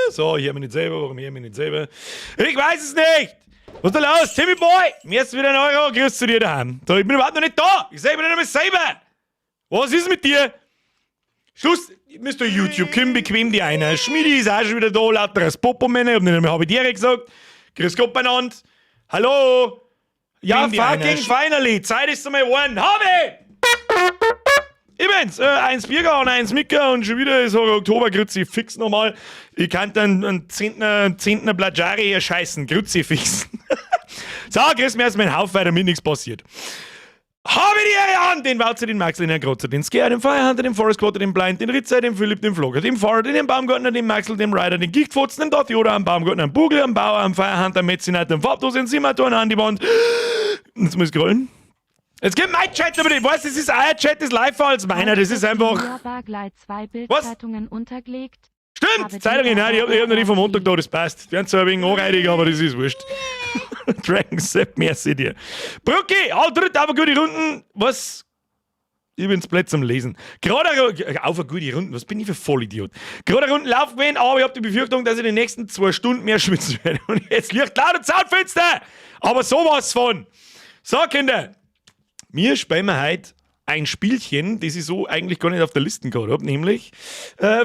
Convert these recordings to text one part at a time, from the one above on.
So, ich hör mich nicht selber. Warum höre ich mich nicht selber? Ich weiß es nicht! Was ist da los? Timmy Boy! Mir ist wieder ein Euro. Grüß zu dir daheim. So, ich bin überhaupt noch nicht da. Ich sehe mich nicht einmal selber. Was ist mit dir? Schluss, Mr. YouTube, komm bequem die einer. Schmidi ist auch schon wieder da, lauter als Popo-Männer. Ich hab nicht einmal habe ich dir gesagt. Grüß Gott beieinander. Hallo! Ja, fucking finally! Zeit ist einmal geworden. Habe! Ich bin's, eins Bierger und eins Micker und schon wieder ist Oktober, Grüezi fix nochmal. Ich kann dann einen Zehntner Blajari hier scheißen, Grüezi fix. So, grüß mir erstmal einen Haufen, weil damit nichts passiert. Habe die Ehre an den Walzer, den Maxl, den Herrn Grotzer, den Scare, den Firehunter, den Forest Quarter, den Blind, den Ritzer, den Philipp, den Flogger, den Fahrer, den Baumgartner, den Maxl, den Rider, den Gichtfotzen, den Darth Yoda, am Baumgartner, am Bugel, am Bauer, am Firehunter, am Metzinat, am Farbdose, den Simmertor, an die Wand. Jetzt muss ich scrollen. Jetzt geht mein Chat aber nicht. Weißt du, das ist euer Chat, das live als meiner. Das ist einfach. Was? Stimmt! Zeitungen, nein, ich hab noch die vom Montag da, das passt. Die werden zwar ein wenig anreidig, aber das ist wurscht. Dragon Sepp, merci dir. Brücke, all dritt auf eine gute Runden. Was? Ich bin's blöd zum Lesen. Gerade auf eine gute Runden, was bin ich für Vollidiot? Gerade Runden Lauf gewesen, aber ich hab die Befürchtung, dass ich in den nächsten 2 Stunden mehr schwitzen werde. Und jetzt Licht laut und Soundfenster! Aber sowas von! So, Kinder, mir spielen wir heute ein Spielchen, das ich so eigentlich gar nicht auf der Liste gehabt habe, nämlich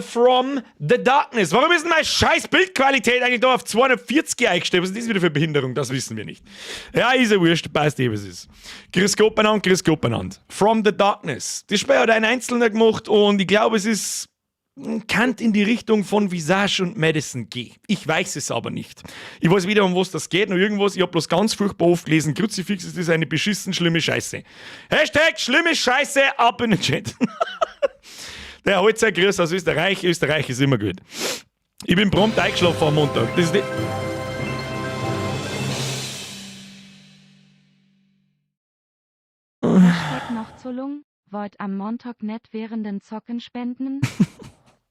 From the Darkness. Warum ist denn meine scheiß Bildqualität eigentlich da auf 240 eingestellt? Was ist das wieder für Behinderung? Das wissen wir nicht. Ja, ist ja wurscht, passt eh, was ist. Grüß Gott beieinander, grüß Gott beieinander. From the Darkness. Das Spiel hat ein Einzelner gemacht und ich glaube, es ist kann in die Richtung von Visage und Madison gehen. Ich weiß es aber nicht. Ich weiß weder, um was das geht, noch irgendwas. Ich habe bloß ganz furchtbar oft gelesen. Kruzifix ist das eine beschissen schlimme Scheiße. #SchlimmeScheiße ab in den Chat. Der Holzer Grüß aus Österreich. Österreich ist immer gut. Ich bin prompt eingeschlafen am Montag. Das ist die #NochZullung, wollt am Montag net während den Zocken spenden?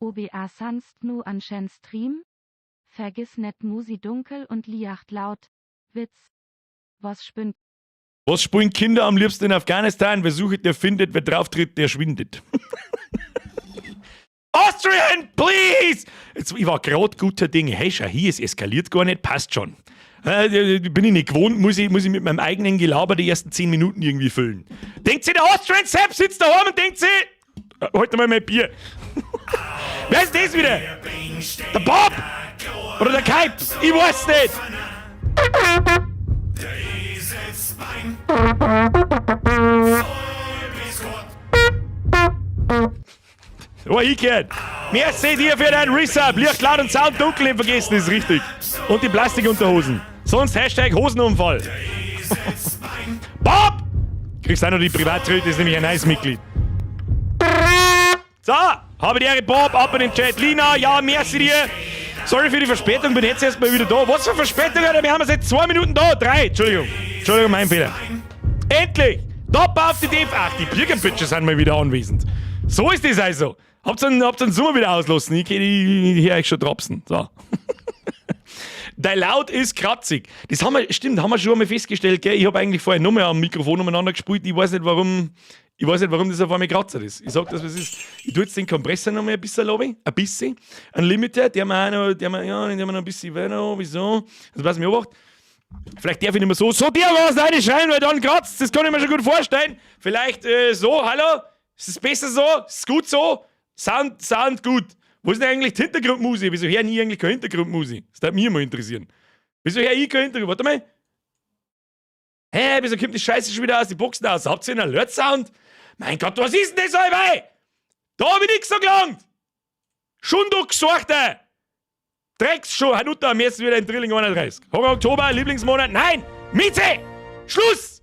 OBA sanst nu an schen Stream? Vergiss net Musi dunkel und Liacht laut. Witz. Was spünt? Was spielen Kinder am liebsten in Afghanistan? Wer sucht, der findet, wer drauf tritt, der schwindet. Austrian, please! Jetzt, ich war gerade guter Dinge. Hey, schau hier, es eskaliert gar nicht, passt schon. Bin ich nicht gewohnt, muss ich mit meinem eigenen Gelaber die ersten 10 Minuten irgendwie füllen. Denkt sich, der Austrian Sepp sitzt daheim und denkt sich, halt mal mein Bier. Wer ist das wieder? Der Bob! Oder der Kaip? Ich weiß nicht! Oh, ich gehört. Merci dir für deinen Resub. Licht laut und Sound dunkel nicht vergessen, ist richtig. Und die Plastikunterhosen. Sonst #Hosenunfall. Bob! Kriegst auch noch die Privattröte, ist nämlich ein neues Mitglied. So, habe die Ehre, Bob, ab in den Chat. Lina, ja, merci dir. Sorry für die Verspätung, bin jetzt erstmal wieder da. Was für Verspätung, Alter? Wir haben seit 2 Minuten da. Drei, Entschuldigung. Entschuldigung, mein Fehler. Endlich! Top auf die DF. Ach, die Birkenbitches sind mal wieder anwesend. So ist das also. Habt ihr den Sommer wieder auslassen? Ich kann hier euch schon dropsen. So. Dein Laut ist kratzig. Das haben wir, stimmt, haben wir schon einmal festgestellt, gell? Ich habe eigentlich vorher noch mehr am Mikrofon umeinander gespielt. Ich weiß nicht, warum, ich weiß nicht, warum das auf einmal kratzert ist. Ich sag das, was ist. Ich tue jetzt den Kompressor noch mal ein bisschen runter. Ein bisschen. Ein Limiter, der mir auch noch, der mir, ja, der mir noch ein bisschen weiter, wieso? Das weiß mich obacht. Vielleicht darf ich nicht mehr so der was schreien, weil dann kratzt. Das kann ich mir schon gut vorstellen. Vielleicht so, hallo? Ist es besser so? Ist es gut so? Sound gut. Wo ist denn eigentlich die Hintergrundmusik? Wieso höre ich eigentlich keine Hintergrundmusik? Das würde mich mal interessieren. Wieso höre ich keine Hintergrund? Warte mal. Hä, wieso kommt die Scheiße schon wieder aus die Boxen aus? Habt ihr einen Alert-Sound? Mein Gott, was ist denn das allweil? Da hab ich nix so gelangt. Schon du gesorgt, ey. Drecks schon, Hanuta, am ersten wieder in Drilling 31. Horror Oktober, Lieblingsmonat. Nein! Miete! Schluss!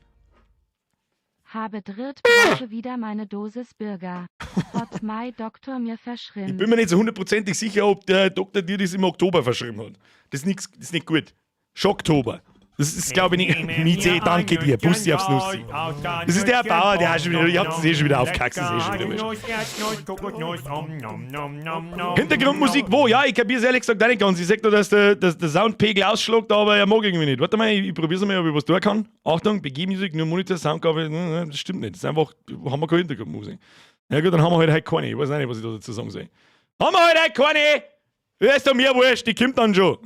Habe dritt brauche wieder meine Dosis Bürger. Hat mein Doktor mir verschrieben. Ich bin mir nicht so hundertprozentig sicher, ob der Doktor dir das im Oktober verschrieben hat. Das ist, nix, das ist nicht gut. Schocktober. Das ist, glaube ich, nicht. Miete, danke dir. Bussi aufs Nussi. Das ist der Bauer, der auch schon wieder. Ich hab das eh schon wieder aufgehackt, das ist eh schon wieder wurscht. Hintergrundmusik wo? Ja, ich kapier's ehrlich gesagt auch nicht ganz. Ich sag nur, dass der Soundpegel ausschlägt, aber er mag irgendwie nicht. Warte mal, ich probier's mal, ob ich was tun kann. Achtung, BG-Musik, nur Monitor, Soundgabe, das stimmt nicht. Das ist einfach, haben wir keine Hintergrundmusik. Ja gut, dann haben wir halt heute keine. Ich weiß auch nicht, was ich da dazu sagen soll. Haben wir halt heute keine! Ja, ist doch mir wurscht, die kommt dann schon.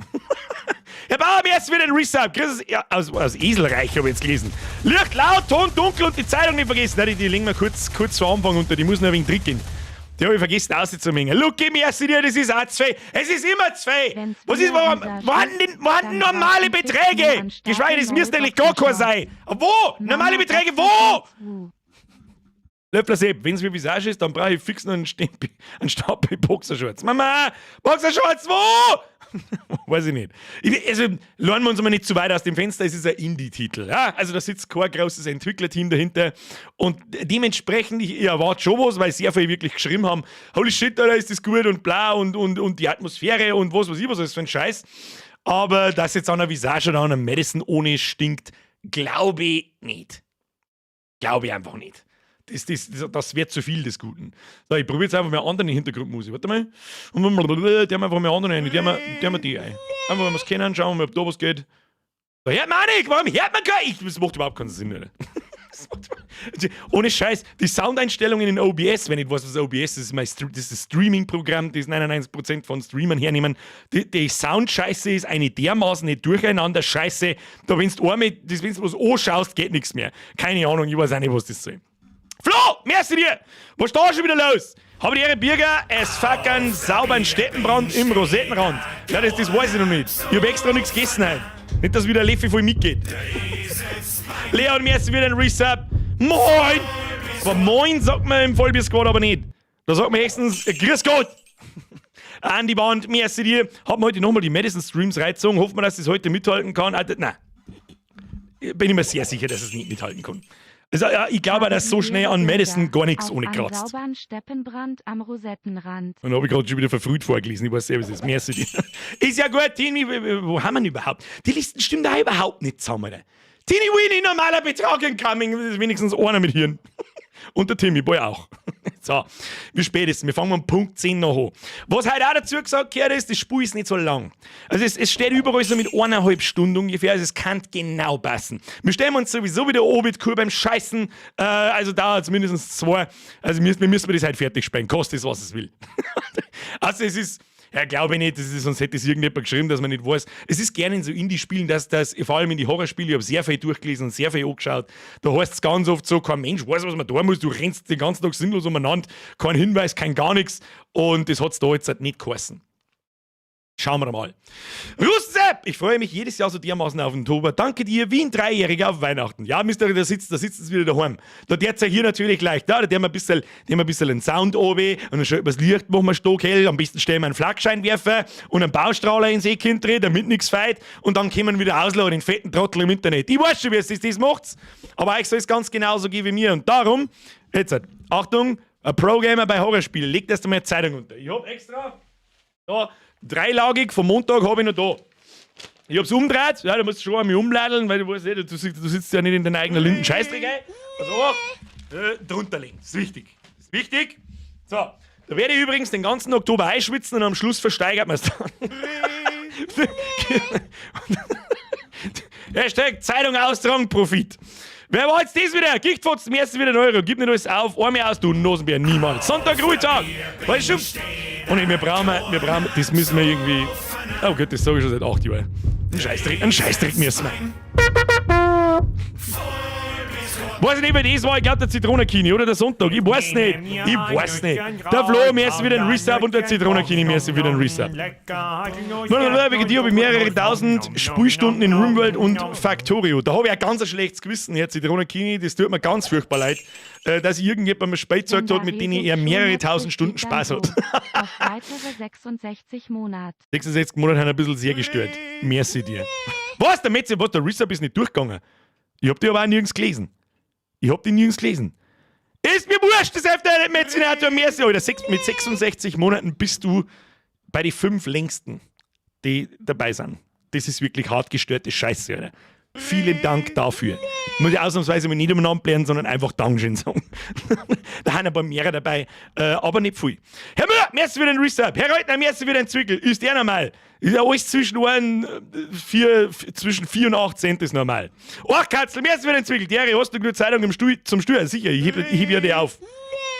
Herr Bauer, mir ist wieder ein Resub. Grüß ja, aus Eselreich habe ich jetzt gelesen. Licht laut, Ton dunkel und die Zeitung nicht vergessen. Nein, die legen wir kurz vor Anfang unter, die muss noch ein wenig drin gehen. Die habe ich vergessen auszumengen. Lucky, merci dir, das ist auch zwei. Es ist immer zwei. Wenn's Was ist, wieder warum, Visage wann ist, denn, wann dann normale brauchen fix Beträge? nur an Geschweige, das starke müsste eigentlich gar kein Maulboxershorts. sein. Wo? Normale Mama Beträge, wo? Boxershorts, wuh. Löffler Sepp, wenn's wie Visage ist, dann brauche ich fix noch einen Stempel, einen Stapel Boxershorts. Mama, Boxershorts, wo? Weiß ich nicht. Ich, also, lernen wir uns mal nicht zu weit aus dem Fenster, es ist ein Indie-Titel. Ja? Also da sitzt kein großes Entwicklerteam dahinter und dementsprechend, ich erwarte schon was, weil sehr viele wirklich geschrieben haben, holy shit, Alter, ist das gut und bla und die Atmosphäre und was weiß ich, was ist für ein Scheiß. Aber dass jetzt an einer Visage oder an einer Madison ohne stinkt, glaube ich nicht. Glaube ich einfach nicht. Das wird zu viel des Guten. So, ich probiere jetzt einfach mal andere Hintergrundmusik. Warte mal. Und die haben einfach mal andere rein. Die haben wir die ein. Einfach, wenn wir es kennen, schauen wir mal, ob da was geht. Da hört man auch nicht. Warum hört man gar nicht? Das macht überhaupt keinen Sinn, Alter. Das macht überhaupt- Ohne Scheiß, die Soundeinstellungen in OBS, wenn ich weiß, was OBS ist, das ist das Streaming-Programm, das 99% von Streamern hernehmen. Die Soundscheiße ist eine dermaßen nicht durcheinander Scheiße. Da, wenn's du einmal, das, wenn's was anschaust, geht nichts mehr. Keine Ahnung, ich weiß auch nicht, was das soll. Flo, merci dir! Was ist da schon wieder los? Habe die Ehre, Birger, es fackern sauberen Steppenbrand im Rosettenrand. Ja, das weiß ich noch nicht. Ich hab extra nichts gegessen heute. Nicht, dass wieder ein Löffel voll mitgeht. Leon, merci wieder ein Resub. Moin! Aber Moin sagt man im Vollbier Squad aber nicht. Da sagt man höchstens Grüß Gott! Andi Band, merci dir. Hat mir heute nochmal die Madison Streams reingezogen. Hoffen wir, dass das heute mithalten kann. Alter, nein. Bin ich mir sehr sicher, dass es nicht mithalten kann. Also, ja, ich glaube, dass so schnell an Madison gar nichts Auf ohne an kratzt. sauberen Steppenbrand am Rosettenrand. Und habe ich gerade schon wieder verfrüht vorgelesen. Ich weiß selber, es ist. Merci dir. Ist ja gut, Tini. Wo haben wir denn überhaupt? Die Listen stimmen da überhaupt nicht zusammen. Alter. Tini Winnie, normaler Betrag incoming. Das ist wenigstens einer mit Hirn. Und der Timmy Boy auch. So, wie spät ist es? Wir fangen um Punkt 10 noch an. Was heute auch dazu gesagt gehört ist, das Spiel ist nicht so lang. Also es steht überall so mit 1,5 Stunden ungefähr, also es kann genau passen. Wir stellen uns sowieso wieder an mit Kur beim Scheißen, also dauert es mindestens 2. Also wir müssen das heute fertig spielen, kostet es, was es will. Also es ist, ja, glaube ich nicht, das ist, sonst hätte es irgendjemand geschrieben, dass man nicht weiß. Es ist gerne in so Indie-Spielen, dass das, vor allem in die Horrorspiele, ich habe sehr viel durchgelesen und sehr viel angeschaut, da heißt es ganz oft so, kein Mensch weiß, was man da muss, du rennst den ganzen Tag sinnlos umeinander, kein Hinweis, kein gar nichts und das hat's da jetzt halt nicht geheißen. Schauen wir mal. Russepp! Ich freue mich jedes Jahr so dermaßen auf den Oktober. Danke dir, wie ein Dreijähriger auf Weihnachten. Ja, Mister, da sitzt es wieder daheim. Da der's ja hier natürlich leicht. Ja, da tun wir ein bisschen, der wir ein bisschen einen Sound oben und dann schalten wir das Licht, machen wir stockhell. Am besten stellen wir einen Flakscheinwerfer und einen Baustrahler ins Eck hinten, damit nichts feit. Und dann können wir wieder ausladen, den fetten Trottel im Internet. Ich weiß schon, wie es ist, das macht's. Aber euch soll es ganz genauso gehen wie mir. Und darum, jetzt, halt, Achtung, ein Pro-Gamer bei Horrorspielen, legt erst einmal eine Zeitung unter. Ich hab extra da, dreilagig, vom Montag hab ich noch da. Ich hab's umgedreht, ja, du musst schon einmal umladeln, weil du weißt eh, du sitzt ja nicht in deiner eigenen Linden Scheißdreck ein. Also, drunter legen, das ist wichtig. Das ist wichtig. So, da werde ich übrigens den ganzen Oktober einschwitzen und am Schluss versteigert man's dann. Hashtag Zeitung austragen, Profit. Wer war jetzt das wieder? Gichtfotzen, im ersten wieder ein Euro. Gib nicht alles auf, Arme aus, du Nosenbär, niemals. Sonntag, Ruhetag. Weißt du? Und wir brauchen, das müssen wir irgendwie. Oh Gott, das sag ich schon seit 8 Jahren. Einen Scheißdreck müssen wir. Weiß ich nicht, wer das war, ich glaub, der Zitronenkini oder der Sonntag. Ich weiß nicht. Ich weiß nicht. Der Flo, mir ist wieder ein Resub und der Zitronenkini, mir ist wieder ein Resub. Wegen dir habe ich mehrere tausend Spielstunden in Rimworld und Factorio. Da habe ich ein ganz ein schlechtes Gewissen, Herr Zitronenkini. Das tut mir ganz furchtbar leid, dass irgendjemand mir Spielzeug hat, mit denen er mehrere tausend Stunden Spaß hat. Auf weitere 66 Monate. 66 Monate haben ein bisschen sehr gestört. Merci dir. Was? Der Metze, was? Der Resub ist nicht durchgegangen. Ich hab die aber auch nirgends gelesen. Ich hab die nirgends gelesen. Ist mir wurscht, das ist der Metzinator. Merci, Alter. Mit 66 Monaten bist du bei den 5 längsten, die dabei sind. Das ist wirklich hart gestörte Scheiße, Alter. Vielen Dank dafür. Muss ich ausnahmsweise mal nicht umeinander blären, sondern einfach Dankeschön sagen. Da haben ein paar mehrere dabei, aber nicht viel. Herr Müller, merci für den Resub. Herr Reutner, merci für den Zwickel. Ist der normal? Ist ja alles zwischen ein, vier, zwischen 4 und 8 Cent ist normal. Ach, Katzel, merci für den Zwickel. Derry, hast du genug Zeitung im Stuhl, zum Steuern? Sicher, ich heb ja die auf.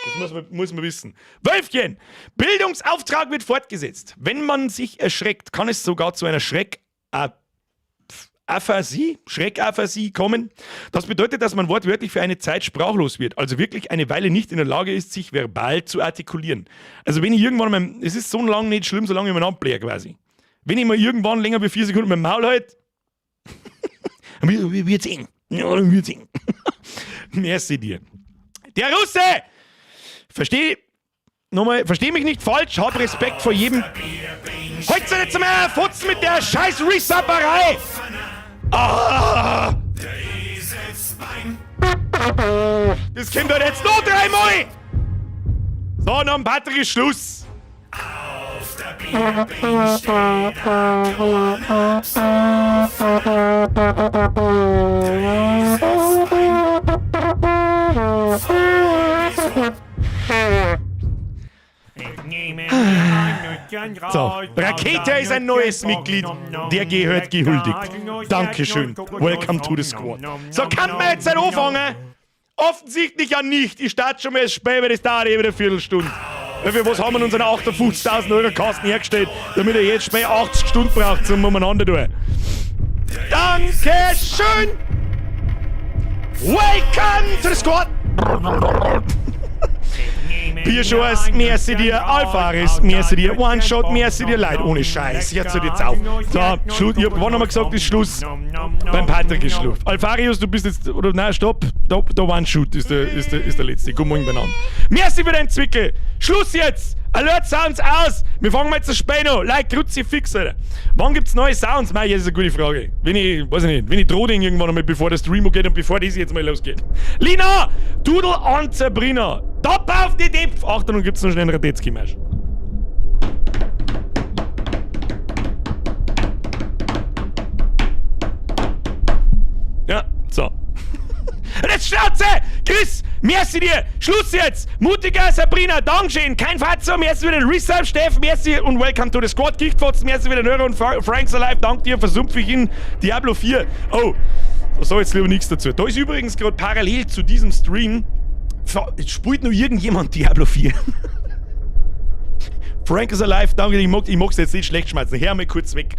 Das muss man wissen. Wölfchen! Bildungsauftrag wird fortgesetzt. Wenn man sich erschreckt, kann es sogar zu einer Schreckaphasie kommen. Das bedeutet, dass man wortwörtlich für eine Zeit sprachlos wird, also wirklich eine Weile nicht in der Lage ist, sich verbal zu artikulieren. Also wenn ich irgendwann mal, es ist so lange nicht schlimm, solange ich mein blähe quasi. Wenn ich mal irgendwann länger wie 4 Sekunden mein Maul halt, dann wird's eng. Ja, dann wird's eng. Merci dir. Der Russe! Versteh, nochmal, versteh mich nicht falsch, hab Respekt vor jedem. Heute soll jetzt mal Fotzen mit der scheiß Resubberei! Ah! Das kommt halt jetzt noch dreimal! So, nach dem Patrick ist Schluss. Auf der Bierbank steht ein kleiner Psaufer. Der Eselsbein voll. So, Rakete ist ein neues Mitglied, der gehört gehuldigt. Dankeschön. Welcome to the squad. So, kann man jetzt nicht anfangen? Offensichtlich ja nicht. Ich starte schon mal spät, weil das dauert eh wieder eine Viertelstunde. Weil für was haben wir unseren 58.000 Euro Kasten hergestellt, damit er jetzt spät 80 Stunden braucht zum Umeinander tun. Dankeschön! Welcome to the squad! Bierschors, merci dir, Alfaris, merci dir, One Shot, merci dir, Leute, ohne Scheiß, jetzt hört jetzt auf. So, Schluss, ich hab, wann haben wir gesagt, ist Schluss? Beim Patrick ist Schluss. Alfarius, du bist jetzt, oder nein, stopp, da One Shoot ist der letzte. Guten Morgen benannt. Merci für deinen Zwickel. Schluss jetzt! Alert Sounds aus! Wir fangen mal jetzt spät noch. Like Kruzifix, Alter. Wann gibt's neue Sounds? Mei, das ist eine gute Frage. Wenn ich, weiß ich nicht, wenn ich Droding irgendwann einmal, bevor der Stream geht und bevor das jetzt mal losgeht. Lina! Dudel an Sabrina! Top auf die Depf! Achtung, nun gibt's noch schnell einen Radetzky-Marsch. Ja, so. Und jetzt Schnauze! Chris, merci dir! Schluss jetzt! Mutiger Sabrina, Dankeschön! Kein Fatzer, merci wieder Resub, Steff, merci und welcome to the squad. Gichtfotzen, merci wieder Nöre und Frank's Alive, dank dir, versumpf ich in Diablo 4. Oh, da sag ich jetzt lieber nichts dazu. Da ist übrigens gerade parallel zu diesem Stream, spielt nur irgendjemand Diablo 4. Frank is alive, danke, ich mag's jetzt nicht schlecht schmeißen. Hör mal kurz weg.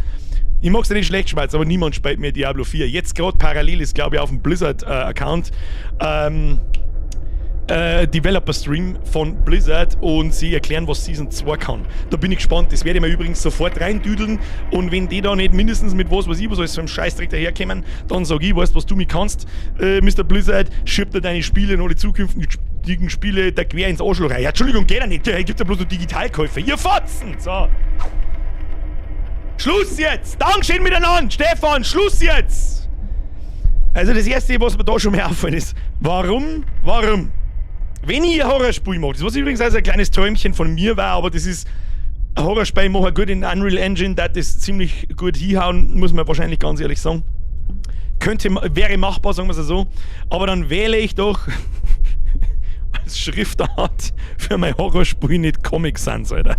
Ich mag's ja nicht schlecht schmeißen, aber niemand spielt mehr Diablo 4. Jetzt gerade parallel ist, glaube ich, auf dem Blizzard-Account Developer-Stream von Blizzard und sie erklären, was Season 2 kann. Da bin ich gespannt. Das werde ich mir übrigens sofort reindüdeln und wenn die da nicht mindestens mit was weiß ich, was alles für einem Scheißdreck daherkommen, dann sag ich, weißt, was du mir kannst, Mr. Blizzard, schieb dir deine Spiele und alle zukünftigen Spiele da quer ins Arschloch rein. Ja, Entschuldigung, geht ja nicht. Da gibt ja bloß noch Digitalkäufe. Ihr Fotzen! So. Schluss jetzt! Dankeschön miteinander! Stefan, Schluss jetzt! Also das Erste, was mir da schon mal auffällt, ist, warum, warum? Wenn ich ein Horrorspiel mache, das was übrigens also ein kleines Träumchen von mir war, aber das ist ein Horrorspiel mache gut in Unreal Engine, das ist ziemlich gut hinhauen, muss man wahrscheinlich ganz ehrlich sagen. Könnte, wäre machbar, sagen wir es so. Aber dann wähle ich doch als Schriftart für mein Horrorspiel nicht Comic Sans, Alter.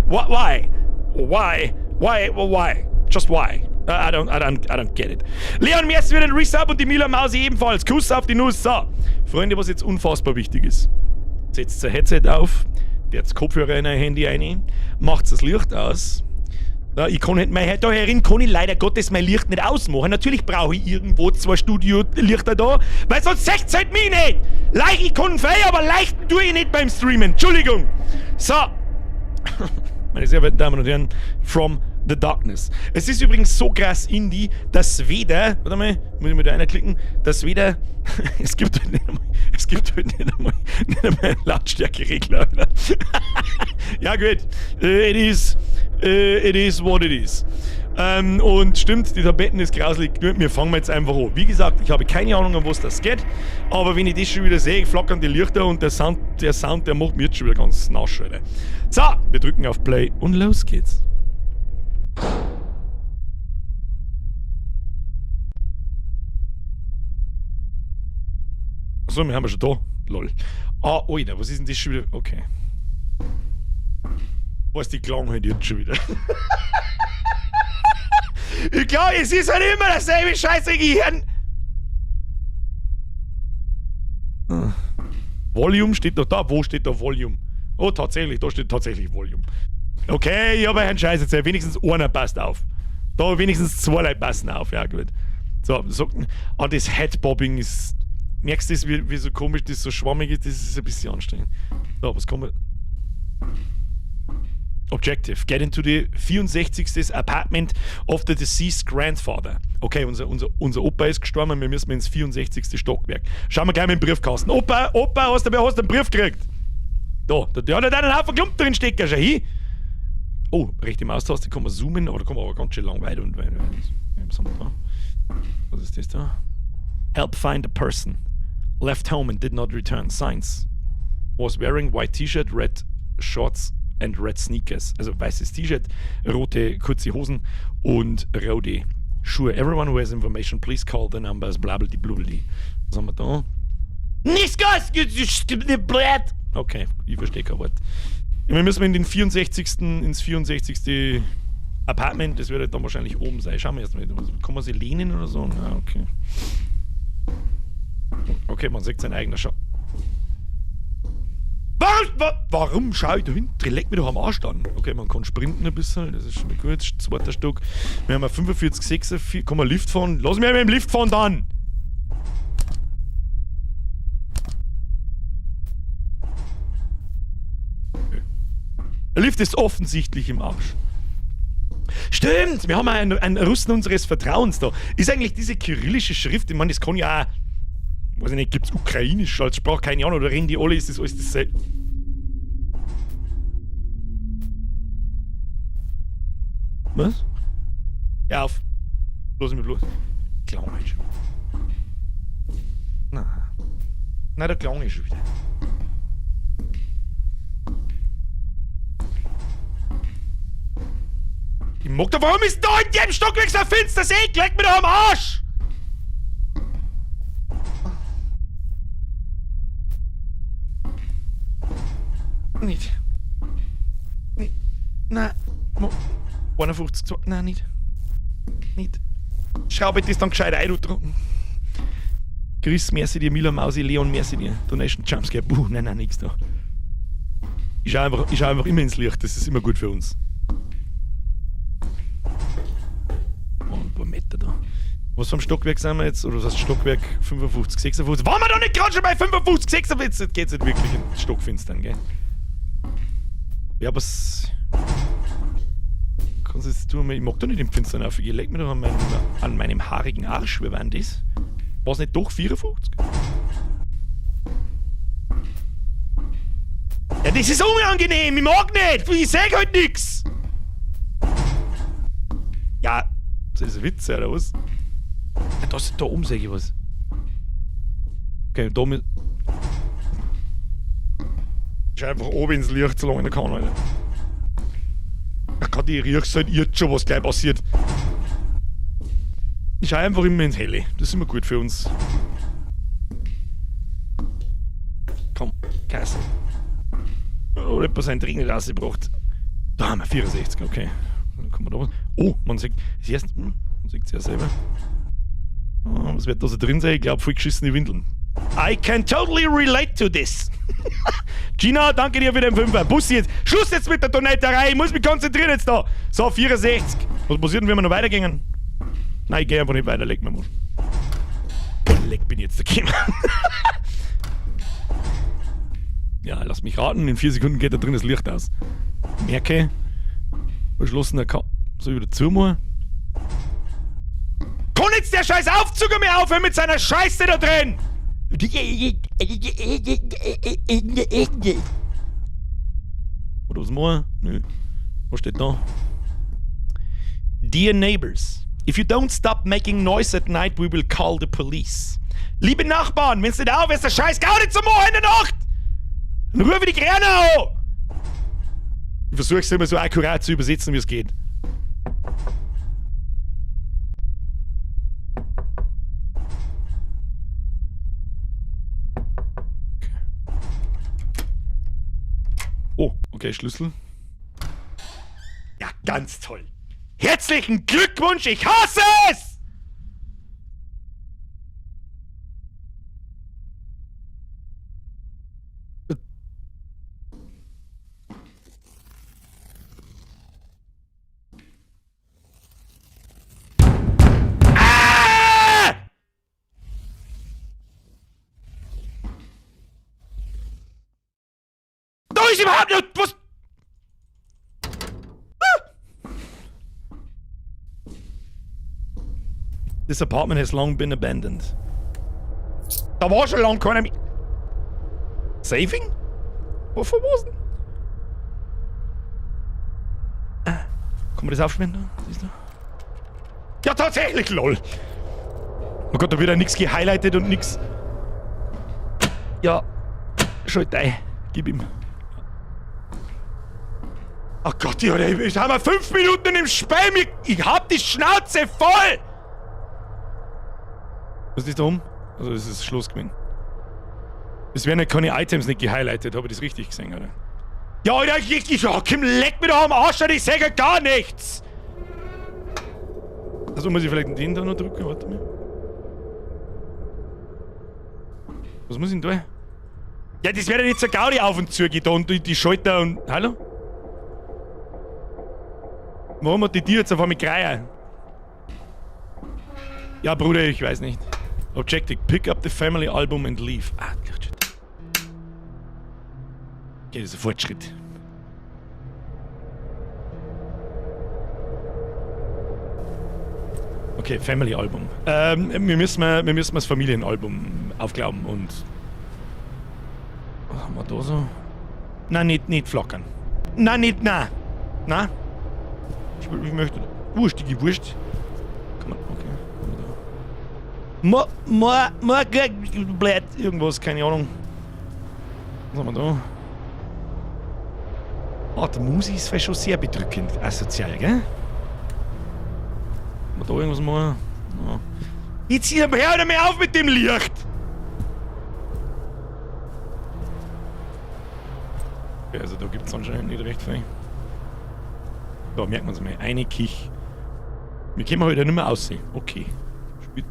Why? Why? Why? Why? Just why? I don't get it. Leon, merci für den Resub und die Mila Mausi ebenfalls. Kuss auf die Nuss. So, Freunde, was jetzt unfassbar wichtig ist. Setzt ein Headset auf, der Kopfhörer in ein Handy rein, macht das Licht aus. Ja, ich kann nicht, mein, da herin kann ich leider Gottes mein Licht nicht ausmachen. Natürlich brauche ich irgendwo zwei Studio-Lichter da, weil sonst seht's halt mich nicht. Leicht, ich kann frei, aber leichten tue ich nicht beim Streamen. Entschuldigung. So. Meine sehr verehrten Damen und Herren, From the Darkness. Es ist übrigens so krass Indie, dass weder, warte mal, muss ich mal da reinklicken, dass weder, es gibt halt nicht einmal einen Lautstärkeregler. Alter. Ja gut, it is what it is. Und stimmt, die Tabletten ist grauslig. Wir fangen jetzt einfach an. Wie gesagt, ich habe keine Ahnung, um was das geht. Aber wenn ich das schon wieder sehe, flackern die Lichter und der Sound, der macht mir jetzt schon wieder ganz nasch, Alter. So, wir drücken auf Play und los geht's. Achso, wir haben ja schon da. Lol. Ah, Alter, was ist denn das schon wieder? Okay. Was die klang halt jetzt schon wieder. Ich glaube, es ist halt immer dasselbe scheiße Gehirn. Ah. Volume steht noch da. Wo steht da Volume? Oh, tatsächlich, da steht tatsächlich Volume. Okay, ich habe einen Scheiß jetzt. Wenigstens einer passt auf. Da wenigstens zwei Leute passen auf. Ja, gut. So, so ah, das Headbobbing ist. Merkst du das, wie so komisch das so schwammig ist? Das ist ein bisschen anstrengend. So, was kommt? Objective. Get into the 64. Apartment of the deceased grandfather. Okay, unser Opa ist gestorben, wir müssen ins 64. Stockwerk. Schauen wir gleich mit dem Briefkasten. Opa, Opa, hast du einen Brief gekriegt? Da, der hat einen Haufen Klumpen drin stecken, schau hin. Oh, rechte Maustaste kann man zoomen, aber da kann man aber ganz schön lang weit und weit. Was haben wir da? Was ist das da? Help find a person. Left home and did not return. Signs. Was wearing white T-shirt, red shorts and red sneakers. Also weißes T-Shirt, rote kurze Hosen und rote Schuhe. Everyone who has information, please call the numbers. Blablabli blubli. Was haben wir da? Nichts. Okay, ich verstehe kein Wort. Ja, wir müssen in den 64. ins 64. Apartment, das wird halt dann wahrscheinlich oben sein. Schauen wir erst mal. Kann man sich lehnen oder so? Na, okay. Okay, man sieht sein eigener Schatten. Warum schau ich da hin? Leck mich doch am Arsch dann. Okay, man kann sprinten ein bisschen, das ist schon mal gut. Zweiter Stock. Wir haben 45, 46. Kann man Lift fahren? Lass mich mit dem Lift fahren dann! Okay. Der Lift ist offensichtlich im Arsch. Stimmt, wir haben einen Russen unseres Vertrauens da. Ist eigentlich diese kyrillische Schrift, ich meine, das kann ja auch, weiß ich nicht, gibt's Ukrainisch als Sprache, keine Ahnung, oder reden die alle, ist das alles dasselbe? Was? Hör auf. Lass mich bloß. Klang halt schon. Na. Na, der Klang ist schon wieder. Ich mag da, warum ist da in dem Stockwerk so finster? See, leck mir doch am Arsch! Nicht. Nicht. Nein. 51, 2, nein, nicht. Nicht. Schraube das dann gescheit ein, du. Chris, merci dir, Mila Mausi, Leon, merci dir. Donation Jumpscare, buh, nein, nein, nix da. Ich schau einfach immer ins Licht, das ist immer gut für uns. Oh, ein paar Meter da. Was vom Stockwerk sind wir jetzt? Oder was heißt Stockwerk 55, 56? Waren wir doch nicht gerade schon bei 55, 56? Jetzt geht's nicht wirklich ins Stockfinstern, gell? Ja, was. Kannst du jetzt tun? Ich mag da nicht im Finstern aufgehen. Leg mir doch an meinem haarigen Arsch. Wie war denn das? War's nicht doch 54? Ja, das ist unangenehm. Ich mag nicht. Ich sag halt nix. Ja, das ist ein Witz, oder was? Ja, das, da oben seh ich was. Okay, da mit. Ich schau einfach oben ins Licht, solange ich kann, Alter. Ach Gott, ich riech's halt jetzt schon, was gleich passiert. Ich schau einfach immer ins Helle. Das ist immer gut für uns. Komm, Kasse. Oh, etwas ein Dringend rausgebracht. Da haben wir 64, okay. Dann kommen wir da was. Oh, man sieht das erste, man sieht's ja selber. Oh, was wird da so drin sein? Ich glaub, voll geschissene Windeln. I can totally relate to this. Gina, danke dir für den 5er. Bussi jetzt. Schluss jetzt mit der Donaterei. Ich muss mich konzentrieren jetzt da. So, 64. Was passiert denn, wenn wir noch weitergehen? Nein, ich geh einfach nicht weiter. Leck mir mal. Leck bin ich jetzt der gekommen. Ja, lass mich raten. In 4 Sekunden geht da drin das Licht aus. Merke. Verschlossener Ka-, soll ich wieder zumachen? Kann jetzt der scheiß Aufzug mehr aufhören mit seiner Scheiße da drin? Oder was machen wir? Nö. Was steht da? Dear neighbors, if you don't stop making noise at night, we will call the police. Liebe Nachbarn, wenn's nicht aufhörst, der scheiß Gaudi zum Machen in der Nacht! Dann ruf ich die Gräner an! Ich versuch's immer so akkurat zu übersetzen, wie es geht. Oh, okay, Schlüssel. Ja, ganz toll. Herzlichen Glückwunsch, ich hasse es! ist überhaupt noch... Was? Ah! This apartment has long been abandoned. Da war schon lang keiner mehr. Saving? Wovon was denn? Ah. Kann man das aufsperren da? Siehst du? Ja, tatsächlich, lol. Oh Gott, da wird ja nichts gehighlightet und nix. Ja, schalt ein. Gib ihm. Oh Gott, ja, jetzt haben wir 5 Minuten in dem Spiel. Ich hab die Schnauze voll! Was ist da um? Also, es ist Schluss gewesen. Es werden ja keine Items nicht gehighlightet, habe ich das richtig gesehen, oder? Ja, Alter, oh, komm, leck mir doch am Arsch, Alter, ich sage gar nichts! Also muss ich vielleicht den da noch drücken? Warte mal. Was muss ich denn da? Ja, das wäre ja nicht so Gaudi auf und zu geht da und die Schalter und... Hallo? Warum hat die Tür jetzt auf einmal Kreier? Ja, Bruder, ich weiß nicht. Objective, pick up the family album and leave. Ah, Lichtschalter. Okay, das ist ein Fortschritt. Okay, Family Album. Wir müssen das Familienalbum aufglauben und... Was haben wir da so? Nein, nicht flackern. Nein, nicht, nein. Nein. Ich möchte... Wurstige Wurst. Kann man... Okay. Ma, ma, blöd. Irgendwas, keine Ahnung. Was haben wir da? Ah, die Musik ist vielleicht schon sehr bedrückend asozial, gell? Haben wir da irgendwas mal? Ja. Jetzt hör doch mal auf mit dem Licht! Okay, also da gibt's anscheinend nicht recht viel. Da merkt man's mal. Eine Kich. Wir können heute nicht mehr aussehen. Okay. Ja,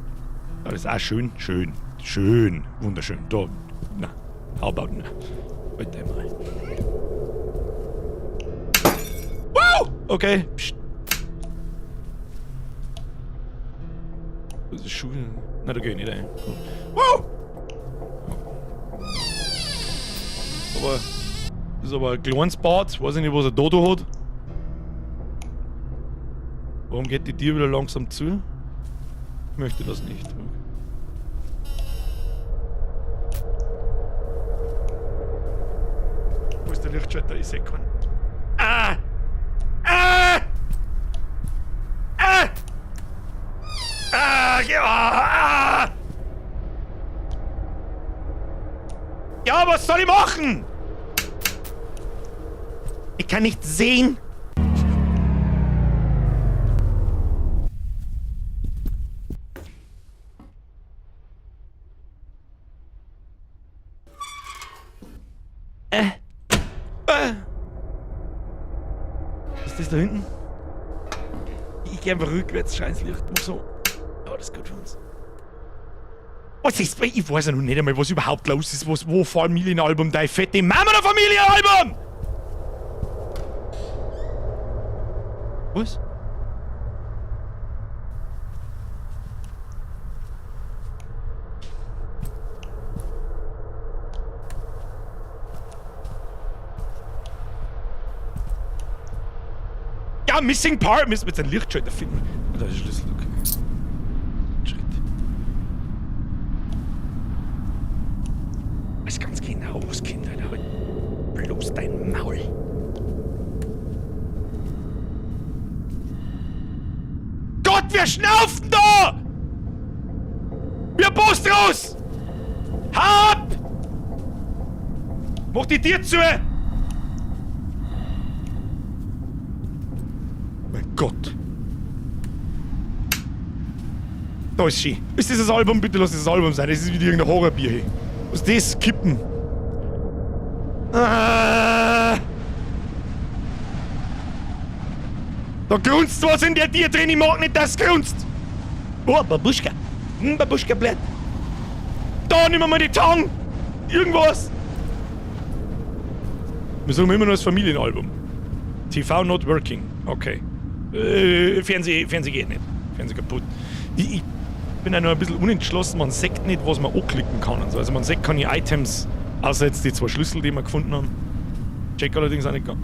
das ist auch schön. Schön. Schön. Wunderschön. Da. Na. How about na? Warte mal. Wow! Okay. Psst. Das ist Schule. Na, da geh ich nicht rein. Wow! Aber das ist aber ein kleines Bad. Weiß ich nicht, was er da hat. Warum geht die Tür wieder langsam zu? Ich möchte das nicht. Okay. Wo ist der Lichtschalter? Ich seh keinen. Ah! Ah! Ah! Ah! Ja! Ah! Ja, was soll ich machen? Ich kann nicht sehen. Was ist das da hinten? Ich geh einfach rückwärts, scheiß Licht. Mach so. Ja, das ist gut für uns. Was ist? Ich weiß ja noch nicht einmal, was überhaupt los ist. Was, wo Familienalbum, deine fette Mama der Familienalbum! Was? Ja, Missing Part! Müssen wir jetzt einen Lichtschalter finden. Ah, da ist der Schlüssel, okay. Schritt. Weiß ganz genau, was Kind, Alter. Halt bloß dein Maul. Gott, wir schnaufen da! Wir Post raus! Hau ab! Mach die Tür zu! Mein Gott. Da ist sie. Ist das das Album? Bitte lass das Album sein. Das ist wieder irgendein Horrorbier hier. Was ist das? Kippen. Ah. Da grunzt was in der Tür drin. Ich mag nicht, dass es grunzt. Oh, Babuschka. Babuschka blätt. Da, nimm mal die Tang. Irgendwas. Wir suchen immer nur das Familienalbum. TV not working. Okay. Fernseh geht nicht. Fernseh kaputt. Ich bin ja noch ein bisschen unentschlossen. Man sieht nicht, was man anklicken kann und so. Also man sieht keine Items, außer jetzt die 2 Schlüssel, die wir gefunden haben. Check allerdings auch nicht ganz.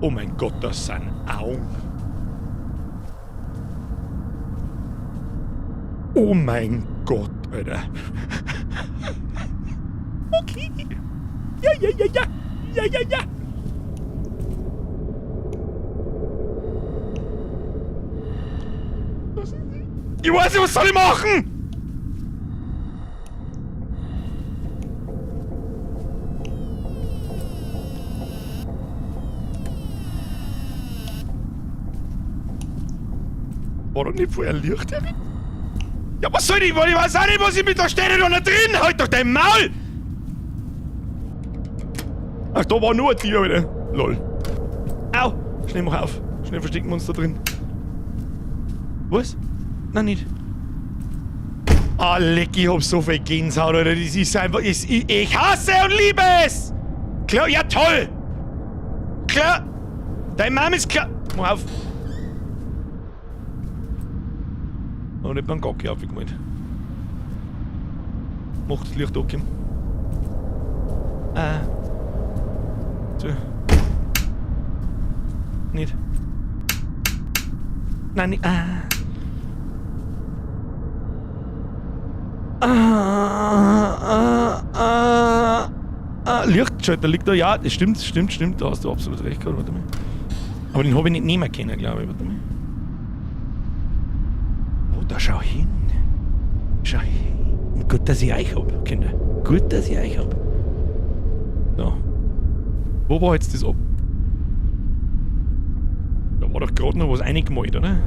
Oh mein Gott, das sind Augen. Oh mein Gott, Alter. Okay. Ja, ja, ja, ja. Ja, ja, ja. Ich weiß nicht, was soll ich machen? War doch nicht vorher Licht herin? Ja, was soll ich? Ich weiß auch nicht, was ich mit da stehe da nicht drin. Halt doch dein Maul! Ach, da war nur ein Tier, Alter. Lol. Au! Schnell mach auf. Schnell verstecken wir uns da drin. Was? Nein, nicht. Ah, leck, ich hab so viel Gänsehaut, Alter. Das ist einfach. Ich hasse und liebe es! Klar, ja toll! Klar! Deine Mom ist klar. Mach auf. Oh, nicht beim Gocki aufgemalt. Mach das Licht okay. Ah. So. Nicht. Nein, nicht. Ah. Ah, ah, ah, ah. Lichtschalter liegt da. Ja, das stimmt, stimmt, stimmt. Da hast du absolut recht gehabt. Warte mal. Aber den habe ich nicht nehmen können, glaube ich. Warte mal. Oh, da schau hin. Schau hin. Gut, dass ich euch hab, Kinder. Gut, dass ich euch hab. So. Wo war jetzt das ab? Da war doch gerade noch was reingemalt, oder?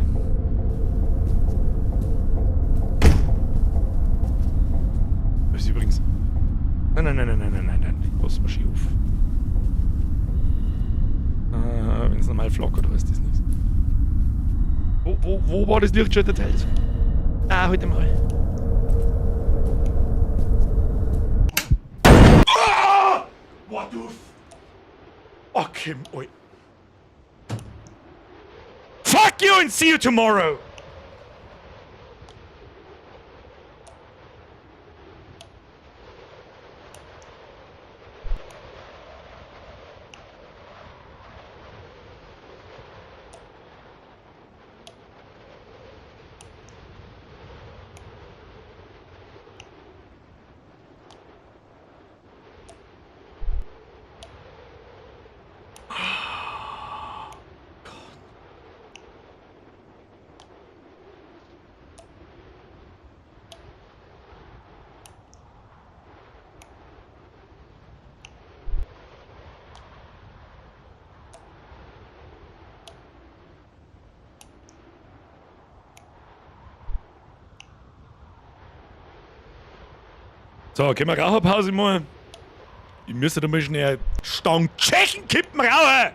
Das ist übrigens. Nein, nein, nein, nein, nein, nein, nein, nein. Lass mal schön auf. Wenn es normal flackert, heißt das nichts. Wo war das Lichtschalterteil? Ah, halt mal. Ah! What the f... Okay, oi. Fuck you and see you tomorrow! So, können wir Raucherpause machen? Ich müsste da mal schnell Stangen Tschechen kippen rauchen!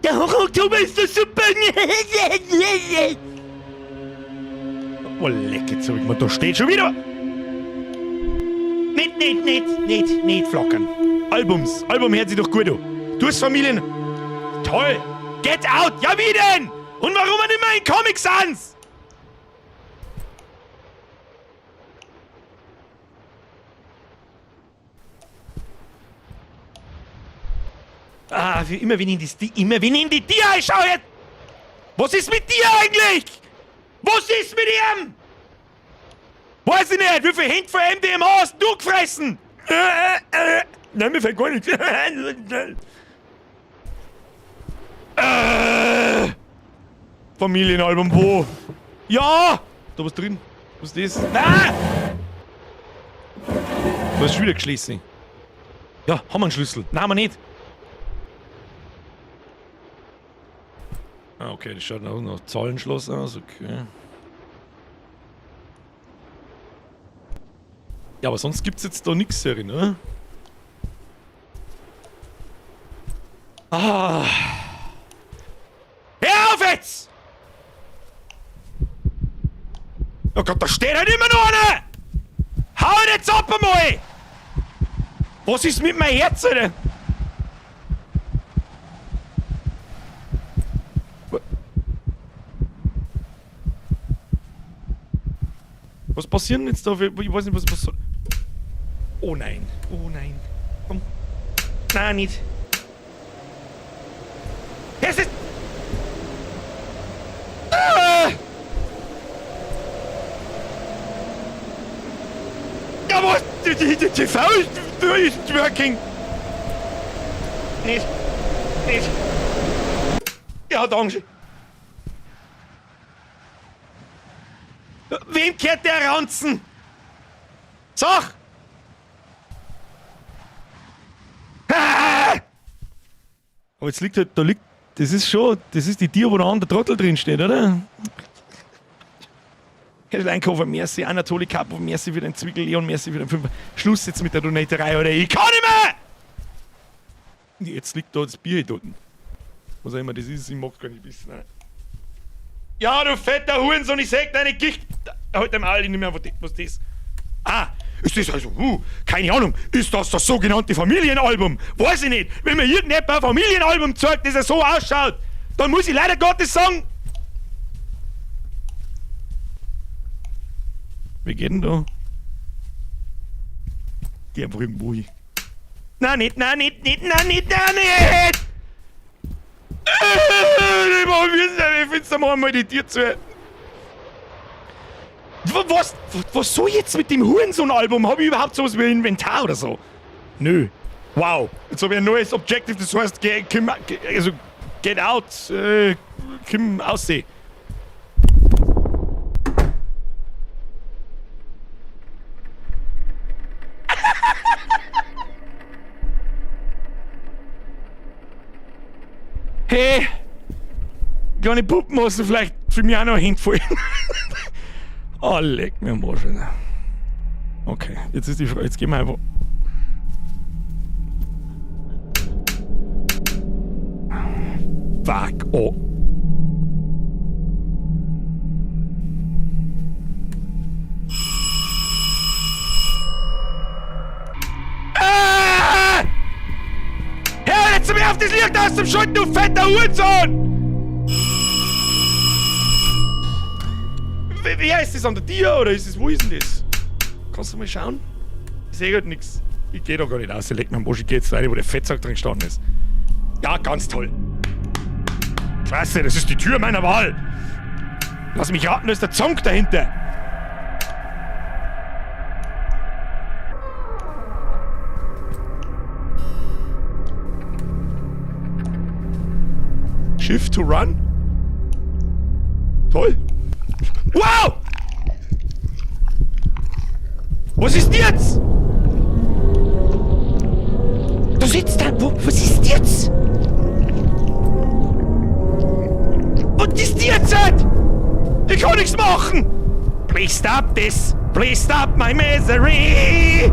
Der Oktober ist doch super! Oh, leck, jetzt hab ich mal, da steht schon wieder! Nicht, nicht, nicht, nicht, nicht flackern. Albums, Album hört sich doch gut an. Du hast Familien. Toll! Get out! Ja, wie denn? Und warum nicht mehr in Comic Sans? Ah, wie immer wenn ich in die, immer wenn ich in die Tier schaue jetzt! Was ist mit dir eigentlich? Was ist mit ihm? Weiß ich nicht, wie viel Hände von MDMA hast du gefressen? Nein, mir fällt gar nichts. Familienalbum, wo? Ja! Da was drin? Was ist das? Nein! Da ist schon wieder geschlossen. Ja, haben wir einen Schlüssel? Nein, haben wir nicht. Ah, okay, das schaut auch nach Zahlenschloss aus, okay. Ja, aber sonst gibt's jetzt da nix, Serie, ne? Ah! Hör auf jetzt! Oh Gott, da steht halt immer noch einer! Hau ihn jetzt ab einmal! Was ist mit meinem Herz, Alter? Was passiert denn jetzt da? Ich weiß nicht, was soll. Oh nein. Oh nein. Komm. Nein, nicht. Es ist. Ah! Ja, was? Die TV ist working. Nicht. Nicht. Ja, danke. Wem kehrt der Ranzen? Sag! Ah! Aber jetzt liegt halt, da liegt, das ist schon, das ist die Tür, wo der andere Trottel drin steht, oder? Herr Steinkoffer, merci, Anatoli Kapov, merci für den Zwickel, Leon, merci für den Fünfer. Schluss jetzt mit der Donaterei, oder? Ich kann nicht mehr! Jetzt liegt da das Bier hier unten. Was auch immer das ist, ich mag's gar nicht wissen. Nein. Ja, du fetter Hurensohn, ich sag deine Gicht. Halt dem All, ich nicht mehr, was das. Ah, ist das also, keine Ahnung, ist das das sogenannte Familienalbum? Weiß ich nicht. Wenn mir irgendjemand ein Familienalbum zeigt, das er so ausschaut, dann muss ich leider Gottes sagen. Wie geht denn da? Geh einfach irgendwo hin. Nein, nicht, nein, nicht, nicht, nein, nicht, nein, nicht! Ich find's da mal die Tür zu. Was soll ich jetzt mit dem Hurensohn-Album? Hab ich überhaupt sowas wie ein Inventar oder so? Nö. Wow. Jetzt habe ich ein neues Objective, das heißt, komm, also, get out, komm, aussehen. Hey, kleine Puppen hast du vielleicht für mich auch noch hinfallen. Oh, leck mir am Arsch, Alter. Okay, jetzt ist die Frage, jetzt gehen wir einfach. Fuck, oh. Ah! Hör jetzt mir auf das Licht aus dem Schalten, du fetter Hurensohn! Wer ist das an der Tür oder ist es, wo ist denn das? Kannst du mal schauen? Ich seh halt nix. Ich geh da gar nicht raus, ich leg mir am Arsch, ich geh jetzt rein, wo der Fettsack drin gestanden ist. Ja, ganz toll. Klasse, das ist die Tür meiner Wahl. Lass mich raten, da ist der Zonk dahinter. Shift to run. Toll. Wow! Was ist jetzt? Du sitzt da. Wo, was ist jetzt? Was ist jetzt? Ich kann nichts machen! Please stop this! Please stop my misery!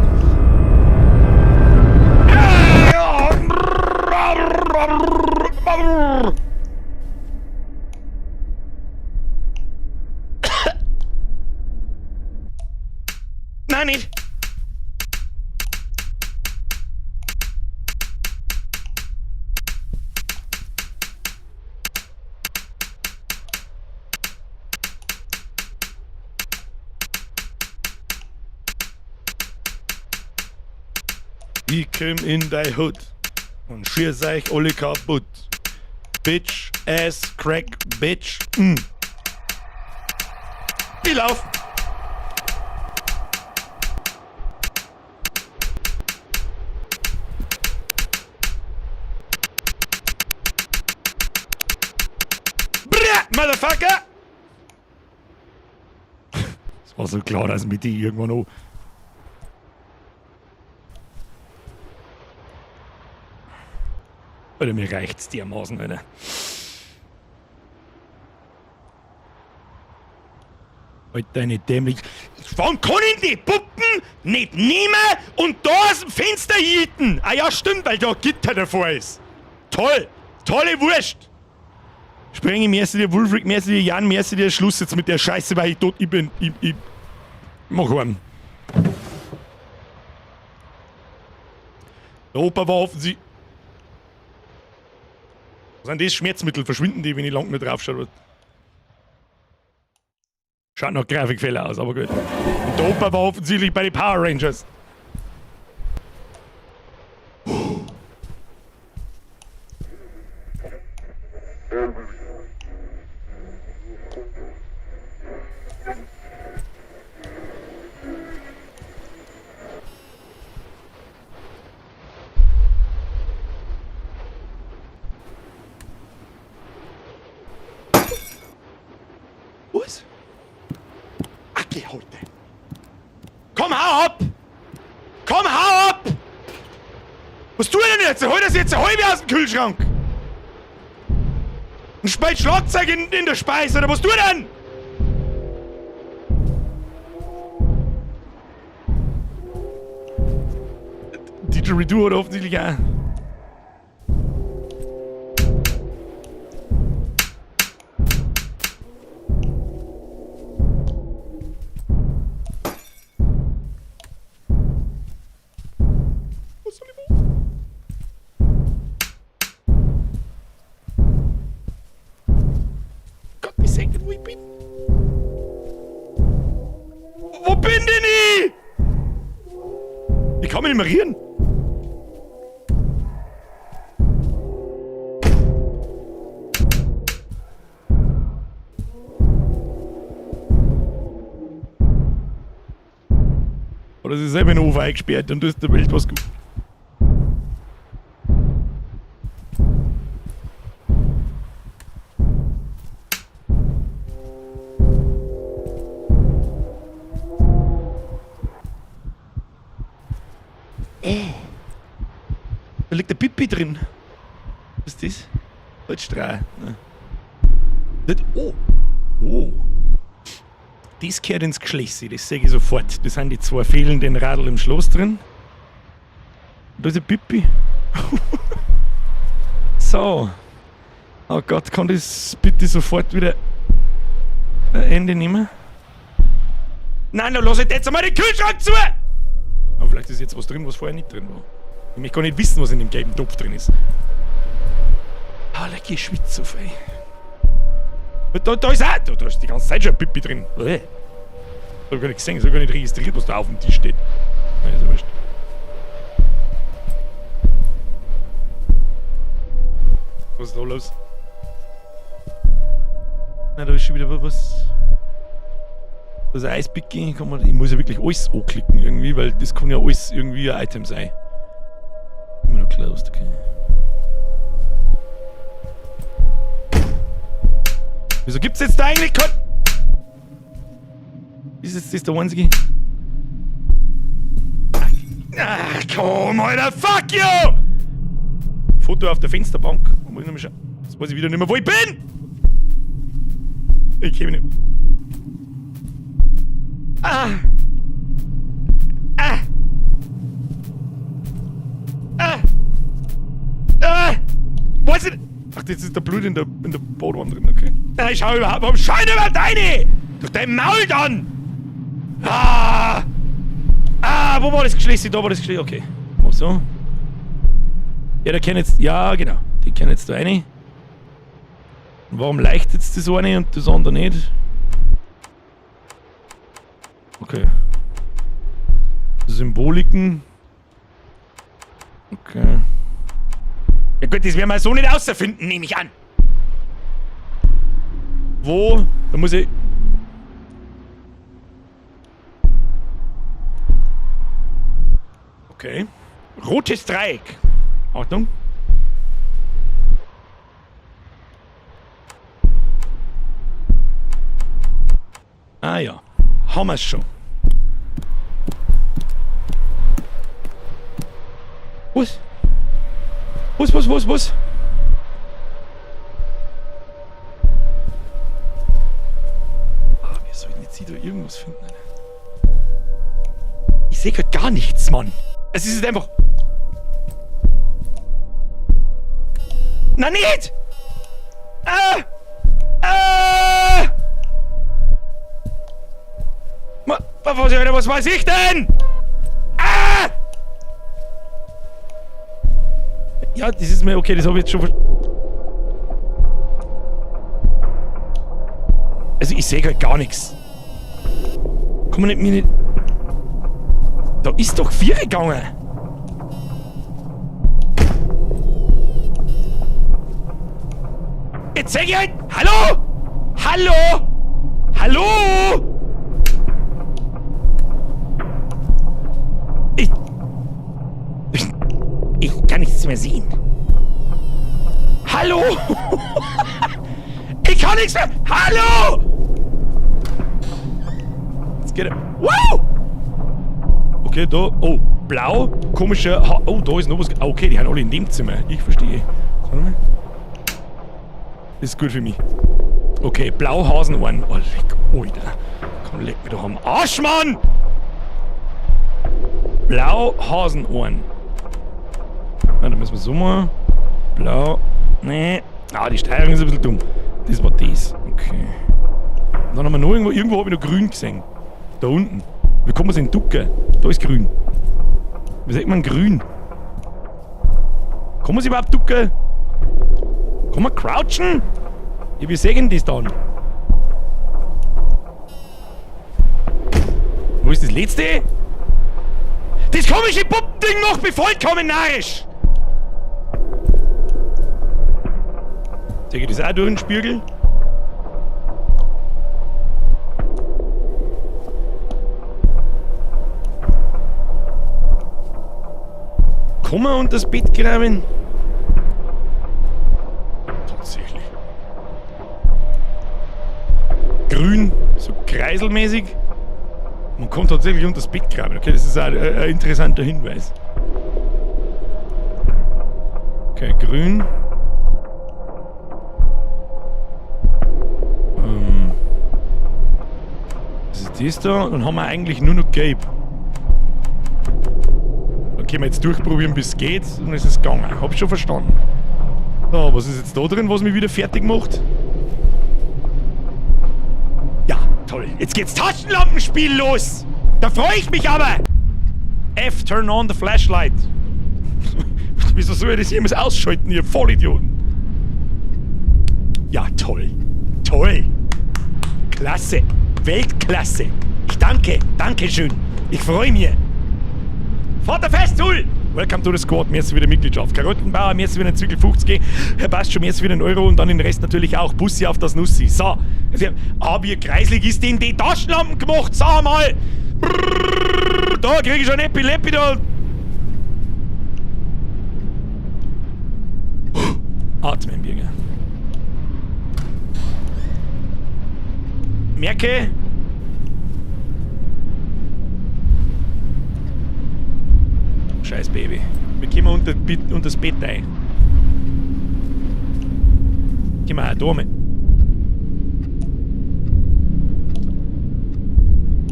Nein, nicht! Ich komm in dei Hood und schieß euch alle kaputt. Bitch, Ass, Crack, Bitch. Ich lauf. Brrr, Motherfucker! Es war so klar, dass mit die irgendwann noch. Alter, mir reicht's dermaßen, Alter. Halt deine dämlich. Wann kann ich die Puppen nicht nehmen und da aus dem Fenster hielten? Ah ja, stimmt, weil da Gitter davor ist. Toll! Tolle Wurst! Sprenge, merci dir, Wulfric, merci dir, Jan, merci dir, Schluss jetzt mit der Scheiße, weil ich tot, ich bin, ich mach heim. Der Opa war offensichtlich. Was sind das? Schmerzmittel? Verschwinden die, wenn ich lang nicht drauf schaue? Schaut nach Grafikfehler aus, aber gut. Und der Opa war offensichtlich bei den Power Rangers. Was? Acke, heute. Komm, hau ab! Komm, hau ab! Was tue ich denn jetzt? Hol das jetzt eine halbe aus dem Kühlschrank! Und spielt Schlagzeug in der Speise, oder was tu denn? Didgeridoo hat offensichtlich auch. Was soll ich machen? Gott, ich seh nicht, wo ich bin. Wo bin denn ich? Ich kann mich nicht mehr rühren. Oder sie selber in den Ofen eingesperrt und ist der Welt was gut. Da liegt der Pipi drin. Was ist das? Holzstrahl. Ne. Das, oh. Oh. Das gehört ins Geschlessi, das sehe ich sofort. Das sind die zwei fehlenden Radl im Schloss drin. Da ist der Pipi. So. Oh Gott, kann das bitte sofort wieder ein Ende nehmen? Nein, dann lass ich jetzt einmal den Kühlschrank zu! Aber vielleicht ist jetzt was drin, was vorher nicht drin war. Ich möchte gar nicht wissen, was in dem gelben Topf drin ist. Ah, leck, ich schwitze so viel. Da ist auch, da ist die ganze Zeit schon ein Pipi drin. Bäh. Hab ich gar nicht gesehen, das hab ich gar nicht registriert, was da auf dem Tisch steht. Nein, ist ja wurscht. Was ist da los? Nein, da ist schon wieder was. Das Eispicke, kann man, ich muss ja wirklich alles anklicken irgendwie, weil das kann ja alles irgendwie ein Item sein. Immer noch closed, okay. Wieso gibt's jetzt da eigentlich kein... Ist jetzt das der einzige? Ach, komm, Alter, fuck you! Foto auf der Fensterbank. Muss ich noch mal schauen. Jetzt weiß ich wieder nicht mehr, wo ich bin! Ich kenn mich nicht. Ah! Ah! Ah! Ah! Was ist... Ach, jetzt ist der Blut in der Badwanne drin, okay. Nein, ich schau überhaupt... Warum schau ich denn überhaupt rein? Durch dein Maul dann! Ah! Ah, wo war das Geschlessi? Da war das Geschlessi, okay. Mach so. Ja, der kann jetzt... Ja, genau. Die kann jetzt da rein. Und warum leicht jetzt das eine und das andere nicht? Okay. Symboliken. Okay. Ja gut, das werden wir so nicht außerfinden, nehme ich an. Wo? Da muss ich... Okay. Rotes Dreieck. Achtung. Ah ja. Haben wir's schon. Was? Was, was, was, was? Ah, wir sollten jetzt hier da irgendwas finden. Ich seh grad gar nichts, Mann. Es ist einfach... Na nicht! Ah! Ah! Was weiß ich denn? Ah! Ja, das ist mir okay, das hab ich jetzt schon Also ich seh grad gar nichts. Kann man nicht mir nicht. Da ist doch vier gegangen. Jetzt sag ich halt. Hallo! Hallo! Hallo! Ich. Ich kann nichts mehr sehen. Hallo! Ich kann nichts mehr. Hallo! Jetzt geht er. Wow! Okay, da. Oh, blau. Komischer. Ha oh, da ist noch was. Ah, okay, die haben alle in dem Zimmer. Ich verstehe. Warte mal. Ist gut für mich. Okay, Blauhasenohren. Oh, leck, Alter. Komm, leck mich doch am Arsch, Mann! Blauhasenohren. Na, da müssen wir so mal. Blau. Nee. Ah, die Steuerung ist ein bisschen dumm. Das war das. Okay. Und dann haben wir noch irgendwo, irgendwo habe ich noch grün gesehen. Da unten. Wie kommen wir denn ducken? Da ist grün. Wie sagt man grün? Kann man sich überhaupt ducken? Kann man crouchen? Ja, wie sehen das dann? Wo ist das letzte? Das komische Puppending macht mich vollkommen narrisch! Sehe ich das auch durch den Spiegel? Kann man unter das Bett graben? Tatsächlich. Grün, so kreiselmäßig. Man kommt tatsächlich unter das Bett graben. Okay, das ist ein interessanter Hinweis. Okay, grün. Was ist das da? Dann haben wir eigentlich nur noch gelb. Da können wir jetzt durchprobieren, bis es geht. Und dann ist es gegangen. Hab schon verstanden. So, was ist jetzt da drin, was mich wieder fertig macht? Ja, toll. Jetzt geht's Taschenlampenspiel los! Da freue ich mich aber! F, turn on the flashlight. Wieso soll ich das jemals ausschalten, ihr Vollidioten? Ja, toll. Toll. Klasse. Weltklasse. Ich danke. Dankeschön. Ich freue mich. Vater Festool! Welcome to the Squad, mir ist wieder Mitgliedschaft. Karottenbauer, mir ist wieder ein Zwiegel 50. Herr passt schon, mir ist wieder ein Euro und dann den Rest natürlich auch. Bussi auf das Nussi. So. Also, ah, wie kreislig ist denn die Taschenlampen gemacht? Sag mal! Brrr, da krieg ich schon Epilepsie da. Atmen, Birger. Merke. Scheiß Baby. Wir kommen unter das Bett rein. Gehen wir auch da mal.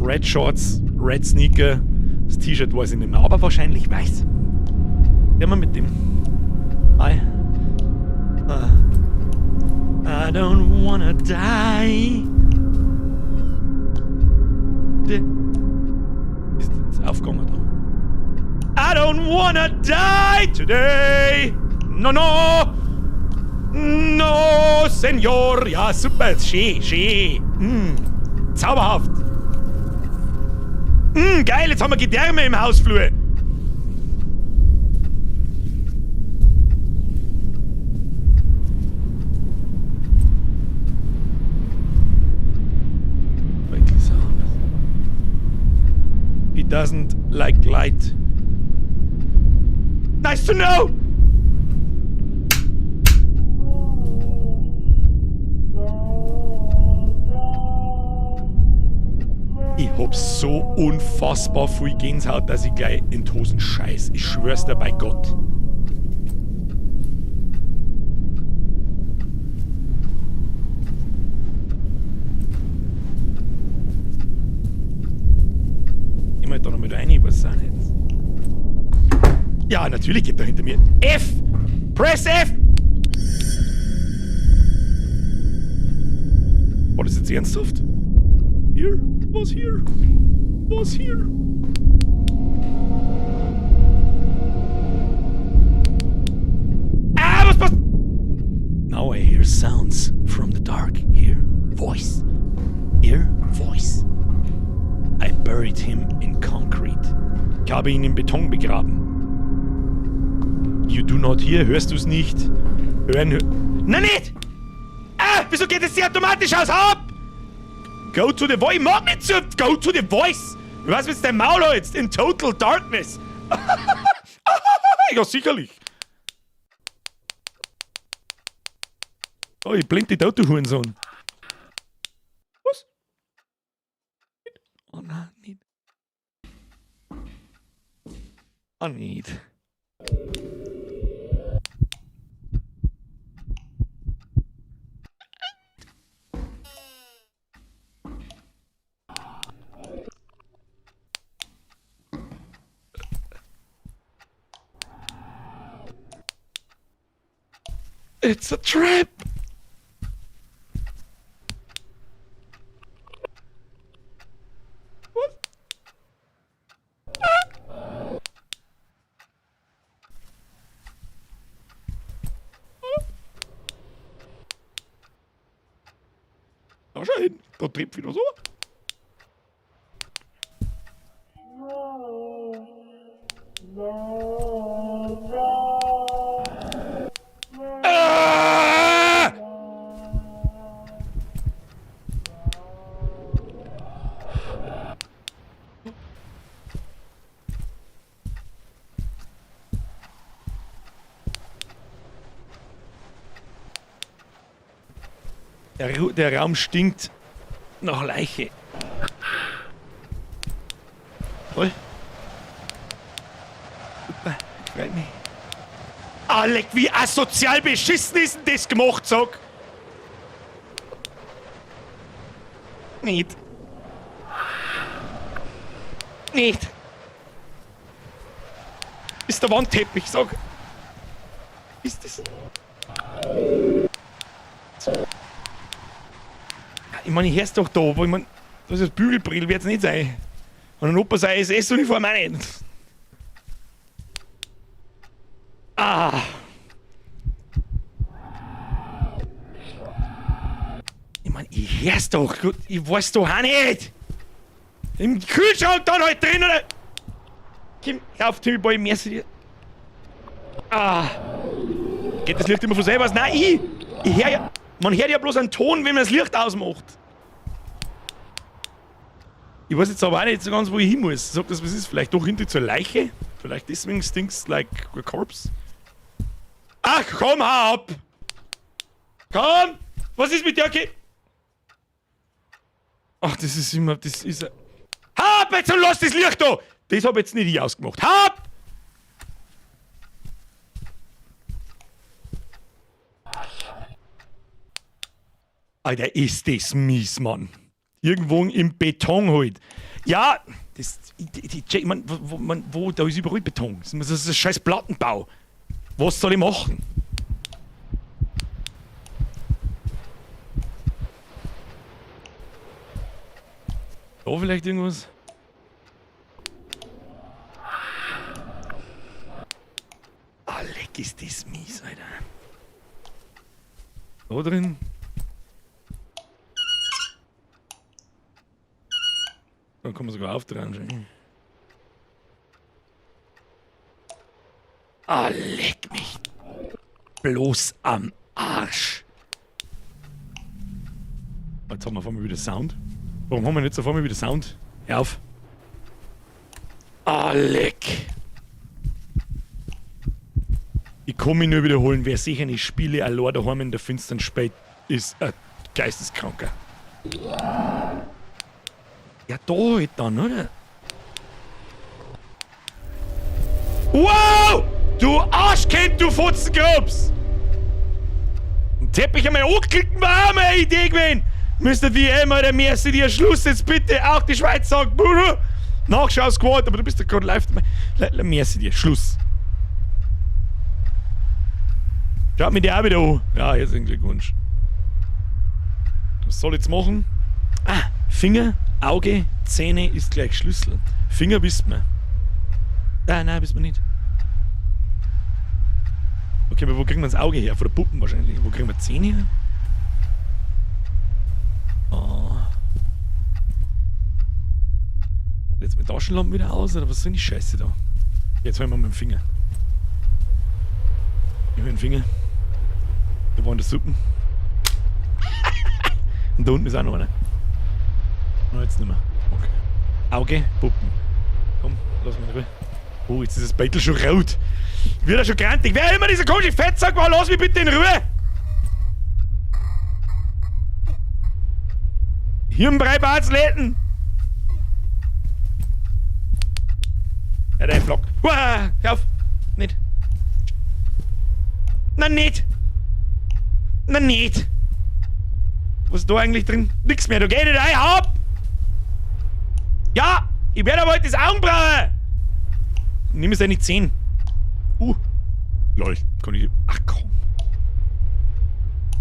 Red Shorts, Red Sneaker. Das T-Shirt weiß ich nicht mehr, aber wahrscheinlich weiß. Gehen wir mit dem. Hi. I don't wanna die. Ist jetzt aufgegangen da. I don't wanna die today. No, no. No, Señor. Ja, super. Schön, schön. Zauberhaft. Geil, jetzt haben wir Gedärme im Hausflur. He doesn't like light. Nice to know! Ich hab so unfassbar viel Gänsehaut, dass ich gleich in die Hosen scheiß. Ich schwör's dir bei Gott. Ich mal da noch mit rein, ich weiß auch nicht. Ja, natürlich geht da hinter mir. F! Press F! War das jetzt ernsthaft? Hier? Was hier? Was hier? Ah, was passt? Now I hear sounds from the dark. Hear voice. Hear voice. I buried him in concrete. Ich habe ihn im Beton begraben. You do not hear, hörst du's nicht? Hören, hö Nein, nicht! Ah, wieso geht es hier automatisch aus? Hau ab! Go to the voice. Ich mag nicht zu. Go to the voice! Was mit deinem Maul jetzt? In total darkness. Ja, sicherlich. Oh, ich blend die Auto, Hurensohn. Was? Oh nein, nicht. Oh, nicht. It's a trap! Was? Ah. Da schau hin, da tritt wieder so. Ah! Der Raum stinkt nach Leiche. Toll. Super, freut mich. Ah, leck, wie asozial beschissen ist denn das gemacht, sag. Nicht. Nicht. Ist der Wandteppich, sag. Ist das... Ich meine, ich hör's doch da, aber ich mein, das ist Bügelbrill, wird's nicht sein. Und ein Opa sei SS-Uniform auch nicht. Ah. Ich mein, ich hör's doch. Gut, ich weiß doch auch nicht. Im Kühlschrank dann halt drin, oder? Komm, hör auf, Timmy Boy, merci dir. Ah. Geht das Licht immer von selber aus? Nein, ich. Ich hör ja. Man hört ja bloß einen Ton, wenn man das Licht ausmacht. Ich weiß jetzt aber auch nicht so ganz, wo ich hin muss. Sag das, was ist? Vielleicht doch hinter zur Leiche? Vielleicht deswegen stinks like a corpse? Ach, komm, hau ab! Komm! Was ist mit dir? Okay. Ach, das ist immer. Das ist. Hau ab jetzt und lass das Licht da! Das hab jetzt nicht ich ausgemacht. Hau ab! Alter, ist das mies, Mann. Irgendwo im Beton halt. Ja, das, ich mein, wo, da ist überall Beton. Das ist ein scheiß Plattenbau. Was soll ich machen? Da vielleicht irgendwas? Ah, leck, ist das mies, Alter. Da drin? Da kann man sogar aufdrehen. Schon. Ah, leck mich. Bloß am Arsch. Jetzt haben wir auf einmal wieder Sound. Warum haben wir jetzt auf einmal wieder Sound? Hör auf. Ah, leck. Ich kann mich nur wiederholen, wer sicher nicht Spiele allein daheim in der Finstern spielt, ist ein Geisteskranker. Ja, da halt dann, oder? Wow! Du Arschkind, du Fotzengrubs! Ein Teppich einmal anklicken war auch mal eine Idee gewesen! Mr. VM, Alter, merci dir, Schluss jetzt bitte! Auch die Schweiz sagt, Bruder! Nachschau Squad, aber du bist ja gerade live. Merci dir, Schluss. Schaut mir die auch wieder an. Ja, herzlichen Glückwunsch. Was soll ich jetzt machen? Ah, Finger, Auge, Zähne ist gleich Schlüssel. Finger wisst man. Ah, nein, wissen wir nicht. Okay, aber wo kriegen wir das Auge her? Von der Puppen wahrscheinlich. Wo kriegen wir Zähne her? Oh. Jetzt mit Taschenlampen wieder aus oder was soll die Scheiße da? Jetzt holen wir mit dem Finger. Ich hol den Finger. Da waren die Suppen. Und da unten ist auch noch einer. Na, jetzt nicht mehr. Okay. Auge, Puppen. Komm, lass mich in Ruhe. Oh, jetzt ist das Beitel schon rot. Wird er schon grantig. Wer immer dieser komische Fettsack war, lass mich bitte in Ruhe! Hirnbrei-Batzläden! Ja, dein Block. Uah, hör auf! Nicht! Na nicht! Na nicht! Was ist da eigentlich drin? Nix mehr, du geh nicht rein, hau ab! Ja! Ich werde aber heute das Augenbraue! Nimm es eine 10. Lol, kann ich. Ach komm.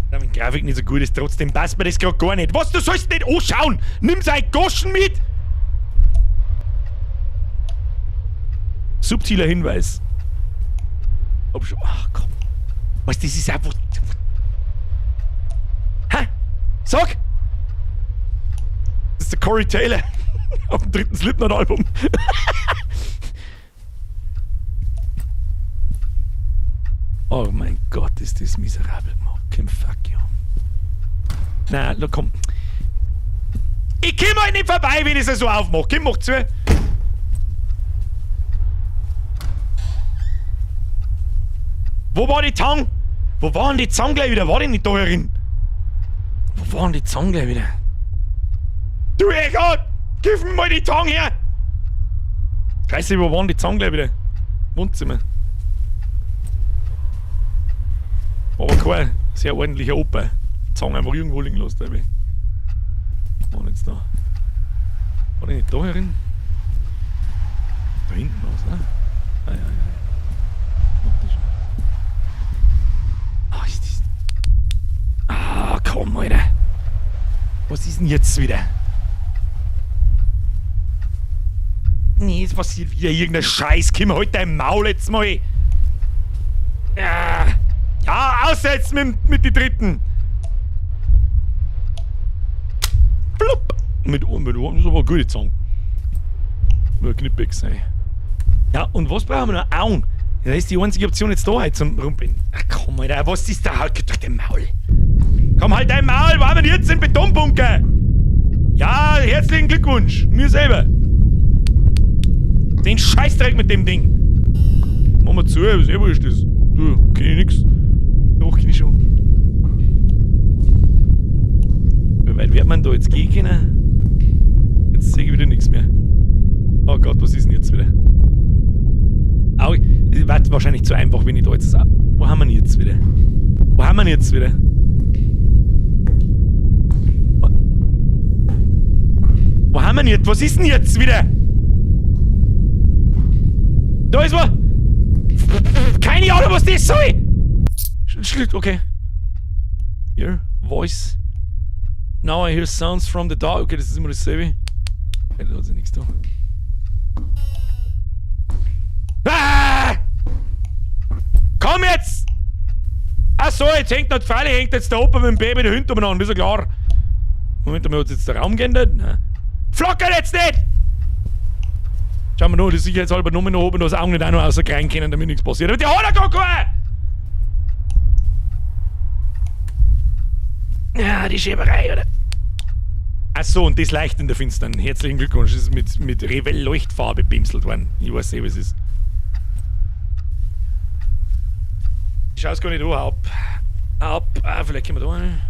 Wenn die Grafik nicht so gut ist, trotzdem passt mir das gerade gar nicht. Was, du sollst nicht anschauen! Nimm sein Goschen mit! Subtiler Hinweis. Ob schon. Ach komm. Was, das ist einfach. Hä? Sag! Das ist der Corey Taylor. Auf dem dritten Slipknot-Album. Oh mein Gott, ist das miserabel gemacht. Komm, fuck you. Na, komm. Ich komm halt nicht vorbei, wenn ich es so aufmache. Komm, mach zu. Wo war die Tang? Wo waren die Zange gleich wieder? War die nicht da herin? Wo waren die Zange gleich wieder? Du Echo! Gib mir mal die Zange her! Scheiße, wo waren die Zange gleich wieder? Wohnzimmer. Aber kein sehr ordentlicher Opa. Zange einfach irgendwo liegen lassen, glaube ich. Wo jetzt da? War die nicht da herin? Da hinten was, ne? Ah, ja, ja. Mach das schon. Ah, ist das. Ah, komm, Alter. Was ist denn jetzt wieder? Nee, es passiert wieder irgendein Scheiß. Komm, halt dein Maul jetzt mal. Ja, ja, aussetzen mit die Dritten. Plupp. Mit Ohren, das ist aber eine gute Zange. Nur knippig sein. Ja, und was brauchen wir noch? Augen. Ja, das ist die einzige Option jetzt da halt zum Rumpeln. Ach komm, Alter, was ist da? Halt doch dein Maul. Komm, halt dein Maul, wo haben wir jetzt im Betonbunker? Ja, herzlichen Glückwunsch. Mir selber. Den Scheißdreck mit dem Ding. Mach mal zu, ist eh wurscht das. Du, kenn ich nix. Doch, kenn ich schon. Wie weit wird man da jetzt gehen können? Jetzt sehe ich wieder nichts mehr. Oh Gott, was ist denn jetzt wieder? Au, es wird wahrscheinlich zu einfach, wenn ich da jetzt. Wo haben wir denn jetzt wieder? Wo haben wir denn jetzt wieder? Wo haben wir denn jetzt? Was ist denn jetzt wieder? Da ist was! Keine Ahnung, was das soll! Okay. Here, voice. Now I hear sounds from the dark. Okay, das ist immer dasselbe. Okay, da hat sich nichts da. Ah! Komm jetzt! Ach so, jetzt hängt das freilich, hängt jetzt der Opa mit dem Baby da hinten umeinander, ist ja klar. Moment mal, hat sich jetzt der Raum geändert? Nein. Flackert jetzt nicht! Schauen wir nur, die sicherheitshalber nur noch oben das Auge nicht auch noch außer rein können, damit nichts passiert. Aber die hat er gar keine! Ja, die Schäberei, oder? Ach so, und das leicht in der Finstern. Herzlichen Glückwunsch, das ist mit Revell Leuchtfarbe bimselt worden. Ich weiß eh, was es ist. Ich schau's gar nicht an, ab. Ab. Ah, vielleicht können wir da rein.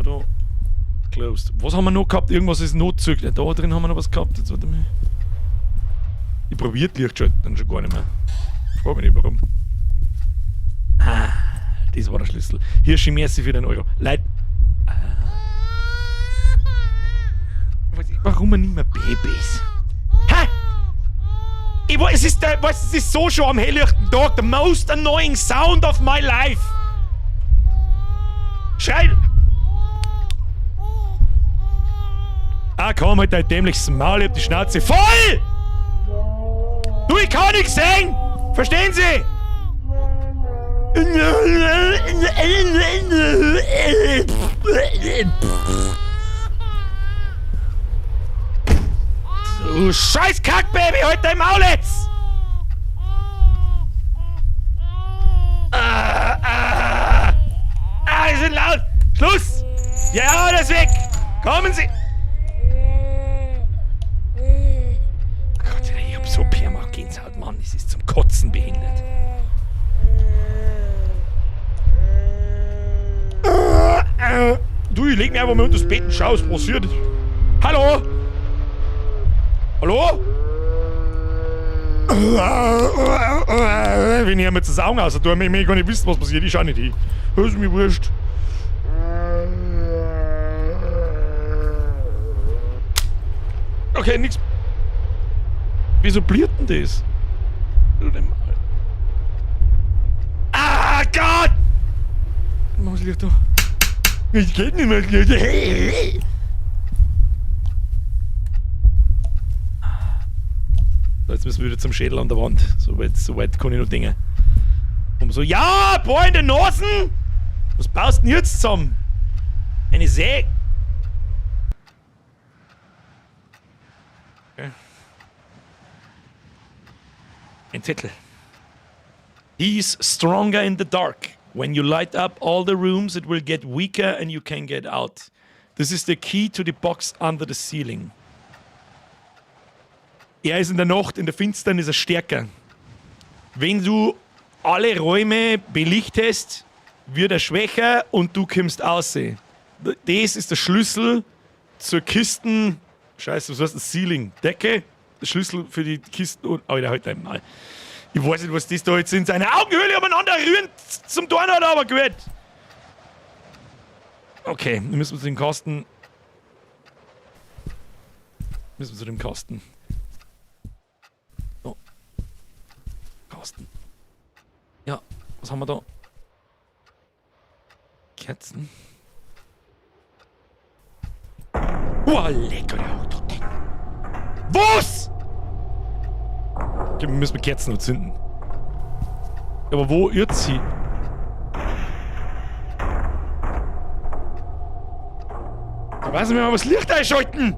Da. Closed. Was haben wir noch gehabt? Irgendwas ist noch zu. Da drin haben wir noch was gehabt. Jetzt warte mal. Ich probiert Lichtschalten dann schon gar nicht mehr. Frag mich nicht warum. Ah, das war der Schlüssel. Hirschi, merci für den Euro. Leid. Ah. Warum man nicht mehr Babys? Hä? Ich weiß, es ist, der, weißt, es ist so schon am helllichten Tag. The most annoying sound of my life. Schrei! Ah, komm, halt dein dämliches Maul, ich hab die Schnauze voll! Du, ich kann nichts sehen! Verstehen Sie? So. Du scheiß Kackbaby, halt dein Maul jetzt! Ah, ah, ah, die sind laut! Schluss! Ja, das ist weg! Kommen Sie! Gott, ich hab so Perma-Gänsehaut, Mann, das ist zum Kotzen behindert. Du, ich leg mich einfach mal unter das Bett und schau, was passiert. Hallo? Hallo? Wenn ich mir jetzt das Augen aus tue, ich möchte gar nicht wissen, was passiert. Ich schau nicht hin. Das ist mir wurscht. Okay, nix. Wieso bliert denn das? Ah, Gott! Mach das Licht da. Ich geht nicht mehr. So, jetzt müssen wir wieder zum Schädel an der Wand. So weit, so weit kann ich noch Dinge. Um so, ja, boah, in den Nasen! Was baust du denn jetzt zusammen? Eine Säge. Okay. Ein Zettel. He's stronger in the dark. When you light up all the rooms, it will get weaker and you can get out. This is the key to the box under the ceiling. Er ist in der Nacht, in der Finsternis ist er stärker. Wenn du alle Räume belichtest, wird er schwächer und du kommst aussehen. Das ist der Schlüssel zur Kisten. Scheiße, was heißt das? Ceiling? Decke? Der Schlüssel für die Kisten. Und, Alter, halt einmal. Ich weiß nicht, was das da jetzt in seiner Augenhöhle umeinander rühren zum Dorn hat, aber gut. Okay, dann müssen wir zu dem Kasten. Müssen wir zu dem Kasten. Oh. Kasten. Ja, was haben wir da? Kerzen. Oh, lecker, der Auto. Was? Okay, wir müssen Kerzen anzünden. Aber wo irrt sie? Da weiß ich nicht mehr, was Licht einschalten!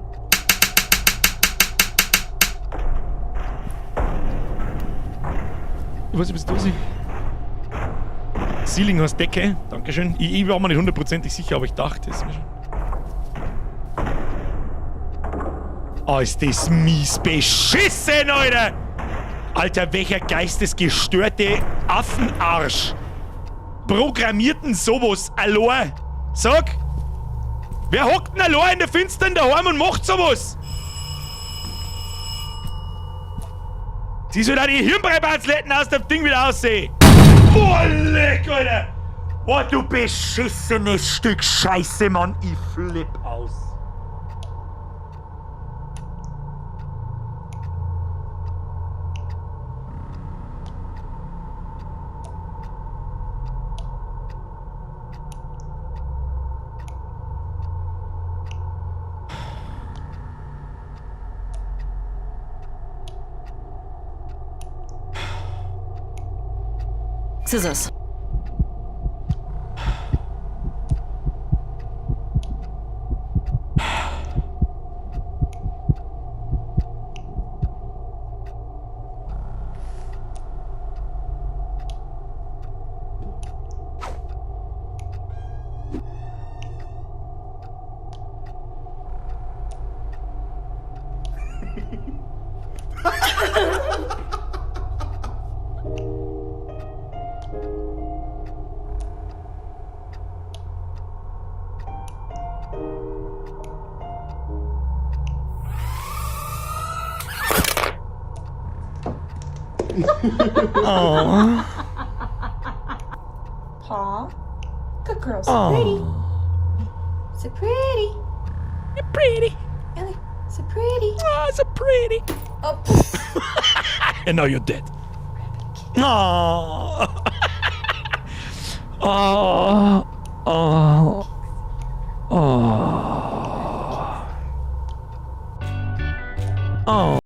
Ich weiß nicht, was da ist. Ceiling heißt Decke. Dankeschön. Ich war mir nicht hundertprozentig sicher, aber ich dachte es mir schon. Oh, ist das mies beschissen, Alter! Alter, welcher geistesgestörte Affenarsch programmiert denn sowas allein? Sag! Wer hockt denn allein in der Finstern daheim und macht sowas? Sie soll da die Hirnbreibatzletten aus dem Ding wieder aussehen. Boah, leck, Alter! Boah, du beschissenes Stück Scheiße, Mann. Ich flipp aus. Scissors. Oh. Paw. Good girl. So pretty. So pretty. You're pretty. Ellie, so pretty. Oh, so pretty. Oh. And now you're dead. Oh. Oh. Oh. Oh. Oh.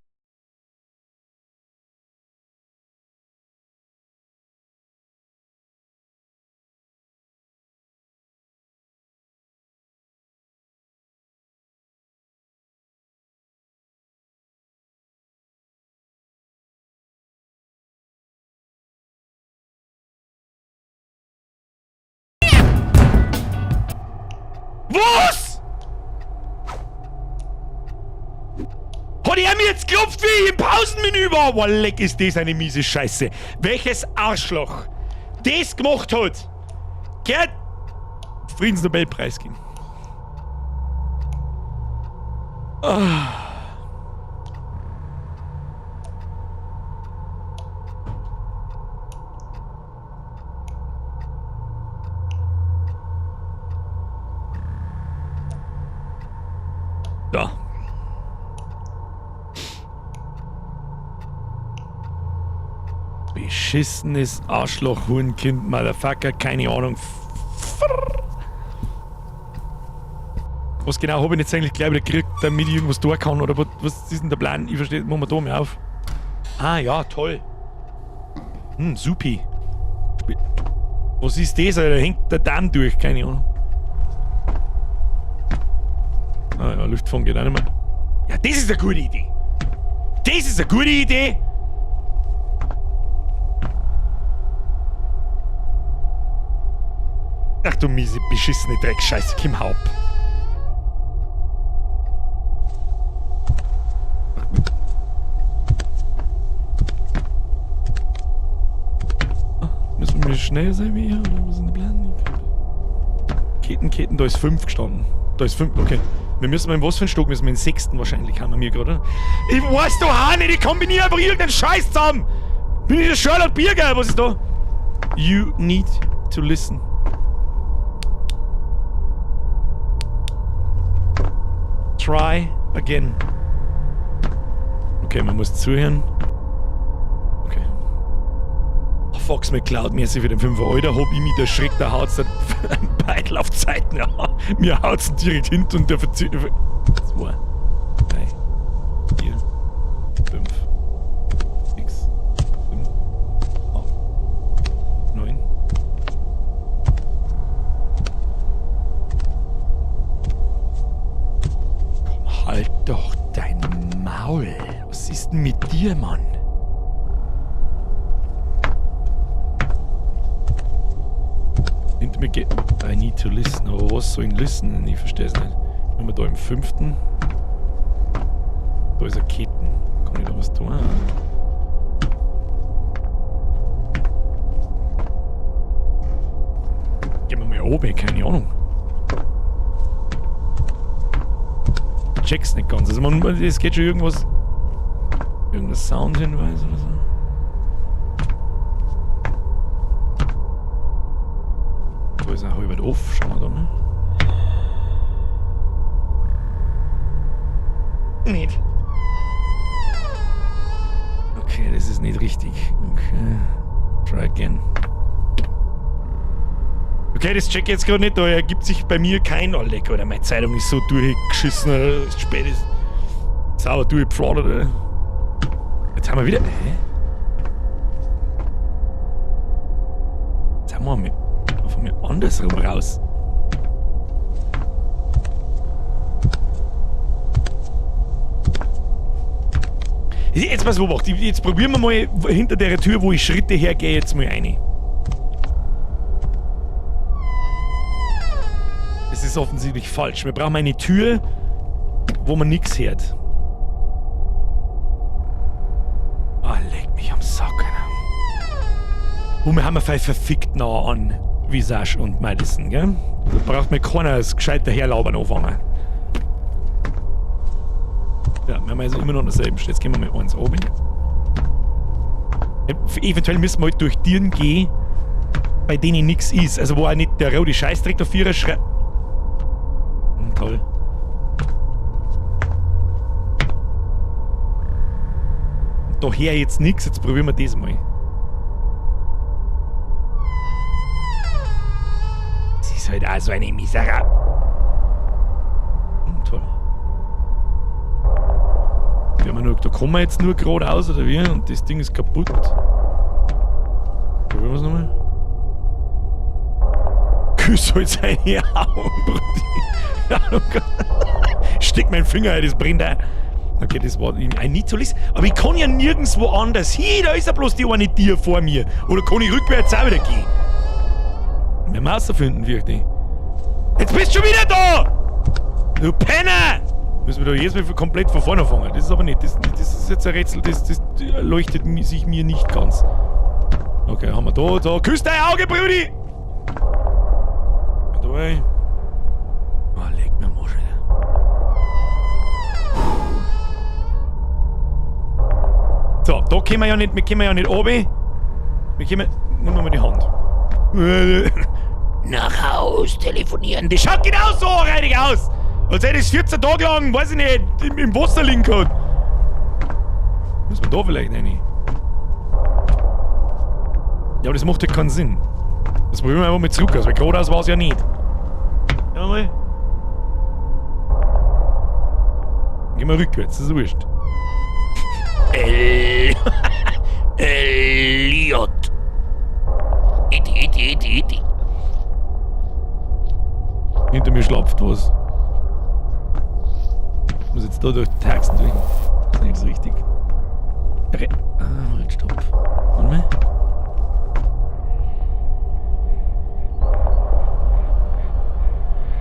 Was? Hat er mir jetzt geklopft, wie ich im Pausenmenü war? Boah, leck, ist das eine miese Scheiße. Welches Arschloch das gemacht hat, gehört Friedensnobelpreis geben. Ah. Da. Beschissenes Arschloch, Hurenkind, Motherfucker, keine Ahnung. Was genau habe ich jetzt eigentlich gleich wieder gekriegt, damit ich irgendwas tun kann? Oder was ist denn der Plan? Ich verstehe, machen wir da mal auf. Ah ja, toll. Supi. Was ist das, Alter? Hängt der Darm durch? Keine Ahnung. Ah ja, Luftfang geht auch nicht mehr. Ja, das ist eine gute Idee. Das ist eine gute Idee. Ach du miese, beschissene Dreckscheiße, komm hau ab. Müssen wir schnell sein wie hier? Oder was ist denn der Plan? Ketten, Ketten, da ist 5 gestanden. Da ist 5, okay. Wir müssen mal in was für einen Stock müssen wir? In den 6. wahrscheinlich haben wir mir gerade, oder? Ich weiß doch auch nicht, ich kombiniere einfach irgendeinen Scheiß zusammen! Bin ich der Charlotte Birger? Was ist da? You need to listen. Try again. Okay, man muss zuhören. Okay. Oh, Fox McCloud, merci für den 5er. Alter, hab ich mich erschreckt, da haut's dann Beitel auf Zeiten. Ja. Mir haut's direkt hinten und der verzieht. 2, 3, 4, 5, 6, 7, 8, 9. Komm, halt doch dein Maul. Was ist denn mit dir, Mann? Hinter mir geht. I need to listen. Aber was soll ich listen? Ich verstehe es nicht. Wenn wir da im 5. Da ist ein Ketten. Kann ich da was tun? Gehen wir mal oben, keine Ahnung. Check's nicht ganz. Also man, es geht schon irgendwas. Irgendein Soundhinweis oder so. Da ist auch halb off. Schauen wir da mal. Nicht. Okay, das ist nicht richtig. Okay. Try again. Okay, das check ich jetzt gerade nicht. Da ergibt sich bei mir kein Leck, oder meine Zeitung ist so durchgeschissen, oder ist spät ist. Sauber durchgepfladert, oder? Jetzt haben wir wieder. Hä? Jetzt haben wir mit, von mir andersrum raus. Jetzt pass auf, jetzt probieren wir mal hinter der Tür, wo ich Schritte hergehe, jetzt mal rein. Das ist offensichtlich falsch. Wir brauchen eine Tür, wo man nix hört. Ah, leck mich am Sack, Alter. Und wir haben wir verfickt nah an Visage und Madison, gell? Da braucht mir keiner das gescheite Herlabern anfangen. Ja, wir haben also immer noch dasselbe. Jetzt gehen wir mal eins oben. Eventuell müssen wir halt durch Türen gehen, bei denen nix ist. Also wo auch nicht der rote Scheißdreck da vierer schreit. Toll. Und daher jetzt nix, jetzt probieren wir das mal. Das ist halt auch so eine Miserable. Toll. Wir haben nur, da kommen wir jetzt nur geradeaus, oder wie? Und das Ding ist kaputt. Probieren wir es nochmal. Küss halt seine Augen, Brudi. Steck meinen Finger ein, das brennt auch. Okay, das war ein nicht so listen. Aber ich kann ja nirgendwo anders hin. Da ist ja bloß die eine Tür vor mir. Oder kann ich rückwärts auch wieder gehen? Wir haben rausfinden, wirklich. Jetzt bist du schon wieder da! Du Penner! Müssen wir da jedes Mal komplett von vorne anfangen. Das ist aber nicht. Das ist jetzt ein Rätsel, das leuchtet sich mir nicht ganz. Okay, haben wir da, da. Küss dein Auge, Brudi! Da, ey. Oh, leck mir am Arsch, Alter. So, da können wir ja nicht, wir können ja nicht runter. Wir können. Nimm mal die Hand. Nach Haus telefonieren. Die schaut genauso reinig aus! Als hätte ich 14 Tage lang, weiß ich nicht, im Wasser liegen gehabt. Müssen wir da vielleicht rein? Ja, aber das macht ja keinen Sinn. Das probieren wir einfach mal zurück aus, weil geradeaus war es ja nicht. Ja, mal. Gehen wir rückwärts, das ist wurscht. L. Elliot. Iti, iti, iti, iti. Hinter mir schlapft was. Ich muss jetzt da durch die Taxen durch. Das ist nicht so richtig. Moment, stopp. Warte mal.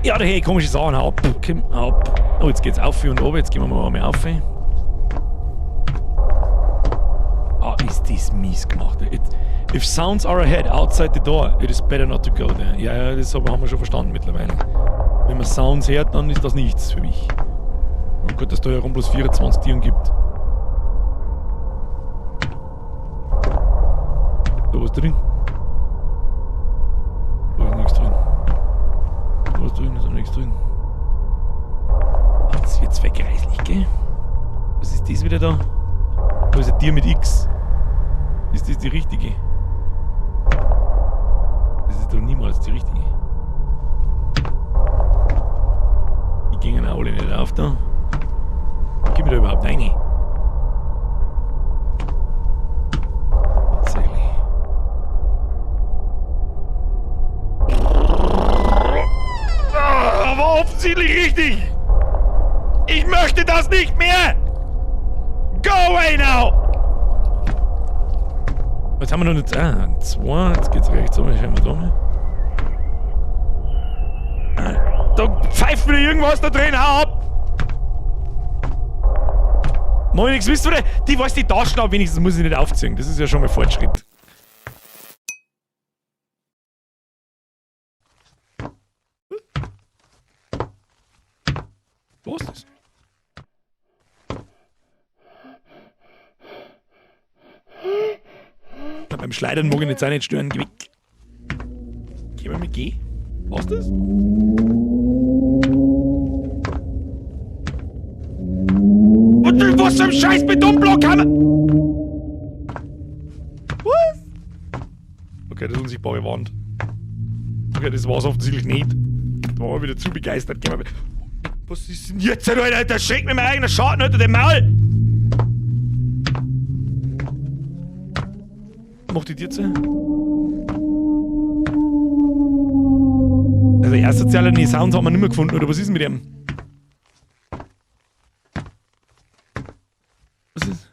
Ja, da hey, komische Sachen. Hau ab. Komm, ab. Oh, jetzt geht's auf und oben. Jetzt gehen wir mal einmal auf. Ah, ist das mies gemacht. If sounds are ahead outside the door, it is better not to go there. Ja, ja, das haben wir schon verstanden mittlerweile. Wenn man Sounds hört, dann ist das nichts für mich. Oh Gott, dass da herum bloß 24 Tieren gibt. Da was drin? Da ist nichts drin. Da was drin, ist auch nichts drin. Ah, das wird zweckreislich, gell? Was ist das wieder da? Da ist ein Tier mit X. Ist das die richtige? Das ist doch niemals die richtige. Die gingen auch alle nicht auf da. Gib mir da überhaupt rein. Tatsächlich. Ah, war offensichtlich richtig! Ich möchte das nicht mehr! Go away now! Jetzt haben wir noch eine, zwei, jetzt geht's rechts um, schauen wir da mal. Da pfeift wieder irgendwas da drin, hau ab! Moin, nix, wisst ihr, die weiß die Taschen ab, wenigstens muss ich nicht aufziehen. Das ist ja schon mal Fortschritt. Was ist das? Na, beim Schleudern mag ich jetzt auch nicht stören. Geh weg. Geh mal mit G. Was ist das? Und was zum scheiß Betonblock haben wir? Was? Okay, das ist unsichtbare Wand. Okay, das war's offensichtlich nicht. Da war ich wieder zu begeistert. Geh mal mit. Was ist denn jetzt, Alter? Der schreckt mir mein eigener Schatten unter dem Maul! Mach die Tür zu. Also asoziale Sounds haben wir nicht mehr gefunden, oder was ist denn mit dem? Was ist?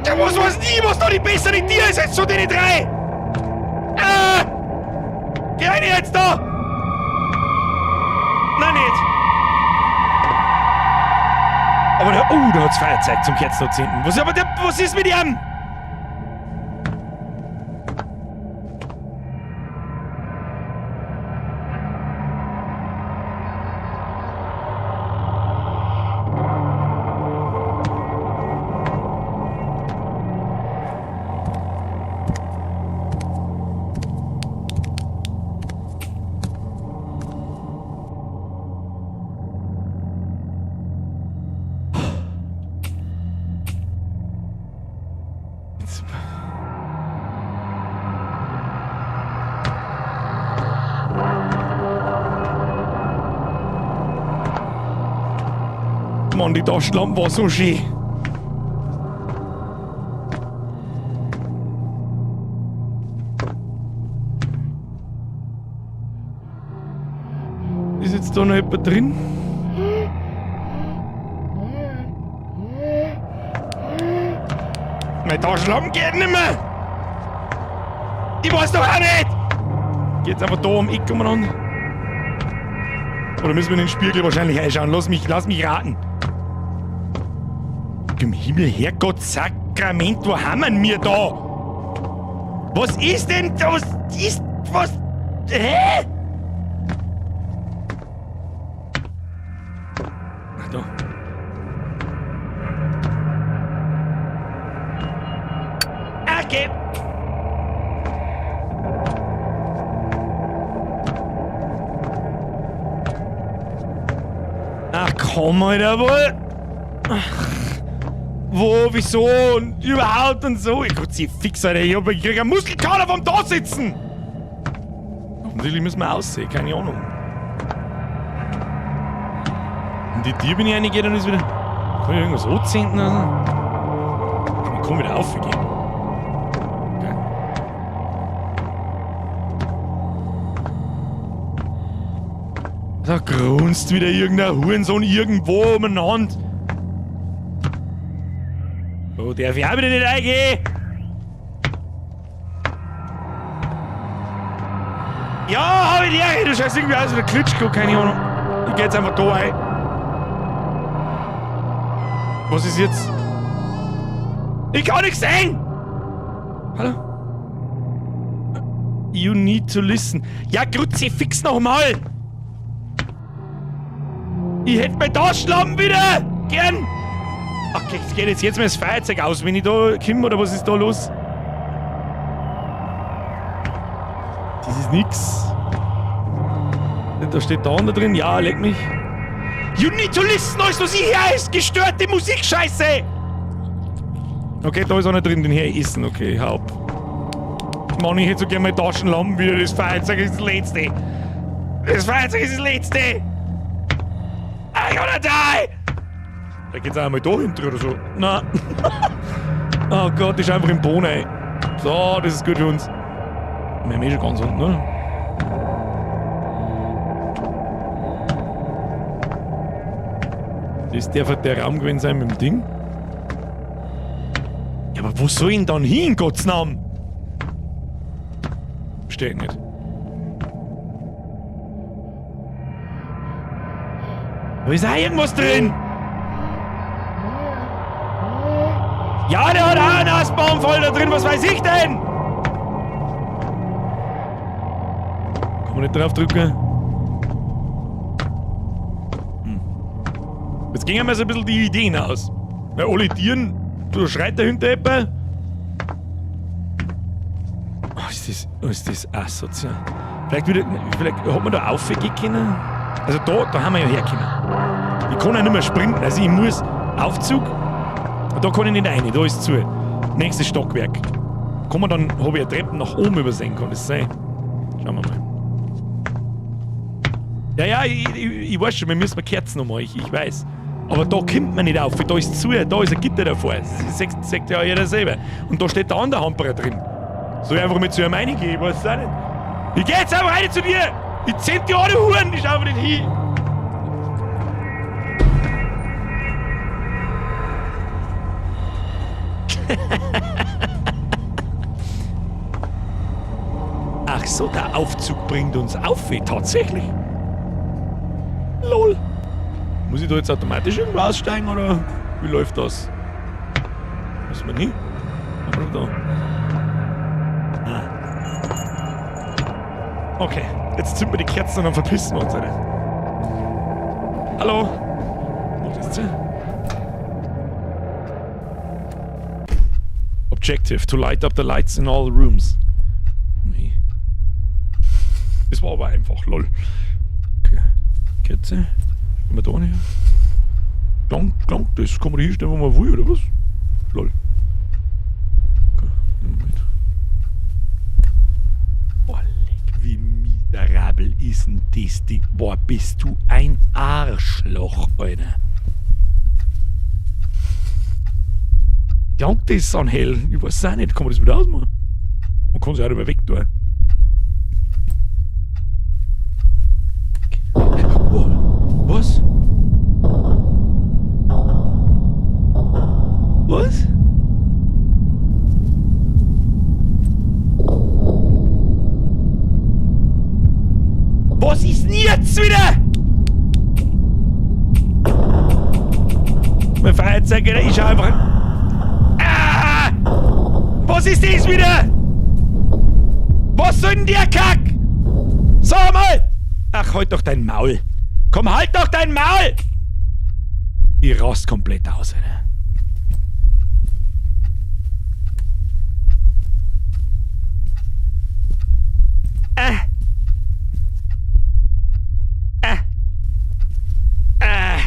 Ja, was weiß ich, was da die bessere Tier ist jetzt zu den drei? Ah! Geh rein jetzt da! Nein, nicht! Aber der, oh, da hat's Feuerzeug zum Kerzen anzünden. Was, aber der, was ist mit ihm? Mann, die Taschenlampe war so schön. Ist jetzt da noch jemand drin? Mein Taschenlampen geht nicht mehr! Ich weiß doch auch nicht! Geht's einfach da um Eck umeinander? Oder müssen wir in den Spiegel wahrscheinlich einschauen? Lass mich raten. Im Himmel, Herrgott, Sakrament, wo haben wir da? Was ist denn da? Was ist. Was? Hä? Ach da. Okay. Ach komm, Alter, wohl. Wo, wieso und überhaupt und so. Ich Gott, sie fix, Alter. Ich krieg einen Muskelkater vom da sitzen. Offensichtlich müssen wir aussehen, keine Ahnung. In die Tür bin ich reingegangen und ist wieder. Kann ich irgendwas anzünden oder so? Man kann wieder aufgehen. Okay. Da grunzt wieder irgendein Hurensohn irgendwo umeinander. Oh, darf ich auch wieder nicht reingehen? Ja, hab ich die. Du schaust irgendwie aus wie der Klitschko, keine Ahnung. Ich geh jetzt einfach da rein. Was ist jetzt? Ich kann nichts sehen! Hallo? You need to listen. Ja, Kruzifix nochmal! Ich hätte mein Taschenlampen wieder! Gern! Ach, jetzt geht jetzt mal das Feuerzeug aus, wenn ich da komme, oder was ist da los? Das ist nix. Da steht da drin, ja, leck mich. You need to listen, alles was ich her ist, gestörte Musikscheiße! Okay, da ist einer drin, den her essen, okay, hau ab. Mann, ich hätte so gerne meine Taschenlampen wieder, das Feuerzeug ist das Letzte. Das Feuerzeug ist das Letzte! I gonna die! Da geht's auch einmal da hinter oder so. Na. Oh Gott, das ist einfach im Boden, ey. So, das ist gut für uns. Wir haben eh schon ganz unten, oder? Das darf halt der Raum gewesen sein mit dem Ding. Ja, aber wo soll ich denn dann hin, Gottes Namen? Verstehe ich nicht. Da ist auch irgendwas drin! Ja, der hat auch einen Asthmaunfall da drin, was weiß ich denn? Kann man nicht drauf drücken? Hm. Jetzt gingen mir so ein bisschen die Ideen aus. Weil alle Tieren, da schreit dahinter jemand. Oh, ist das asozial. Vielleicht hat man da aufgehen können. Also da haben wir ja hergekommen. Ich kann ja nicht mehr sprinten, also ich muss Aufzug. Da kann ich nicht rein, da ist zu. Nächstes Stockwerk. Kann man dann, habe ich eine Treppe nach oben übersehen, kann das sein? Schauen wir mal. Ja, ja, ich weiß schon, wir müssen Kerzen nochmal, ich weiß. Aber da kommt man nicht auf, da ist zu, da ist ein Gitter davor. Das sagt ja jeder selber. Und da steht der andere Hamperer drin. Soll ich einfach mit zu ihm reingehen? Ich weiß es auch nicht. Ich geh jetzt einfach rein zu dir! Ich zähl die alle Huren, ich schau einfach nicht hin! Ach so, der Aufzug bringt uns auf, tatsächlich. Lol. Muss ich da jetzt automatisch irgendwo aussteigen oder wie läuft das? Muss man nie? Aber da. Ah. Okay, jetzt zünden wir die Kerzen und dann verpissen wir uns, Alter. Hallo? Wo ist das? Objective, to light up the lights in all rooms. Nee. Das war aber einfach, lol. Okay. Kerze. Haben wir da nicht? Klang, klang, das kann man hinstellen, wo man will, oder was? Lol. Okay, Moment. Boah, leck, wie miserabel ist denn das Ding? Boah, bist du ein Arschloch, Alter. Klang das an hell? Ich weiß auch nicht, kann man das wieder ausmachen? Man kann sich auch nicht mehr weg tun. Okay. Oh, was? Was? Was ist denn jetzt wieder? Mein Feuerzeug, ich schau einfach. Ah! Was ist das wieder? Was soll denn der Kack? Sag mal! Ach, halt doch dein Maul! Komm, halt doch dein Maul! Ich rast komplett aus, Alter. Ah. Ah. Ah.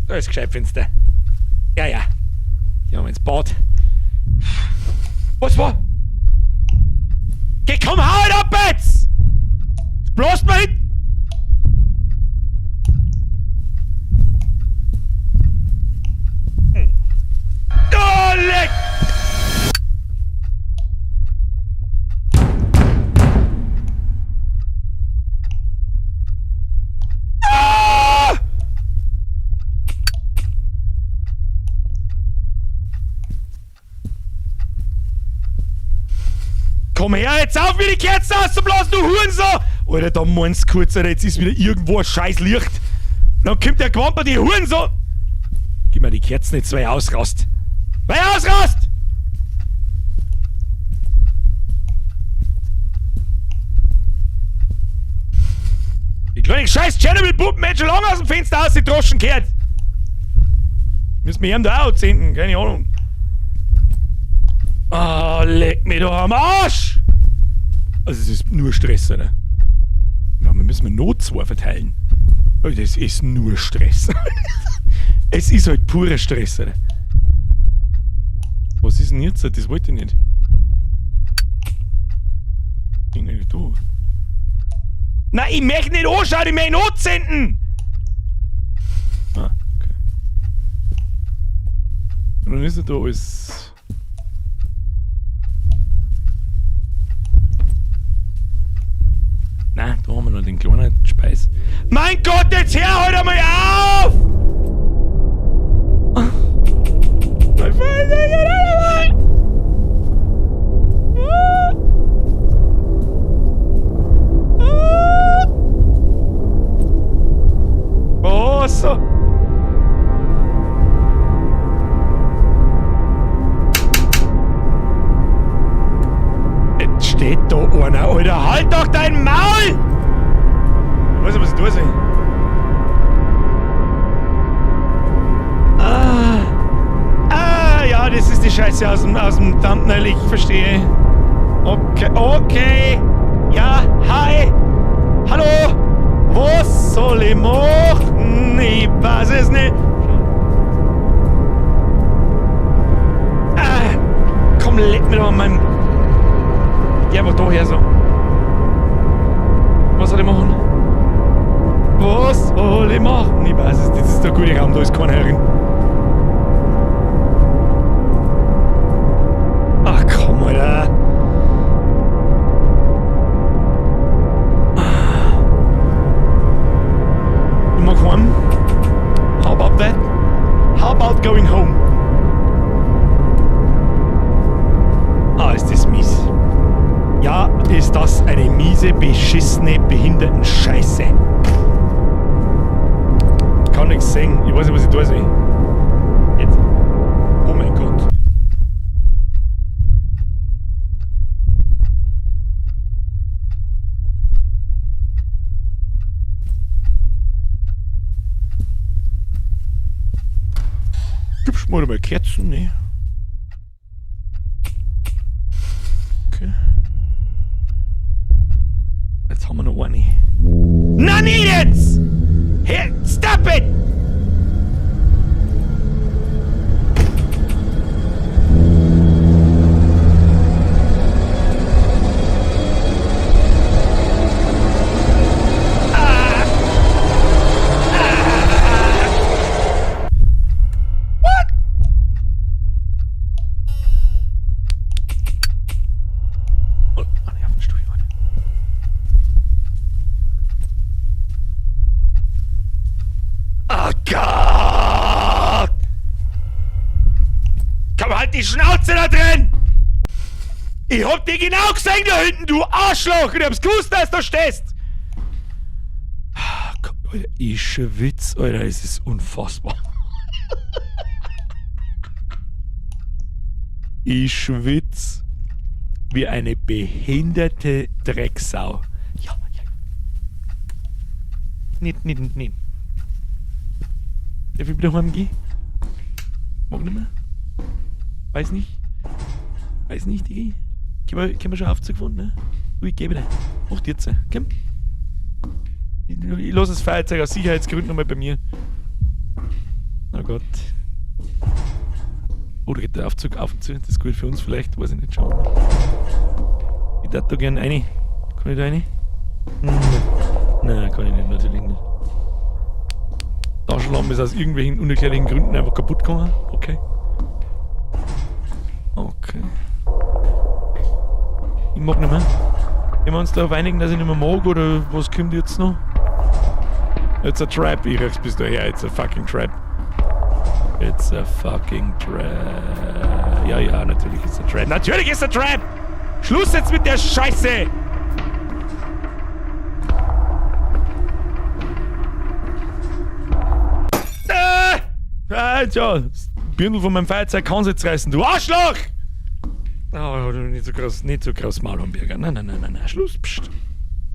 Da ist gescheit finster. Ja, ja. Gehen wir ins Bad. Was war? Geh, komm, hau halt ab jetzt! Bloß mal hin! Oh, leck! Ah! Komm her, jetzt auf, mir die Kerzen auszublasen, du Hurensohn! Alter, da meinst du kurz, Alter, jetzt ist wieder irgendwo ein scheiß Licht. Dann kommt der Quamper, die Hurensohn! Gib mir die Kerzen jetzt, weil ich ausrast. Weil ich ausrast! Die kleinen scheiß Tschernobyl-Puppen hätten schon lange aus dem Fenster ausgedroschen gehört. Müssen wir ihm da auch zünden, keine Ahnung. Ah, leck mich doch am Arsch! Also es ist nur Stress, oder? Ja, wir müssen Not zwei verteilen. Oh, das ist nur Stress. Es ist halt purer Stress, oder? Was ist denn jetzt? Das wollte ich nicht. Bin nicht da. Nein, ich möchte nicht anschauen, ich möchte anzünden! Ah, okay. Und dann ist er da alles. Nein, da haben wir noch den kleinen Speis. Mein Gott, jetzt hör halt einmal auf! Mein Oh, so. Jetzt steht da einer, Alter. Halt doch dein Maul! Ich weiß nicht, was ich tun soll. Ah. Ah, ja, das ist die Scheiße aus dem Thumbnail, ich verstehe. Okay, okay. Ja, hi. Hallo. Was soll ich machen? Ich weiß es nicht. Ah, komm, leck mir doch an meinem... Geh einfach da her so. Was soll ich machen? Was soll ich machen? Ich weiß es nicht, das ist der gute Raum, da ist keiner herin. Ach komm, Alter. Ich mag heim. How about that? How about going home? Ah, ist das mies. Ja, ist das eine miese, beschissene, behinderten Scheiße. Kann nichts sehen. Ich weiß nicht, was ich tun soll. Jetzt. Oh mein Gott. Gibst mir mal Kerzen, ne? Okay. Jetzt haben wir noch eine. Na, nicht jetzt! Hey, stop it! Ah! Ah! What? Oh, nee, auf den Stuhl, warte. Oh Gott! Komm, halt die Schnauze da drin! Ich hab dich genau gesehen da hinten, du Arschloch! Und ich hab's gewusst, dass du da stehst! Alter, ich schwitz, Alter, es ist unfassbar. Ich schwitz wie eine behinderte Drecksau. Ja, ja. Nicht, nicht, nicht. Darf ich wieder heimgehen? Mag nicht mehr? Weiß nicht. Weiß nicht, Digi. Können wir schon Aufzug gefunden, ne? Ui, geh bitte. Mach jetzt. Komm. Ich lasse das Feuerzeug aus Sicherheitsgründen nochmal bei mir. Oh Gott. Oh, da geht der Aufzug auf und zu. Das ist gut für uns vielleicht. Weiß ich nicht. Schauen wir mal. Ich darf da gerne rein. Kann ich da rein? Nein. Nein, kann ich nicht. Natürlich nicht. Taschenlampe ist aus irgendwelchen unerklärlichen Gründen einfach kaputt gegangen. Okay. Okay. Ich mag nicht mehr. Können wir uns darauf einigen, dass ich nicht mehr mag, oder was kommt jetzt noch? It's a trap, ich krieg's bis daher. It's a fucking trap. It's a fucking trap. Ja, ja, natürlich ist a trap. Natürlich ist a trap! Schluss jetzt mit der Scheiße! Ah! Ah, tja, das Birndl von meinem Feuerzeug kann's jetzt reißen, du Arschloch! Oh, nicht so groß, nicht so groß Maul haben, Birger. Nein, nein, nein, nein, nein. Schluss, pst.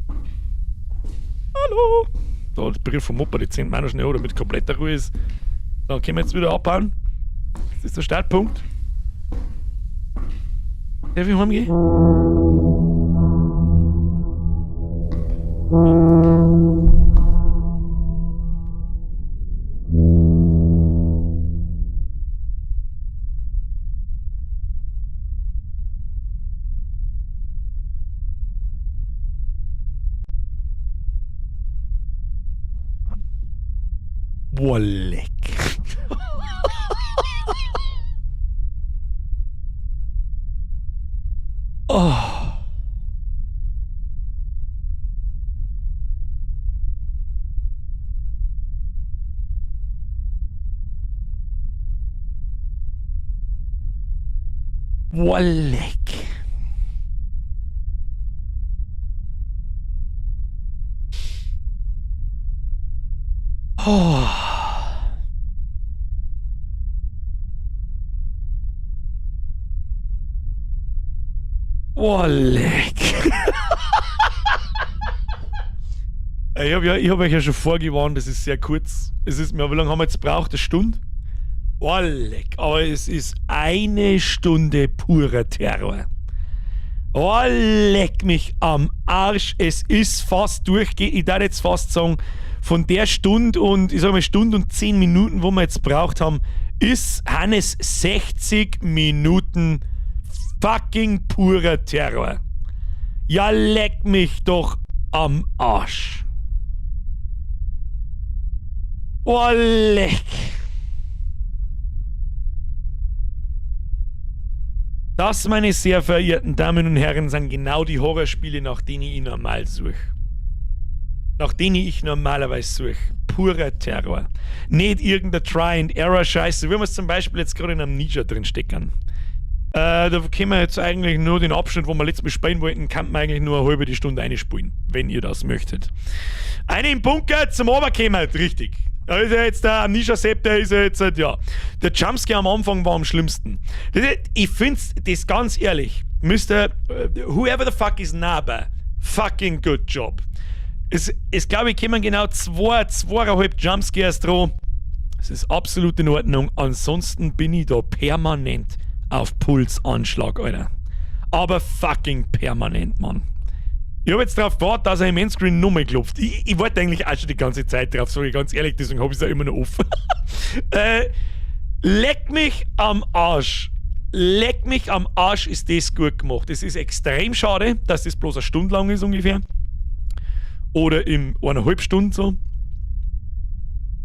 Hallo! Da, der Brief vom Opa, die 10 Mal noch schnell, damit kompletter Ruhe ist. Dann können wir jetzt wieder abhauen. Das ist der Startpunkt. Darf ich heimgehen? Boah, leck. Oh. Boah, leck. Oh. Boah, leck. Ich hab euch ja schon vorgewarnt, das ist sehr kurz. Es ist mir, wie lange haben wir jetzt gebraucht? Eine Stunde? Boah, leck. Aber es ist eine Stunde purer Terror. Oh, leck mich am Arsch. Es ist fast durchgehend. Ich darf jetzt fast sagen, von der Stunde und, ich sag mal, Stunde und 10 Minuten, wo wir jetzt gebraucht haben, ist Hannes 60 Minuten fucking purer Terror. Ja, leck mich doch am Arsch. Oh, leck. Das, meine sehr verehrten Damen und Herren, sind genau die Horrorspiele, nach denen ich normal suche. Nach denen ich normalerweise suche. Purer Terror. Nicht irgendein Try-and-Error-Scheiße, wie wir es zum Beispiel jetzt gerade in Amnesia drin stecken. Da können wir jetzt eigentlich nur den Abschnitt, wo wir letztes Mal spielen wollten, kann man eigentlich nur eine halbe die Stunde einspielen, wenn ihr das möchtet. Eine im Bunker zum Oberkämmer, richtig. Da ist ja jetzt der Amnesia Sepp, der ist ja jetzt, halt, ja. Der Jumpscare am Anfang war am schlimmsten. Ich find's, das ganz ehrlich, Mr. Whoever the fuck is Naba, fucking good job. Es glaube ich, kommen genau zwei, zweieinhalb Jumpscares dran. Es ist absolut in Ordnung. Ansonsten bin ich da permanent auf Pulsanschlag, Alter. Aber fucking permanent, Mann. Ich hab jetzt drauf gewartet, dass er im Endscreen nochmal klopft. Ich warte eigentlich auch schon die ganze Zeit drauf, sag ich ganz ehrlich, deswegen hab ich's ja immer noch offen. Leck mich am Arsch. Leck mich am Arsch, ist das gut gemacht. Es ist extrem schade, dass das bloß eine Stunde lang ist ungefähr. Oder in eineinhalb Stunden so.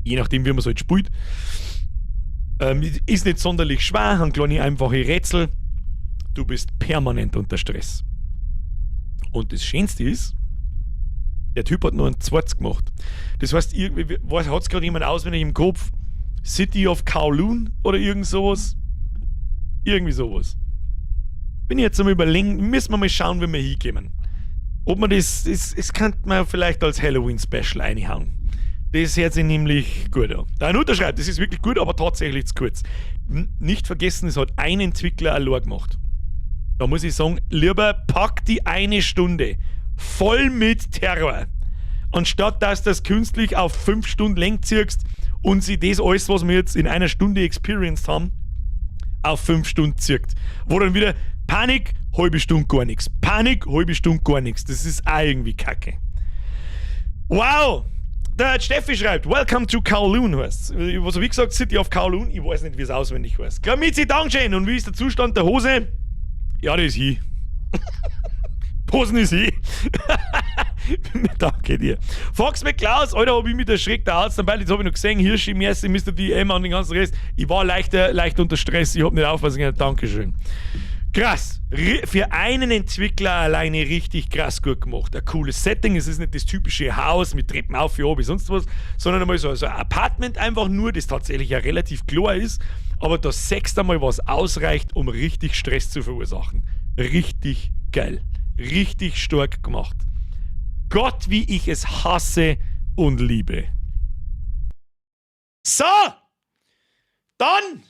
Je nachdem, wie man es halt spielt. Ist nicht sonderlich schwer, haben kleine einfache Rätsel. Du bist permanent unter Stress. Und das Schönste ist, der Typ hat nur ein zweites gemacht. Das heißt, irgendwie, hat's gerade jemand auswendig im Kopf? City of Kowloon oder irgend sowas? Irgendwie sowas. Bin ich jetzt am Überlegen, müssen wir mal schauen, wie wir hinkommen. Ob man das, das, das könnte man vielleicht als Halloween-Special reinhauen. Das hört sich nämlich gut an. Der Anuta schreibt, das ist wirklich gut, aber tatsächlich zu kurz. Nicht vergessen, es hat ein Entwickler allein gemacht. Da muss ich sagen, lieber pack die eine Stunde voll mit Terror, anstatt dass das künstlich auf 5 Stunden Länge ziehst und sie das alles, was wir jetzt in einer Stunde experienced haben, auf 5 Stunden zirkt. Wo dann wieder Panik, halbe Stunde gar nichts. Panik, halbe Stunde gar nichts. Das ist auch irgendwie kacke. Wow! Der Steffi schreibt, Welcome to Kowloon heißt. Was habe ich gesagt? City of Kowloon? Ich weiß nicht, wie es auswendig heißt. Klamizi, Dankeschön. Und wie ist der Zustand der Hose? Ja, das ist hi. Hosen ist hi. Danke dir. Fox McClaus, Alter, hab ich mit erschreckt, der Arzt dabei. Jetzt hab ich noch gesehen, Hirschi, merci, Mr. DM und den ganzen Rest. Ich war leicht unter Stress, ich hab nicht aufpassen können. Dankeschön. Krass. Für einen Entwickler alleine richtig krass gut gemacht. Ein cooles Setting. Es ist nicht das typische Haus mit Treppen auf, wie sonst was, sondern einmal so ein Apartment einfach nur, das tatsächlich ja relativ klar ist, aber da sechst einmal was ausreicht, um richtig Stress zu verursachen. Richtig geil. Richtig stark gemacht. Gott, wie ich es hasse und liebe. So! Dann!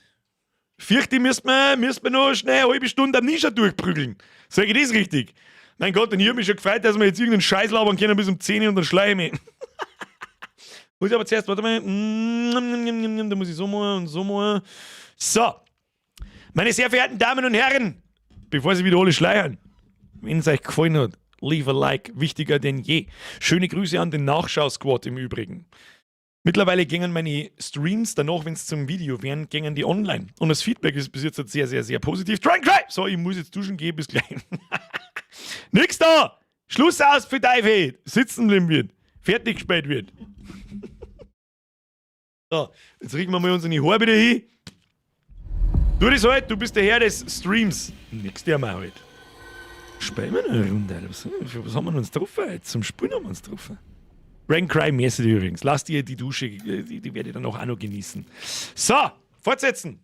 Fürchte ich, müssten wir noch schnell eine halbe Stunde Amnesia durchprügeln. Sag ich das richtig? Mein Gott, und ich hab mich schon gefreut, dass wir jetzt irgendeinen Scheiß labern können bis um 10 und dann schleich ich mich. Muss ich aber zuerst, warte mal, da muss ich so machen und so machen. So. Meine sehr verehrten Damen und Herren, bevor sie wieder alle schleiern, wenn es euch gefallen hat, leave a like, wichtiger denn je. Schöne Grüße an den Nachschau-Squad im Übrigen. Mittlerweile gingen meine Streams danach, wenn es zum Video wären, gingen die online. Und das Feedback ist bis jetzt sehr, sehr, sehr positiv. Try and cry! So, ich muss jetzt duschen gehen, bis gleich. Nix da! Schluss aus für Teufel! Sitzen bleiben wird. Fertig gespielt wird. So, jetzt richten wir mal unsere Haare wieder hin. Du das halt, du bist der Herr des Streams. Nix der mal halt. Spielen wir noch eine Runde. Für was haben wir uns getroffen? Jetzt zum Spielen haben wir uns getroffen. Rank Crime merci übrigens. Lass dir die Dusche, die werde ich dann auch noch genießen. So, fortsetzen.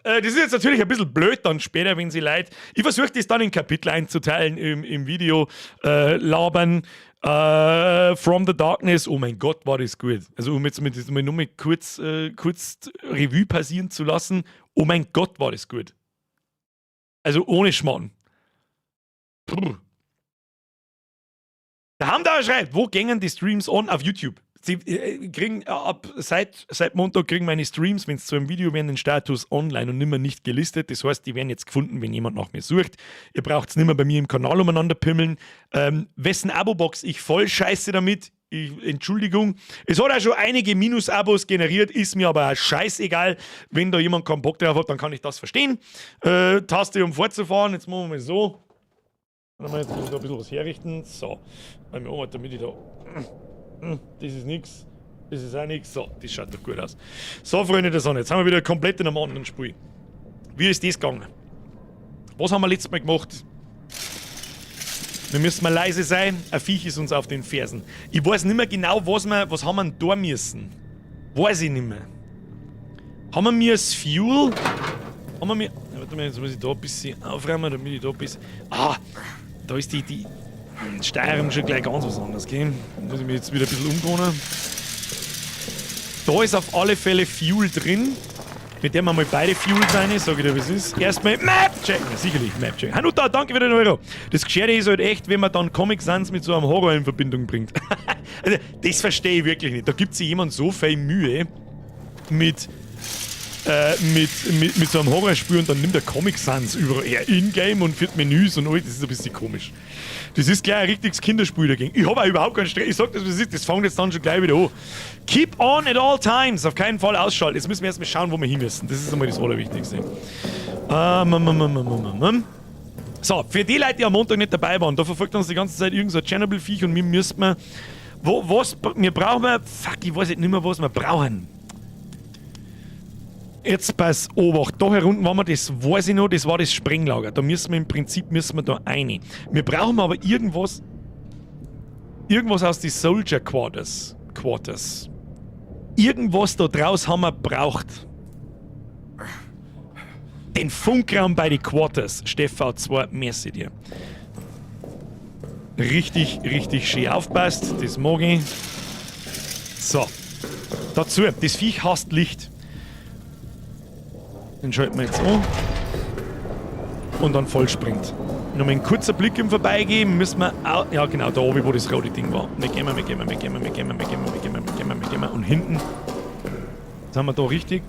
Das ist jetzt natürlich ein bisschen blöd dann später, wenn sie leid. Ich versuche das dann in Kapitel einzuteilen im Video. Labern. From the Darkness, oh mein Gott, war das gut. Also, um jetzt mal, das mal nur mal kurz Revue passieren zu lassen, oh mein Gott, war das gut. Also ohne Schmarrn. Puh. Der Hamdauer schreibt, wo gängen die Streams on? Auf YouTube. Sie kriegen ab seit Montag kriegen meine Streams, wenn es zu einem Video werden, den Status online und nimmer nicht gelistet. Das heißt, die werden jetzt gefunden, wenn jemand nach mir sucht. Ihr braucht es nimmer bei mir im Kanal umeinander pimmeln. Wessen Abo-Box ich voll scheiße damit. Ich, Entschuldigung. Es hat auch schon einige Minus-Abos generiert, ist mir aber auch scheißegal. Wenn da jemand keinen Bock drauf hat, dann kann ich das verstehen. Taste, um fortzufahren. Jetzt machen wir mal so. Warte mal, jetzt muss ich da ein bisschen was herrichten. So. Damit ich da. Das ist nix. Das ist auch nix. So, das schaut doch gut aus. So, Freunde der Sonne, jetzt haben wir wieder komplett in einem anderen Spiel. Wie ist das gegangen? Was haben wir letztes Mal gemacht? Wir müssen mal leise sein. Ein Viech ist uns auf den Fersen. Ich weiß nicht mehr genau, was haben wir denn da müssen. Weiß ich nicht mehr. Haben wir mir das Fuel? Haben wir mir. Warte mal, jetzt muss ich da ein bisschen aufräumen, damit ich da ein bisschen. Ah, da ist die Steuerung schon gleich ganz was anderes, gell? Da muss ich mich jetzt wieder ein bisschen umgehen. Da ist auf alle Fälle Fuel drin. Mit dem wir mal beide Fuel sein, sag ich dir, wie es ist. Erstmal Map checken, sicherlich Map checken. Hanuta, danke für den Euro. Das Gescherte ist halt echt, wenn man dann Comic Sans mit so einem Horror in Verbindung bringt. Also, das verstehe ich wirklich nicht. Da gibt sich jemand so viel Mühe mit so einem Horrorspiel und dann nimmt er Comic Sans überall her in-game und führt Menüs und alles. Das ist ein bisschen komisch. Das ist gleich ein richtiges Kinderspiel dagegen. Ich habe auch überhaupt keinen Stress. Ich sag das, wie es ist. Das fängt jetzt dann schon gleich wieder an. Keep on at all times. Auf keinen Fall ausschalten. Jetzt müssen wir erstmal schauen, wo wir hin müssen. Das ist einmal das Allerwichtigste. So, für die Leute, die am Montag nicht dabei waren, da verfolgt uns die ganze Zeit irgend so ein Tschernobyl-Viech und wir müssen wir. Wo, was, wir brauchen. Fuck, ich weiß jetzt nicht mehr, was wir brauchen. Jetzt pass Obacht, da herunten waren wir, das weiß ich noch, das war das Sprenglager. Da müssen wir im Prinzip müssen wir da rein. Wir brauchen aber irgendwas aus die Soldier Quarters. Quarters. Irgendwas da draus haben wir braucht. Den Funkraum bei den Quarters. Steff V2, merci dir. Richtig, richtig schön aufpasst. Das mag ich. So. Dazu, das Viech hasst Licht. Den schalten wir jetzt an. Und dann vollspringt. Nochmal ein kurzer Blick im Vorbeigehen, müssen wir au-, ja genau, da oben, wo das rote Ding war. Wir gehen, wir gehen, wir gehen, wir gehen, wir gehen, wir gehen, wir gehen, wir gehen. Und hinten sind wir da richtig.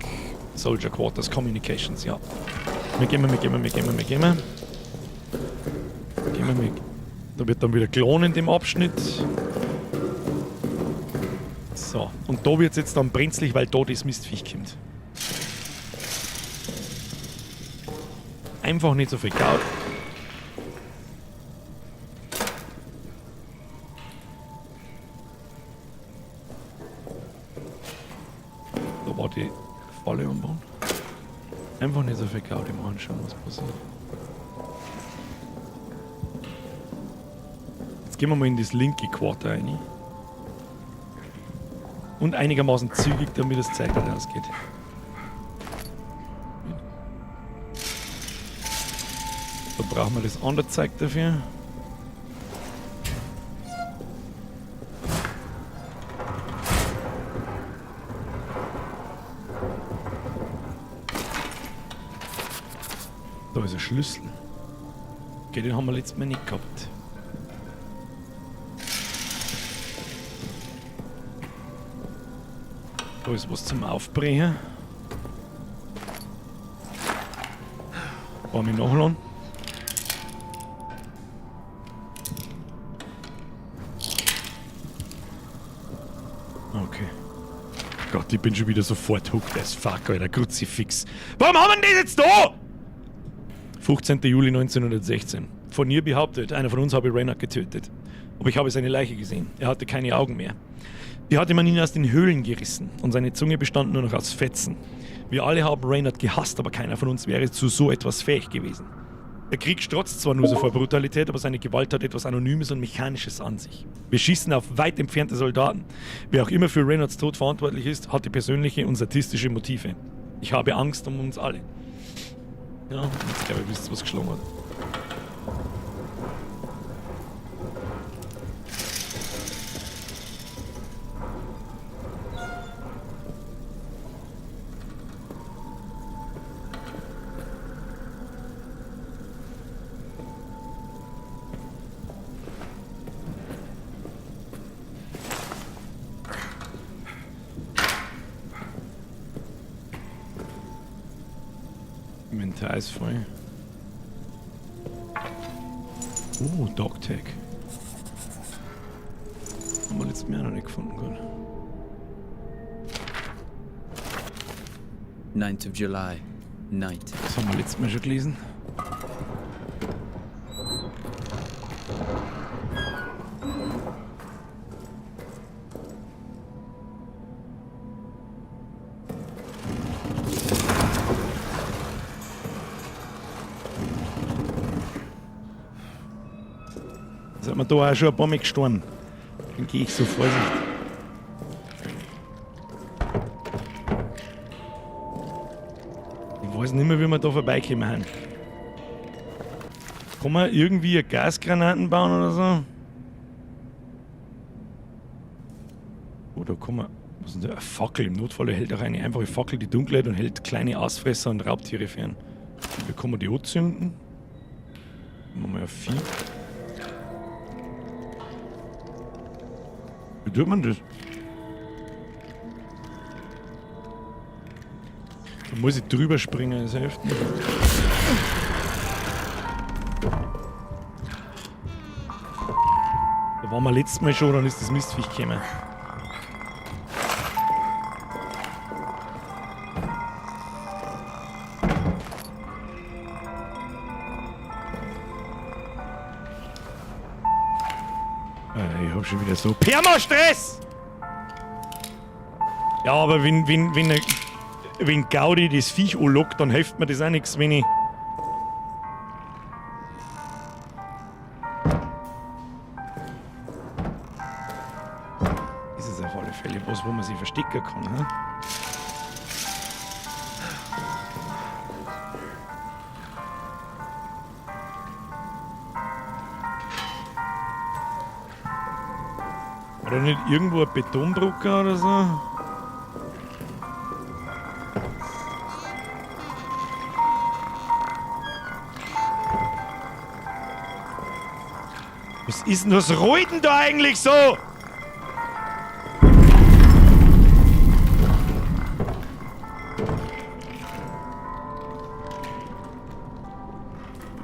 Soldier Quarters Communications, ja. Wir gehen, wir gehen, wir gehen, wir gehen. Wir gehen, wir. Da wird dann wieder Klon in dem Abschnitt. So, und da wird's jetzt dann brenzlig, weil da das Mistviech kommt. Einfach nicht so viel Geld. Da war die Falle am Boden. Einfach nicht so viel Geld im Anschauen, was passiert. Jetzt gehen wir mal in das linke Quarter rein. Und einigermaßen zügig, damit das Zeug nicht ausgeht. Da brauchen wir das andere Zeug dafür. Da ist ein Schlüssel. Okay, den haben wir letztes Mal nicht gehabt. Da ist was zum Aufbrechen. Wollen wir nachladen? Okay. Gott, ich bin schon wieder sofort hooked as fuck, Alter. Kruzifix. Warum haben wir denn das jetzt da? 15. Juli 1916. Von ihr behauptet, einer von uns habe Reynard getötet. Aber ich habe seine Leiche gesehen. Er hatte keine Augen mehr. Die hatte man ihn aus den Höhlen gerissen und seine Zunge bestand nur noch aus Fetzen. Wir alle haben Reynard gehasst, aber keiner von uns wäre zu so etwas fähig gewesen. Der Krieg strotzt zwar nur so vor Brutalität, aber seine Gewalt hat etwas Anonymes und Mechanisches an sich. Wir schießen auf weit entfernte Soldaten. Wer auch immer für Reynards Tod verantwortlich ist, hatte persönliche und sadistische Motive. Ich habe Angst um uns alle. Ja, jetzt glaube ich, wisst ihr, was geschlagen hat. Inventar ist voll. Oh, Dogtag. Haben wir letztes Mal auch noch nicht gefunden, gut. 9th of July, night. Das haben wir letztes Mal schon gelesen. Sind wir da auch schon ein paar Mal gestorben. Dann gehe ich so vorsichtig. Ich weiß nicht mehr, wie wir da vorbeikommen haben. Kann man irgendwie eine Gasgranaten bauen oder so? Oh, da kann man. Was ist denn da? Eine Fackel. Im Notfall hält auch eine einfache Fackel die Dunkelheit und hält kleine Aasfresser und Raubtiere fern. Wie kann man die anzünden? Machen wir mal auf 4. Wie tut man das? Da muss ich drüber springen, das hilft nicht. Da waren wir letztes Mal schon, dann ist das Mistviech gekommen. Ich hab schon wieder so Permastress! Ja, aber wenn Gaudi das Viech anlockt, dann hilft mir das auch nix, wenn ich... Das ist auf alle Fälle was, wo man sich verstecken kann, ne? Oder nicht irgendwo ein Betonbrucker oder so? ist denn, was rollt denn da eigentlich so?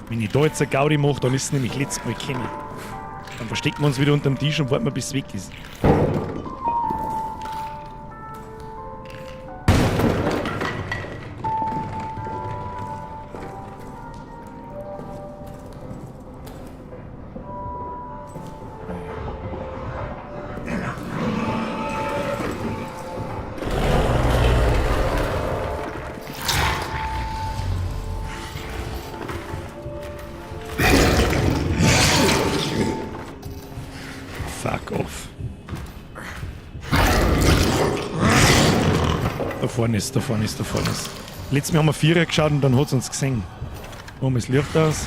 Wenn ich da jetzt eine Gaudi mache, dann ist es nämlich letztes Mal gekommen. Dann verstecken wir uns wieder unterm Tisch und warten wir, bis es weg ist. Fuck off. Da vorne ist, da vorne ist, da vorne ist. Letztes Mal haben wir Vierer geschaut und dann hat es uns gesehen. Warum ist Licht aus?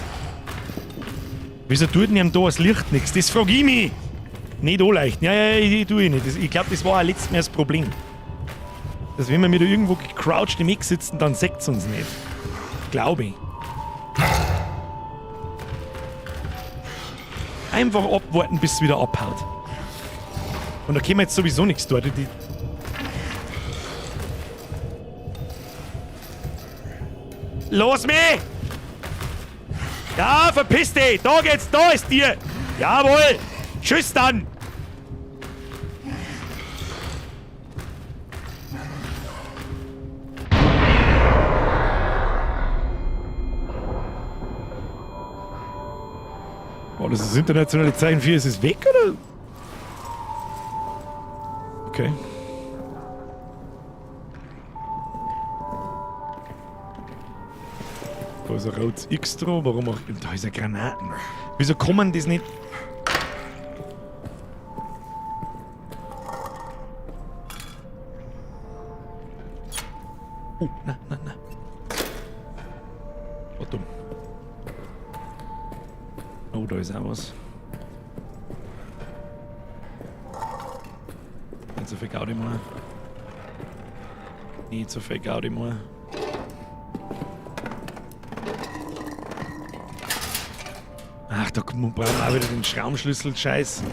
Wieso tut denn ihm da das Licht nichts? Das frag ich mich! Nicht anleuchten. Ja, ja, ja, ich tue ich nicht. Das, ich glaube, das war auch letztes Mal das Problem. Dass wenn wir wieder irgendwo gecrouched im Eck sitzen, dann seht's uns nicht. Glaube ich. Einfach abwarten, bis es wieder abhaut. Und da können wir jetzt sowieso nichts tun. Die Los mich! Ja, verpiss dich! Da geht's, da ist dir! Jawohl! Tschüss dann! Oh, das ist das internationale Zeichen 4. Ist es weg, oder? Okay. Da ist ein rotes X drauf. Warum auch? Da ist eine Granaten. Wieso kommen das nicht? Oh, na, na, na. War dumm. Oh, da ist auch was. Nicht so viel Gaudi mehr. Nicht so viel Gaudi mehr. Ach, da brauchen wir auch wieder den Schraubenschlüssel-Scheiß.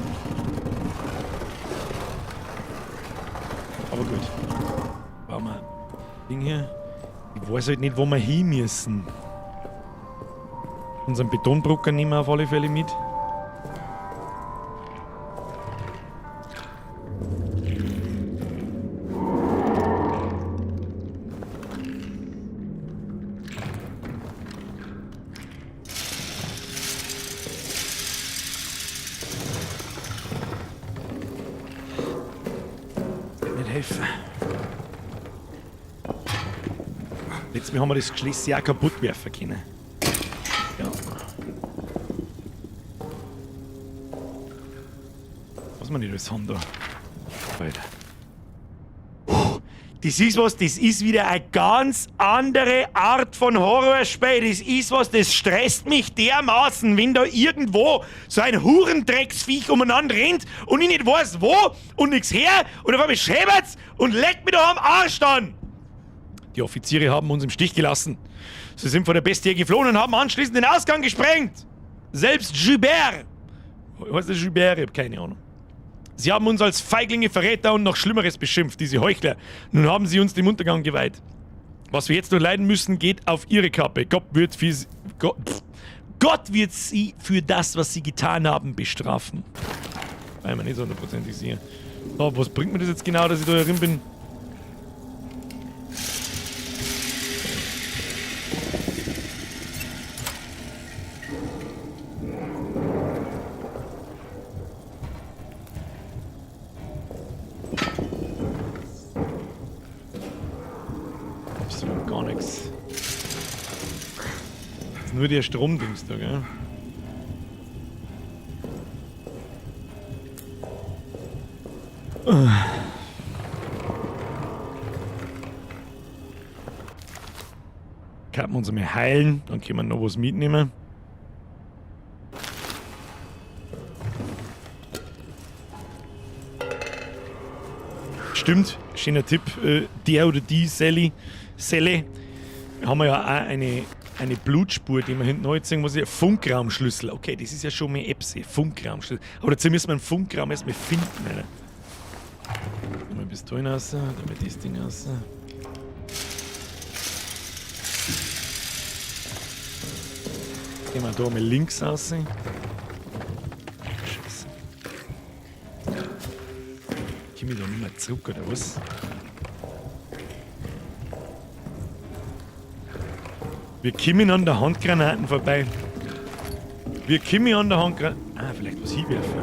Aber gut. Brauchen wir Ding hier. Ich weiß halt nicht, wo wir hin müssen. Unseren Betonbrucker nehmen wir auf alle Fälle mit. Nicht helfen. Letztes Mal haben wir das Geschloss ja auch kaputt werfen können. Ja. Was wir nicht alles haben da. Alter. Das ist was, das ist wieder eine ganz andere Art von Horrorspiel. Das ist was, das stresst mich dermaßen, wenn da irgendwo so ein Hurendrecksviech umeinander rennt und ich nicht weiß wo und nichts her und auf einmal schäbert's und leckt mich da am Arsch dann. Die Offiziere haben uns im Stich gelassen. Sie sind vor der Bestie geflohen und haben anschließend den Ausgang gesprengt. Selbst Gilbert. Heißt das Gilbert? Ich hab keine Ahnung. Sie haben uns als Feiglinge, Verräter und noch Schlimmeres beschimpft, diese Heuchler. Nun haben sie uns dem Untergang geweiht. Was wir jetzt noch leiden müssen, geht auf ihre Kappe. Gott wird, für sie, Gott, pff, Gott wird sie für das, was sie getan haben, bestrafen. Weil man nicht so hundertprozentig sicher. So, was bringt mir das jetzt genau, dass ich da drin bin? Absolut gar nichts. Das ist nur der Stromdings da, gell? Kann man uns einmal heilen, dann können wir noch was mitnehmen. Stimmt, schöner Tipp, der oder die Sally, Sally, haben wir ja auch eine Eine Blutspur, die man hinten anziehen muss. Funkraumschlüssel. Okay, das ist ja schon mehr Epsi. Funkraumschlüssel. Aber dazu müssen wir einen Funkraum erstmal finden, Alter. Mal Pistolen raus, damit das Ding raus. Gehen wir da mal links raus. Scheiße. Komm ich da nicht mehr zurück, oder was? Wir kommen an der Handgranaten vorbei. Wir kommen an der Handgranaten. Ah, vielleicht was hinwerfen.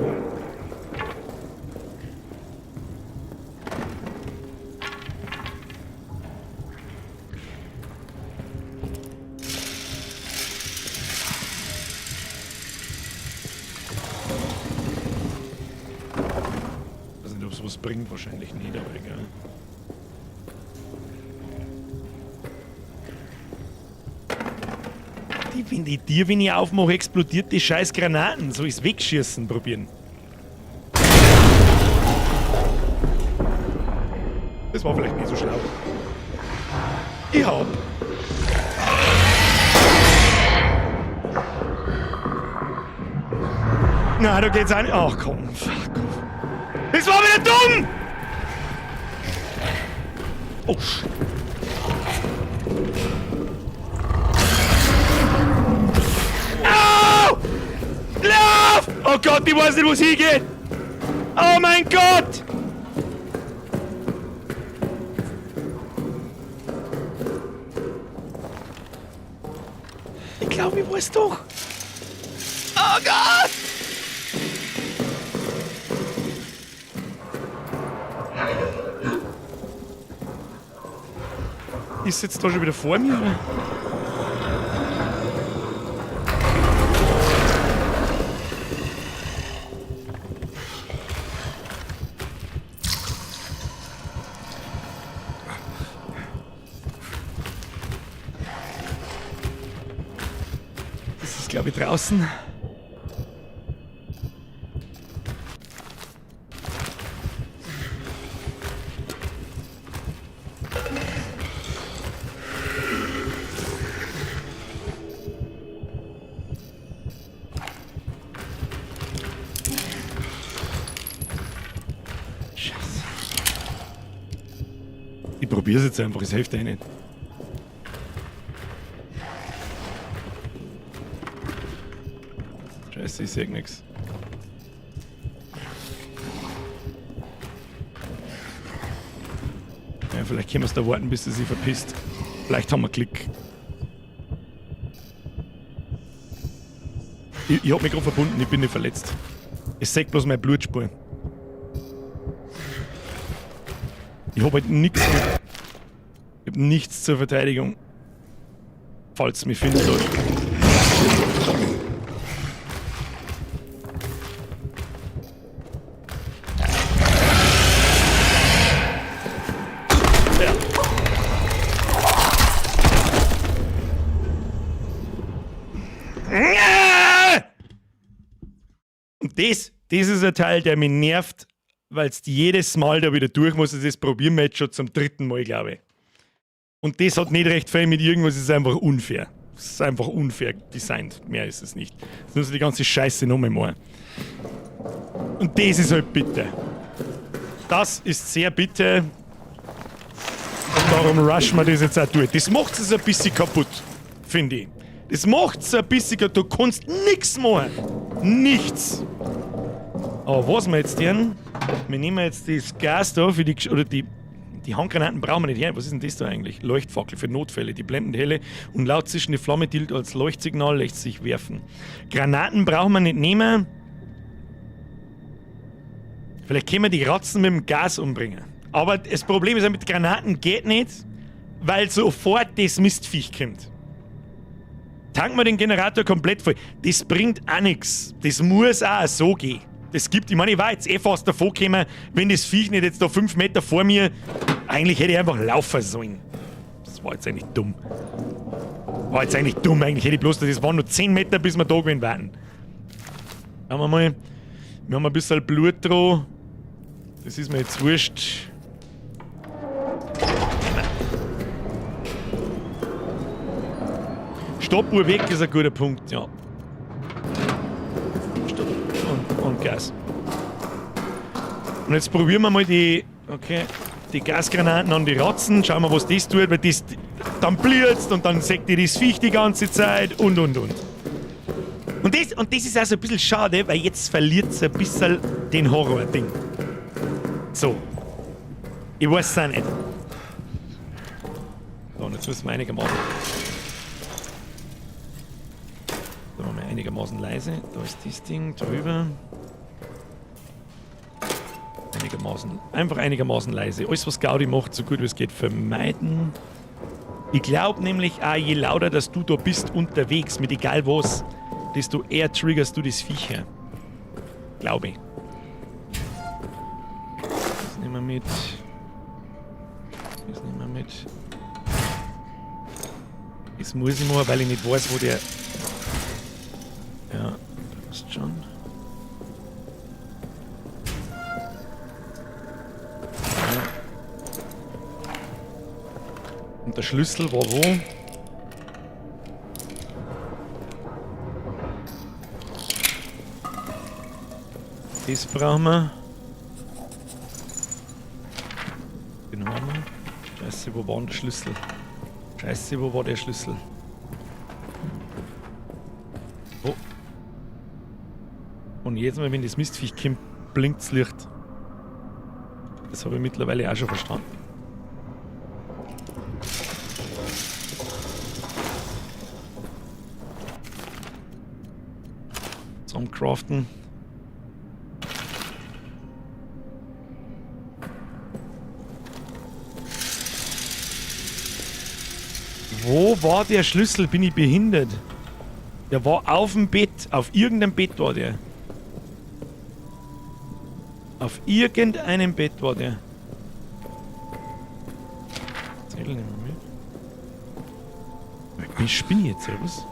Ich weiß nicht, ob es was bringt, wahrscheinlich nicht, aber egal. Wenn die Tür, wenn ich aufmache, explodiert die scheiß Granaten. Soll ich's wegschießen probieren? Das war vielleicht nicht so schlau. Ich hab. Na, da geht's auch nicht. Ach komm, fuck off. Das war wieder dumm! Oh, shit. Au! Lauf! Oh Gott, ich weiß nicht, wo es hingeht! Oh mein Gott! Ich glaube, ich weiß doch. Oh Gott! Ist jetzt da schon wieder vor mir, oder? Das ist, glaube ich, draußen. Scheiße. Ich probier's jetzt einfach, es hilft eh nicht. Scheiße, ich seh nix. Ja, vielleicht können wir's da warten, bis sie sich verpisst. Vielleicht haben wir Glück. Ich hab mich grad verbunden, ich bin nicht verletzt. Ich seh bloß meine Blutspur. Ich hab halt nix mit. Ich hab nichts zur Verteidigung. Falls mich finden soll. Ja. Und das ist ein Teil, der mich nervt, weil's jedes Mal da wieder durch muss. Das probieren wir jetzt schon zum 3. Mal, glaube ich. Und das hat nicht recht viel mit irgendwas, es ist einfach unfair. Es ist einfach unfair designt. Mehr ist es nicht. Jetzt muss ich die ganze Scheiße nochmal machen. Und das ist halt bitter. Das ist sehr bitter. Und darum rushen wir das jetzt auch durch. Das macht es ein bisschen kaputt, finde ich. Das macht's ein bisschen kaputt. Du kannst nix machen. Nichts. Aber was wir jetzt tun, wir nehmen jetzt das Gas da für die Gesch-, oder die, die Handgranaten brauchen wir nicht her. Was ist denn das da eigentlich? Leuchtfackel für Notfälle. Die blendend helle und laut zischende Flamme dient als Leuchtsignal, lässt sich werfen. Granaten brauchen wir nicht nehmen. Vielleicht können wir die Ratzen mit dem Gas umbringen. Aber das Problem ist ja, mit Granaten geht nicht, weil sofort das Mistviech kommt. Tanken wir den Generator komplett voll. Das bringt auch nix. Das muss auch so gehen. Das gibt, ich meine, ich war jetzt eh fast davor gekommen, wenn das Viech nicht jetzt da 5 Meter vor mir, eigentlich hätte ich einfach laufen sollen. Das war jetzt eigentlich dumm. War jetzt eigentlich dumm, eigentlich hätte ich bloß, das waren nur 10 Meter, bis wir da gewesen wären. Schauen wir mal. Wir haben ein bisschen Blut dran. Das ist mir jetzt wurscht. Stoppuhr weg ist ein guter Punkt, ja. Stopp und Gas. Und jetzt probieren wir mal die, okay, die Gasgranaten an die Ratzen. Schauen wir, was das tut, weil das dann blitzt und dann sägt die das Viech die ganze Zeit und und. Und das ist also ein bisschen schade, weil jetzt verliert es ein bisschen den Horror-Ding. So. Ich weiß es auch nicht. So, und jetzt müssen wir einigermaßen. Da machen wir einigermaßen leise. Da ist das Ding drüber. Einigermaßen. Einfach einigermaßen leise. Alles, was Gaudi macht, so gut wie es geht, vermeiden. Ich glaub nämlich auch, je lauter, dass du da bist unterwegs, mit egal was, desto eher triggerst du das Viech her. Glaube ich. Das nehmen wir mit. Das nehmen wir mit. Das muss ich machen, weil ich nicht weiß, wo der... Ja, passt schon. Ja. Und der Schlüssel war wo? Das brauchen wir. Den haben wir. Scheiße, wo war denn der Schlüssel? Scheiße, wo war der Schlüssel? Wo? Und jedes Mal, wenn das Mistviech kommt, blinkt das Licht. Das habe ich mittlerweile auch schon verstanden. Zum Craften. Wo war der Schlüssel? Bin ich behindert? Der war auf dem Bett. Auf irgendeinem Bett war der. Auf irgendeinem Bett war der. Zettel nehmen wir mit. Ich spinne jetzt, oder was?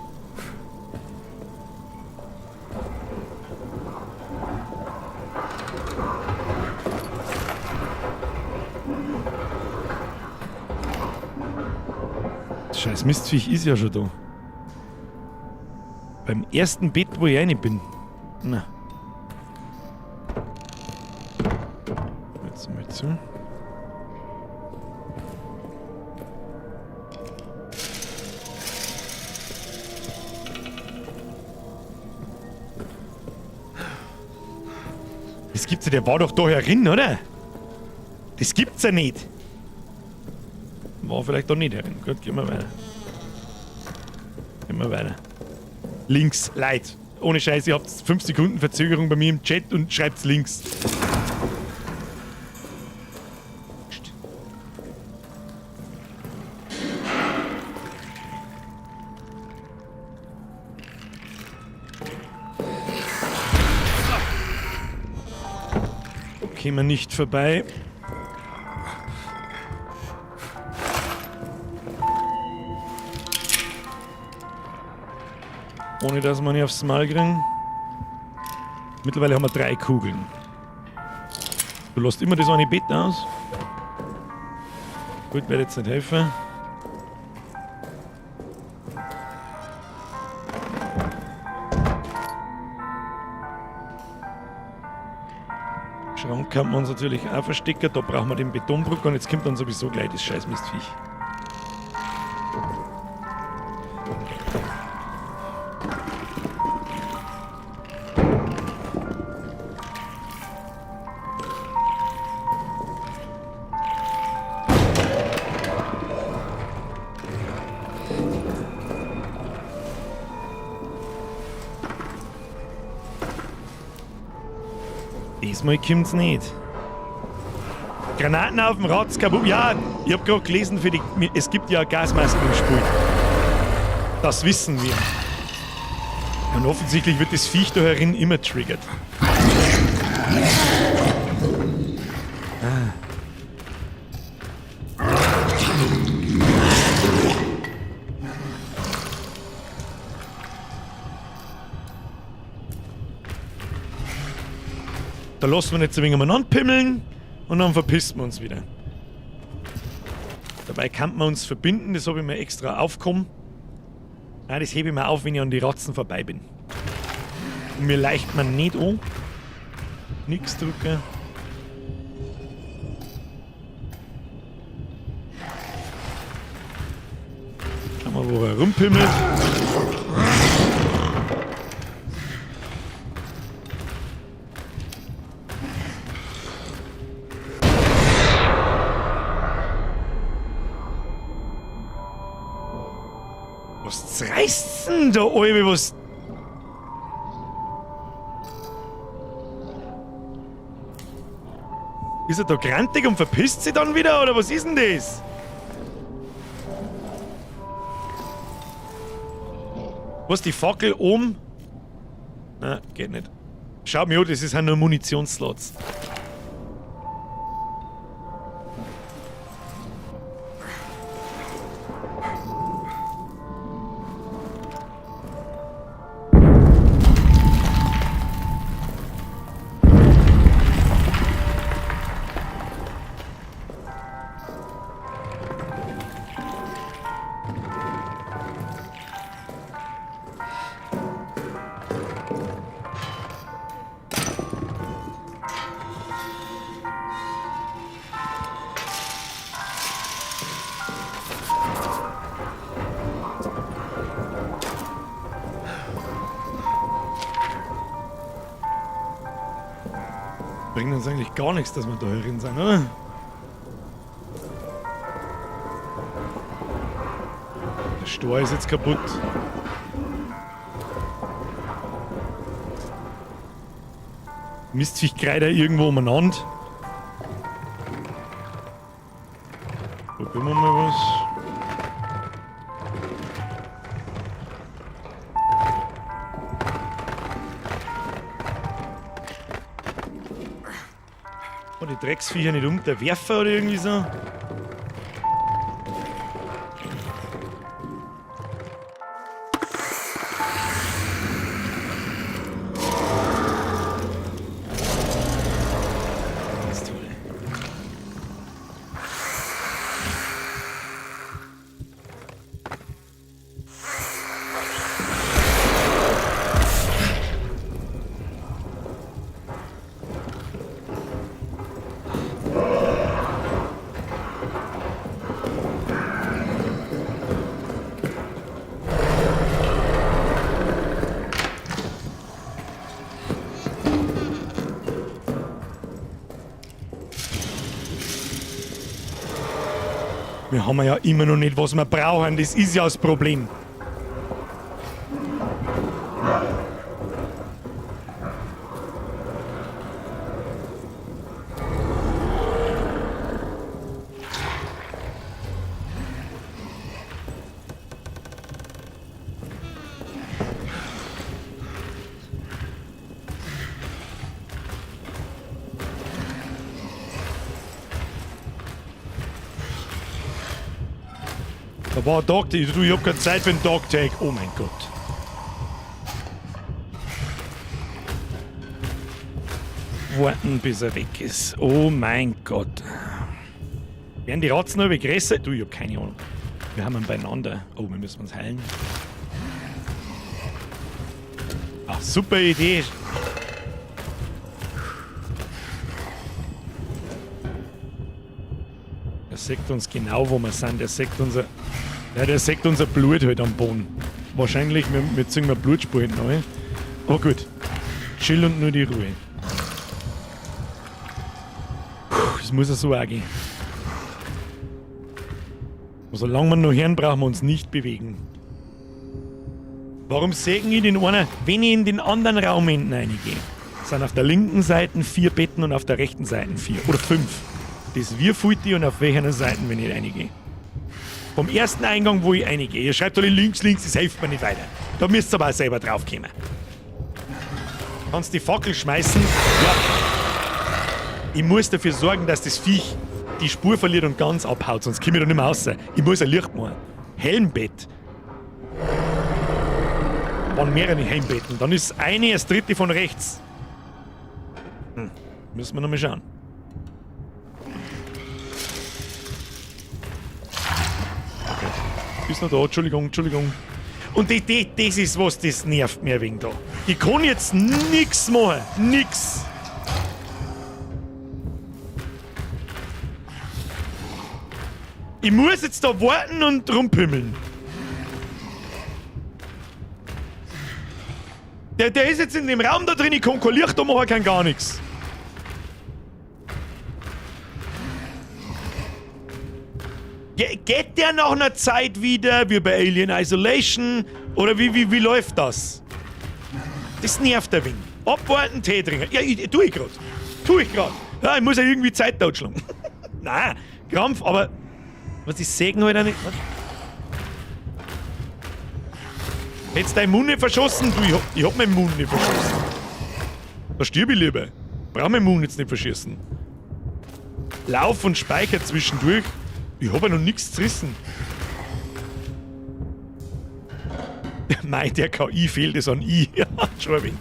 Das scheiß Mistviech ist ja schon da. Beim ersten Bett, wo ich rein bin. Na. Jetzt mal zu. Das gibt's ja, der war doch da herin, oder? Das gibt's ja nicht. War vielleicht doch nicht herin. Gut, gehen wir weiter. Gehen wir weiter. Links, leid. Ohne Scheiß, ihr habt 5 Sekunden Verzögerung bei mir im Chat und schreibt's links. Psst. Kämen wir nicht vorbei. Ohne dass wir nicht aufs Maul kriegen. Mittlerweile haben wir 3 Kugeln. Du lässt immer das eine Bett aus. Gut, werde jetzt nicht helfen. Schrank kann man uns natürlich auch verstecken. Da brauchen wir den Betonbruck und jetzt kommt dann sowieso gleich das scheiß Mistviech. Diesmal kommt's nicht. Granaten auf dem Ratz, kaputt. Ja, ich hab grad gelesen, es gibt ja Gasmasken im Spiel. Das wissen wir. Und offensichtlich wird das Viech da herin immer triggert. Ah. Da lassen wir nicht so wenig umeinander pimmeln und dann verpissen wir uns wieder. Dabei kann man uns verbinden, das habe ich mir extra aufgekommen. Nein, das hebe ich mir auf, wenn ich an die Ratzen vorbei bin. Und mir leicht man nicht an. Nix drücken. Schauen wir, wo er rumpimmelt. Was zerreißt denn da oben? Was? Ist er da grantig und verpisst sich dann wieder, oder was ist denn das? Was, die Fackel oben? Na, geht nicht. Schau mir an, das ist halt nur Munitionsslots. Bringt uns eigentlich gar nichts, dass wir da herin sind, oder? Der Stor ist jetzt kaputt. Mistviech kreidet irgendwo umeinander. Probieren wir mal was. Oh, die Drecksviecher nicht um, der Werfer oder irgendwie so. Das ist toll. Wir haben ja immer noch nicht, was wir brauchen. Das ist ja das Problem. Da war ein Dog Tag. Du, ich hab keine Zeit für einen Dog Tag. Oh mein Gott. Warten, bis er weg ist. Oh mein Gott. Werden die Ratzen noch größer? Du, ich hab keine Ahnung. Wir haben ihn beieinander. Oh, wir müssen uns heilen. Ach, super Idee. Er sieht uns genau, wo wir sind. Er sieht unser, ja, der sieht unser Blut halt am Boden. Wahrscheinlich, wir ziehen wir Blutspur hinten rein. Aber gut. Chill und nur die Ruhe. Puh, das muss ja so auch gehen. Und solange wir noch hören, brauchen wir uns nicht bewegen. Warum sägen ich den einen, wenn ich in den anderen Raum hinten reingehe? Sind auf der linken Seite 4 Betten und auf der rechten Seite 4 oder 5. Das wir ich und auf welcher Seite, wenn ich reingehe. Vom ersten Eingang, wo ich reingehe. Ihr schreibt alle links, links, das hilft mir nicht weiter. Da müsst ihr aber auch selber drauf kommen. Kannst die Fackel schmeißen. Ja. Ich muss dafür sorgen, dass das Viech die Spur verliert und ganz abhaut, sonst komme ich da nicht mehr raus. Ich muss ein Licht machen. Helmbett. Waren mehrere Helmbetten. Dann ist eine das dritte von rechts. Müssen wir noch mal schauen. Okay. Ist noch da. Entschuldigung, Entschuldigung. Und das ist was, das nervt mir ein wenig da. Ich kann jetzt nix machen. Nix. Ich muss jetzt da warten und rumpümmeln. Der ist jetzt in dem Raum da drin, ich kann kein Licht da machen, kann gar nichts. Geht der nach einer Zeit wieder, wie bei Alien Isolation? Oder wie läuft das? Das nervt ein wenig. Abwarten, Tee trinken. Ja, tu ich grad. Tu ich grad. Ja, ich muss ja irgendwie Zeit totschlagen. Nein, Krampf, aber... Was, ich sägen halt auch nicht. Was? Hättest deinen Mund nicht verschossen? Du, ich hab meinen Mund nicht verschossen. Da stirb ich lieber. Brauch meinen Mund jetzt nicht verschießen. Lauf und Speicher zwischendurch. Ich hab ja noch nix zerrissen. Mei, der KI fehlt es an I. Ja, schon ein wenig.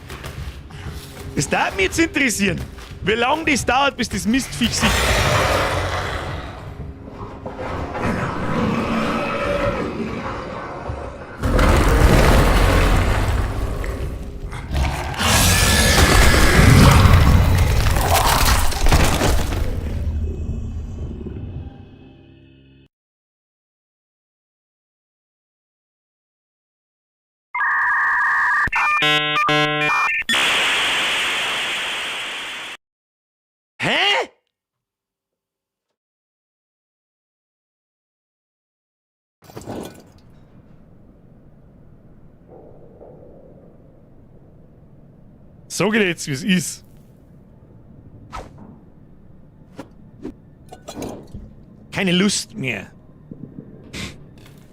Das darf mich jetzt interessieren, wie lange das dauert, bis das Mistviech sich... Hä? So geht jetzt, wie's ist. Keine Lust mehr.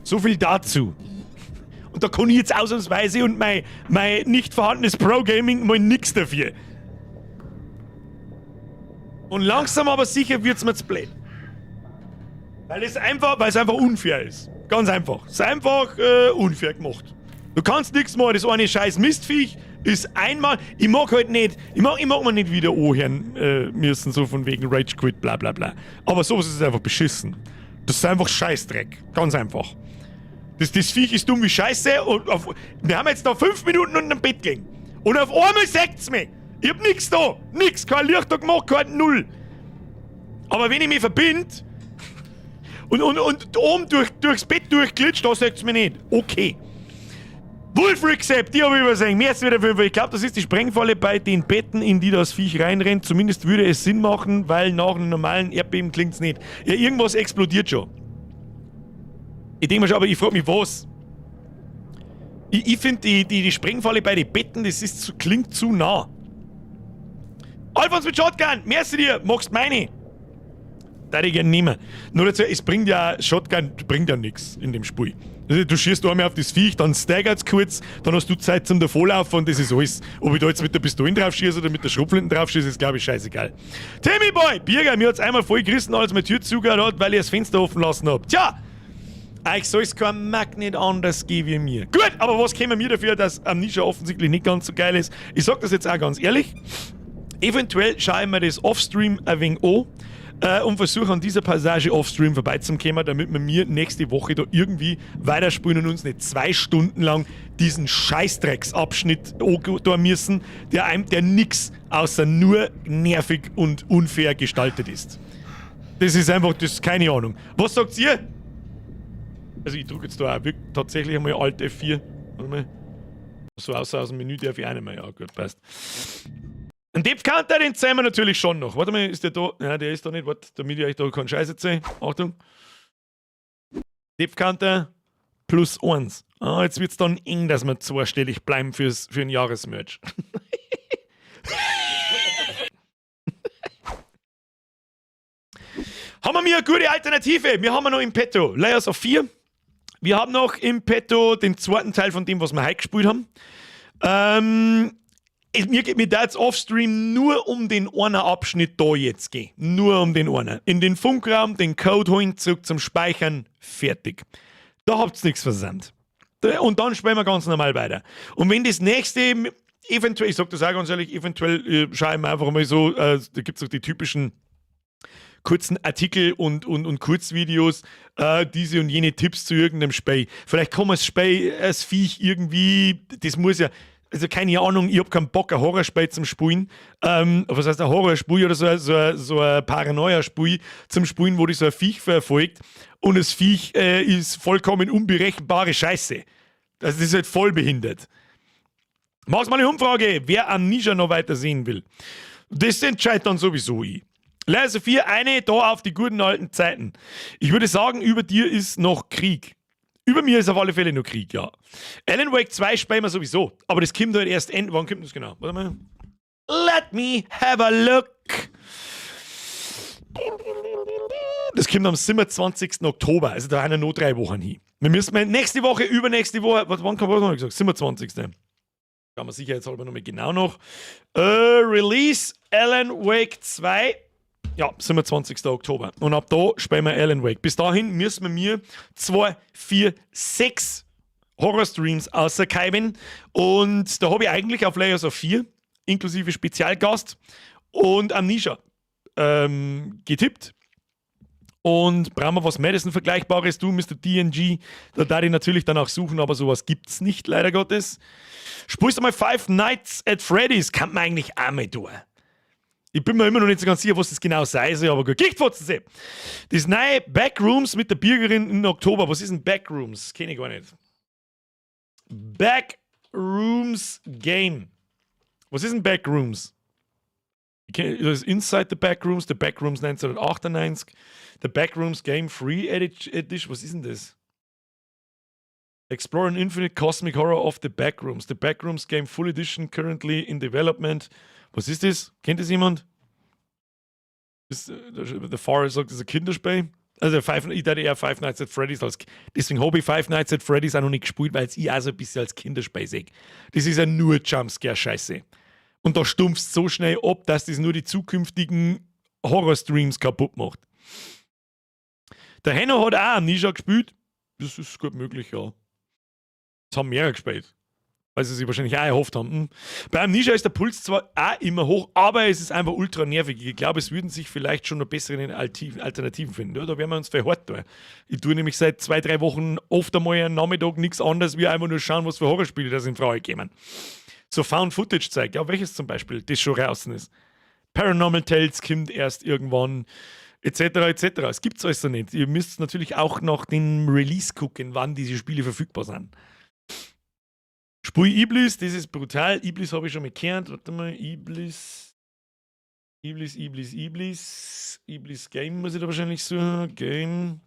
So viel dazu. Und da kann ich jetzt ausnahmsweise und mein nicht vorhandenes Pro-Gaming mal nix dafür. Und langsam aber sicher wird's mir zu blöd. Weil es einfach unfair ist. Ganz einfach. Es ist einfach unfair gemacht. Du kannst nix machen, das eine scheiß Mistviech ist einmal. Ich mag halt nicht, ich mag mir nicht wieder anhören müssen, so von wegen Rage Quit, bla bla bla. Aber sowas ist einfach beschissen. Das ist einfach Scheißdreck. Ganz einfach. Das Viech ist dumm wie Scheiße und wir haben jetzt da 5 Minuten unter dem Bett gelegen. Und auf einmal sägt's mich. Ich hab nix da. Nix. Kein Licht da gemacht, kein Null. Aber wenn ich mich verbind und oben durchs Bett durchglitscht, da sägt's mich nicht. Okay. Wolfric Sepp, die hab ich übersehen. Mehr als wieder 5. Ich glaub, das ist die Sprengfalle bei den Betten, in die das Viech reinrennt. Zumindest würde es Sinn machen, weil nach einem normalen Erdbeben klingt's nicht. Ja, irgendwas explodiert schon. Ich denk mir schon, aber ich frag mich, was? Ich find die Sprengfalle bei den Betten, das klingt zu nah. Alfons mit Shotgun, merci dir, magst meine? Da ich gerne nehmen. Nur dazu, es bringt ja, Shotgun bringt ja nix in dem Spiel. Also, du schießt einmal auf das Viech, dann staggert's kurz, dann hast du Zeit zum Davorlaufen und das ist alles. Ob ich da jetzt mit der Pistole drauf schieße oder mit der Schrotflinte drauf schieße, ist glaub ich scheißegal. Timmy Boy, Birger, mir hat's einmal voll gerissen, als meine Tür zugehört hat, weil ich das Fenster offen lassen hab. Tja! Euch soll's kein Mack nicht anders geben wie mir. Gut, aber was kämen wir dafür, dass Amnesia offensichtlich nicht ganz so geil ist? Ich sag das jetzt auch ganz ehrlich. Eventuell schaue ich mir das Offstream ein wenig an und versuche an dieser Passage Offstream vorbeizukommen, damit wir mir nächste Woche da irgendwie weiterspielen und uns nicht 2 Stunden lang diesen Scheißdrecksabschnitt antun müssen, der nix außer nur nervig und unfair gestaltet ist. Das ist einfach, das ist keine Ahnung. Was sagt ihr? Also ich drücke jetzt da auch wirklich tatsächlich einmal Alt F4. Warte mal. So außer aus dem Menü darf ich auch nicht mehr. Ja, gut, passt. Ein Depth Counter, den zeigen wir natürlich schon noch. Warte mal, ist der da? Ja, der ist da nicht. Warte, damit ich euch da keinen Scheiß erzähle. Achtung. Depth Counter plus 1. Ah, jetzt wird's dann eng, dass wir zweistellig bleiben für ein Jahresmerch. Haben wir mir eine gute Alternative? Wir haben noch im Petto Layers of 4. Wir haben noch im Petto den zweiten Teil von dem, was wir heute gespielt haben. Mir geht mir da jetzt offstream nur um den einen Abschnitt da jetzt gehen. Nur um den einen. In den Funkraum, den Code holen, zurück zum Speichern, fertig. Da habt's nix versandt. Und dann spielen wir ganz normal weiter. Und wenn das nächste, eventuell, ich sag das auch ganz ehrlich, eventuell schaue ich mir einfach mal so, da gibt's doch die typischen Kurzen Artikel und Kurzvideos diese und jene Tipps zu irgendeinem Spiel. Vielleicht kann man das Spiel, das Viech irgendwie, das muss ja, also keine Ahnung, ich hab keinen Bock, ein Horrorspiel zum Spielen. Was heißt ein Horrorspiel oder so ein Paranoia-Spiel zum Spielen, wo dich so ein Viech verfolgt und das Viech ist vollkommen unberechenbare Scheiße. Das ist halt voll behindert. Mach's mal eine Umfrage, wer Amnesia noch weiter sehen will. Das entscheidet dann sowieso ich. Layers of Fear, eine da auf die guten alten Zeiten. Ich würde sagen, über dir ist noch Krieg. Über mir ist auf alle Fälle noch Krieg, ja. Alan Wake 2 spielen wir sowieso. Aber das kommt halt erst end. Wann kommt das genau? Warte mal. Let me have a look. Das kommt am 27. Oktober, also da haben wir noch 3 Wochen hin. Wir müssen mal nächste Woche, übernächste Woche, was, wann kam, was haben wir gesagt? 27. Kann man sicherheitshalber noch mal genau noch. Release Alan Wake 2. Ja, 27. Oktober. Und ab da spielen wir Alan Wake. Bis dahin müssen wir mir 2, 4, 6 Horror-Streams außerkeimen. Und da habe ich eigentlich auf Layers of Fear, inklusive Spezialgast und Amnesia getippt. Und brauchen wir was Madison Vergleichbares, du, Mr. DNG, da darf ich natürlich dann auch suchen, aber sowas gibt's nicht, leider Gottes. Spielst du mal Five Nights at Freddy's? Kann man eigentlich auch mal tun. Ich bin mir immer noch nicht so ganz sicher, was das genau sei soll, aber gut. Gichtfotzen. Das neue Backrooms mit der Birgerin im Oktober. Was ist denn Backrooms? Kenne ich gar nicht. Backrooms Game. Was ist denn Backrooms? Das ist Inside the Backrooms 1998, The Backrooms Game Free Edition. Was ist denn das? Explore an Infinite Cosmic Horror of the Backrooms. The Backrooms Game Full Edition currently in development. Was ist das? Kennt das jemand? Ist, The Forest sagt, das ist ein Kinderspiel. Also ich dachte eher Five Nights at Freddy's als, deswegen habe ich Five Nights at Freddy's auch noch nicht gespielt, weil es ich auch so ein bisschen als Kinderspiel sehe. Das ist ja nur Jumpscare-Scheiße. Und da stumpfst so schnell ab, dass das nur die zukünftigen Horror-Streams kaputt macht. Der Henno hat auch Amnesia gespielt. Das ist gut möglich, ja. Das haben mehrere gespielt. Weil sie sich wahrscheinlich auch erhofft haben. Bei Amnesia ist der Puls zwar auch immer hoch, aber es ist einfach ultra nervig. Ich glaube, es würden sich vielleicht schon noch bessere Alternativen finden. Ja, da werden wir uns verhart tun. Ich tue nämlich seit 2, 3 Wochen oft einmal einen Nachmittag nichts anderes, wie einfach nur schauen, was für Horrorspiele das in Frage kommen. So Found-Footage-Zeug, ja, welches zum Beispiel, das schon draußen ist. Paranormal Tales kommt erst irgendwann, etc., etc. Es gibt es alles so nicht. Ihr müsst natürlich auch nach dem Release gucken, wann diese Spiele verfügbar sind. Spiel Iblis, das ist brutal. Iblis habe ich schon mal gehört. Warte mal, Iblis. Iblis, Iblis, Iblis. Iblis Game muss ich da wahrscheinlich suchen. Game.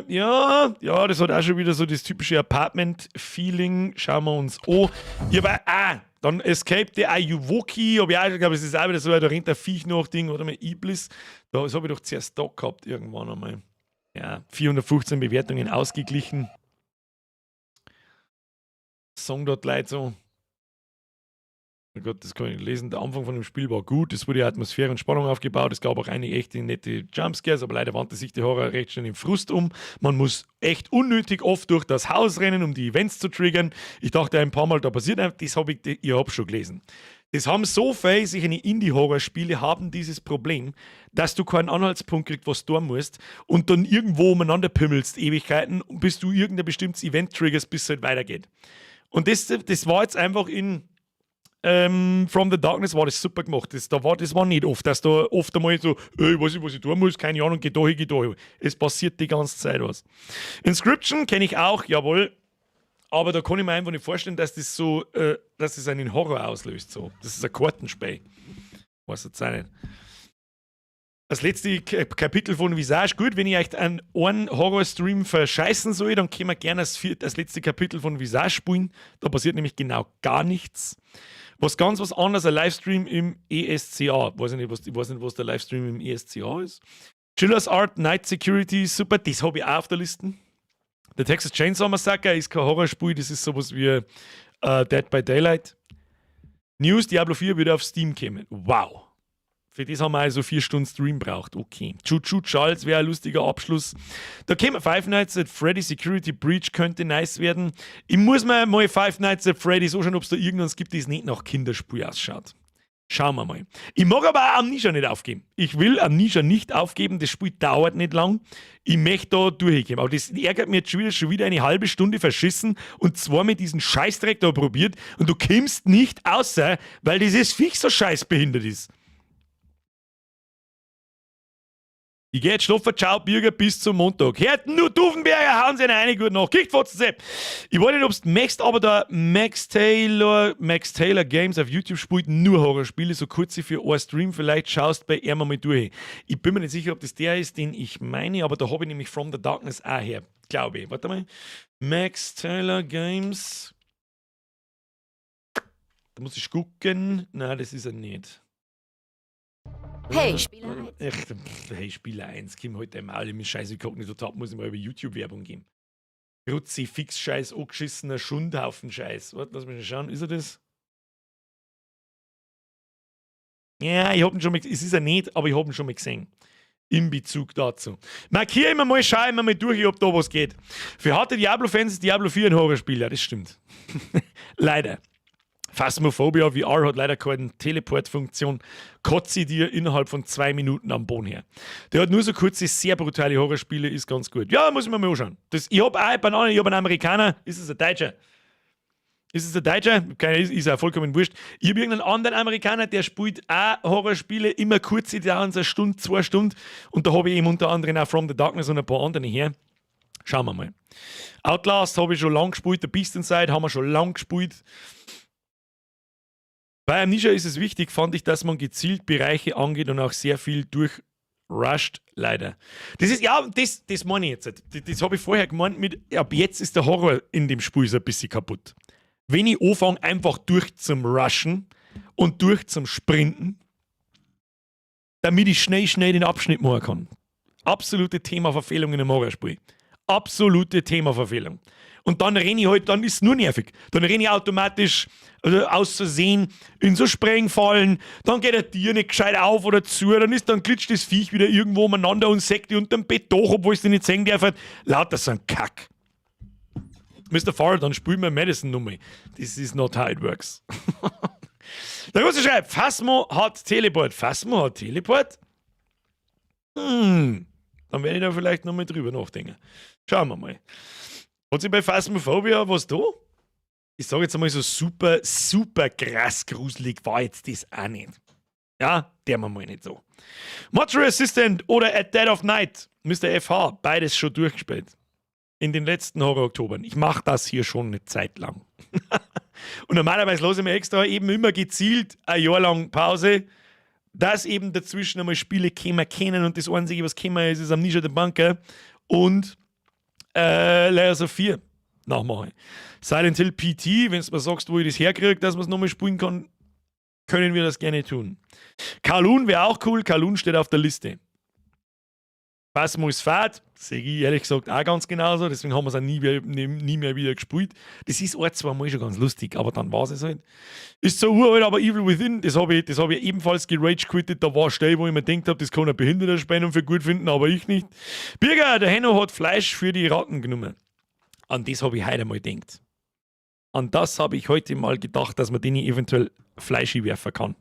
Ja, das hat auch schon wieder so das typische Apartment-Feeling. Schauen wir uns an. Ja, aber, ah, dann Escape the Ayuwoki, habe ich auch schon, glaube, es ist auch wieder so, da rennt der Viech noch Ding, oder mal Iblis. Das habe ich doch zuerst da gehabt irgendwann einmal. Ja, 415 Bewertungen, ausgeglichen. Sagen dort Leute so. Oh Gott, das kann ich nicht lesen. Der Anfang von dem Spiel war gut, es wurde Atmosphäre und Spannung aufgebaut, es gab auch einige echte nette Jumpscares, aber leider wandte sich der Horror recht schnell in Frust um. Man muss echt unnötig oft durch das Haus rennen, um die Events zu triggern. Ich dachte ein paar Mal, da passiert einfach, das habe ich, ich habe schon gelesen. Das haben so viele solche Indie-Horror-Spiele haben dieses Problem, dass du keinen Anhaltspunkt kriegst, was du tun musst, und dann irgendwo umeinander pimmelst Ewigkeiten, bis du irgendein bestimmtes Event triggerst, bis es halt weitergeht. Und das war jetzt einfach in From the Darkness war das super gemacht. Das war nicht oft, dass da oft einmal so, ich weiß nicht, was ich tun muss, keine Ahnung, geh da hin, geh da hin. Es passiert die ganze Zeit was. Inscryption kenne ich auch, jawohl. Aber da kann ich mir einfach nicht vorstellen, dass das einen Horror auslöst. So. Das ist ein Kartenspiel. Weiß jetzt auch nicht. Das letzte Kapitel von Visage, gut, wenn ich euch einen Horror-Stream verscheißen soll, dann können wir gerne das letzte Kapitel von Visage spielen. Da passiert nämlich genau gar nichts. Was ganz was anderes, ein Livestream im ESCA. Weiß ich nicht, was, ich weiß nicht, was der Livestream im ESCA ist. Chilla's Art, Night Security, super, das habe ich auch auf der Liste. The Texas Chainsaw Massacre ist kein Horrorspiel, das ist sowas wie Dead by Daylight. News: Diablo 4 würde auf Steam kommen. Wow. Für das haben wir also 4 Stunden Stream braucht. Okay. Choo Choo Charles wäre ein lustiger Abschluss. Da käme Five Nights at Freddy's Security Breach, könnte nice werden. Ich muss mir mal Five Nights at Freddy's anschauen, ob es da irgendwas gibt, das nicht nach Kinderspiel ausschaut. Schauen wir mal. Ich mag aber auch Amnesia nicht aufgeben. Ich will Amnesia nicht aufgeben. Das Spiel dauert nicht lang. Ich möchte da durchgehen. Aber das ärgert mich jetzt schon wieder eine halbe Stunde verschissen und zwar mit diesem Scheißdreck da probiert und du kommst nicht außer, weil dieses Viech so scheißbehindert ist. Ich geh jetzt schlafen, ciao, Birger, bis zum Montag. Herr Duvenberger, hauen Sie eine gute Nacht. Kichtfotzen, Sepp. Ich weiß nicht, ob du möchtest, aber der Max Taylor Games auf YouTube spielt nur Horrorspiele, so kurze für ein Stream. Vielleicht schaust bei ihm mal durch. Ich bin mir nicht sicher, ob das der ist, den ich meine, aber da habe ich nämlich From the Darkness auch her. Glaube ich. Warte mal. Max Taylor Games. Da muss ich gucken. Nein, das ist er nicht. Hey, Spieler 1. Echt, pff, hey, Spieler 1, komm halt dein Maul, mit Scheiße Kognito Tab muss ich mal über YouTube-Werbung geben. Kruzifix-Scheiß, angeschissener Schundhaufen Scheiß. Warte, lass mich mal schauen, ist er das? Ja, ich hab ihn schon mal, es ist er nicht, aber ich hab ihn schon mal gesehen. In Bezug dazu. Markiere immer mal, schau immer mal durch, ob da was geht. Für harte Diablo-Fans ist Diablo 4 ein Horrorspiel, ja, das stimmt. Leider. Phasmophobia VR hat leider keine Teleport-Funktion. Kotze dir innerhalb von 2 Minuten am Boden her. Der hat nur so kurze, sehr brutale Horrorspiele, ist ganz gut. Ja, muss ich mir mal anschauen. Ich hab auch eine Banane, ich hab einen Amerikaner. Ist es ein Deutscher? Ist es ein Deutscher? Keine, ist auch vollkommen wurscht. Ich habe irgendeinen anderen Amerikaner, der spielt auch Horrorspiele, immer kurze, die dauern so eine Stunde, 2 Stunden. Und da habe ich eben unter anderem auch From the Darkness und ein paar andere her. Schauen wir mal. Outlast habe ich schon lange gespielt, The Beast Inside haben wir schon lange gespielt. Bei Amnesia ist es wichtig, fand ich, dass man gezielt Bereiche angeht und auch sehr viel durchrusht, leider. Das ist, ja, das meine ich jetzt. Das habe ich vorher gemeint mit, ab jetzt ist der Horror in dem Spiel so ein bisschen kaputt. Wenn ich anfange, einfach durch zum Rushen und durch zum Sprinten, damit ich schnell, schnell den Abschnitt machen kann. Absolute Themaverfehlung in einem Horrorspiel. Absolute Themaverfehlung. Und dann renne ich halt, dann ist es nur nervig. Dann renne ich automatisch, also aus Versehen in so Sprengfallen, dann geht der Tier nicht gescheit auf oder zu, dann glitscht das Viech wieder irgendwo umeinander und sägt di unterm Bett durch, obwohl es dich nicht sehen darf. Lauter so ein Kack. Mr. Farr, dann spielen wir Madison nochmal. This is not how it works. Der Große schreibt, Phasmo hat Teleport. Phasmo hat Teleport? Dann werde ich da vielleicht nochmal drüber nachdenken. Schauen wir mal. Hat sich bei Phasmophobia was da? Ich sage jetzt einmal so, super, super krass gruselig war jetzt das auch nicht. Ja, der mal nicht so. Mortuary Assistant oder At Dead of Night, Mr. FH, beides schon durchgespielt. In den letzten Horror-Oktobern. Ich mache das hier schon eine Zeit lang. Und normalerweise lasse ich mir extra eben immer gezielt ein Jahr lang Pause, dass eben dazwischen einmal Spiele kämen können und das Einzige, was käme, ist, ist Amnesia: The Bunker und Layers of 4 nachmachen. Silent Hill PT, wenn du mir sagst, wo ich das herkriege, dass man es nochmal spielen kann, können wir das gerne tun. Kowloon wäre auch cool, Kowloon steht auf der Liste. Phasmo ist fad, sehe ich ehrlich gesagt auch ganz genauso, deswegen haben wir es auch nie, nie, nie mehr wieder gespielt. Das ist ein, zwei Mal schon ganz lustig, aber dann war es halt. Ist so uralt, aber Evil Within, das hab ich ebenfalls gerage-quittet. Da war Stelle, wo ich mir gedacht habe, das kann ein Behinderter spielen und für gut finden, aber ich nicht. Birger, der Henno hat Fleisch für die Ratten genommen. An das habe ich heute mal gedacht. An das habe ich heute mal gedacht, dass man denen eventuell Fleisch werfen kann.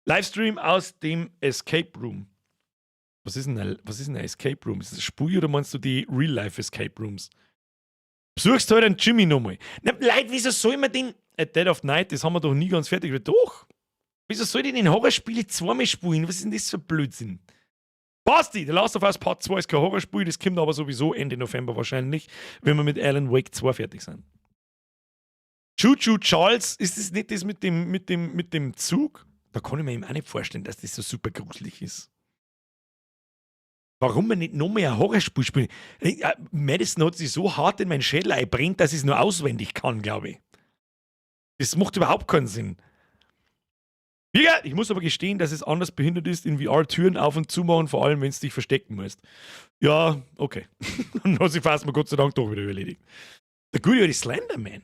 Livestream aus dem Escape Room. Was ist denn ein Escape Room? Ist das ein Spiel oder meinst du die Real-Life Escape Rooms? Besuchst du heute einen Jimmy nochmal? Na, Leute, wieso soll man den At Dead of Night, das haben wir doch nie ganz fertig. Doch. Wieso soll ich den Horrorspiele zweimal spielen? Was ist denn das für ein Blödsinn? Basti, The Last of Us Part 2 ist kein Horrorspiel, das kommt aber sowieso Ende November wahrscheinlich, wenn wir mit Alan Wake 2 fertig sind. Choo Choo Charles, ist das nicht das mit dem Zug? Da kann ich mir eben auch nicht vorstellen, dass das so super gruselig ist. Warum man nicht noch mehr ein Horrorspiel spielen? Madison hat sich so hart in meinen Schädel einbrennt, dass ich es nur auswendig kann, glaube ich. Das macht überhaupt keinen Sinn. Wie gesagt, ich muss aber gestehen, dass es anders behindert ist, in VR Türen auf und zu machen, vor allem wenn du dich verstecken musst. Ja, okay. Dann hat sich fast mal Gott sei Dank doch wieder erledigt. Der gute alte Slenderman.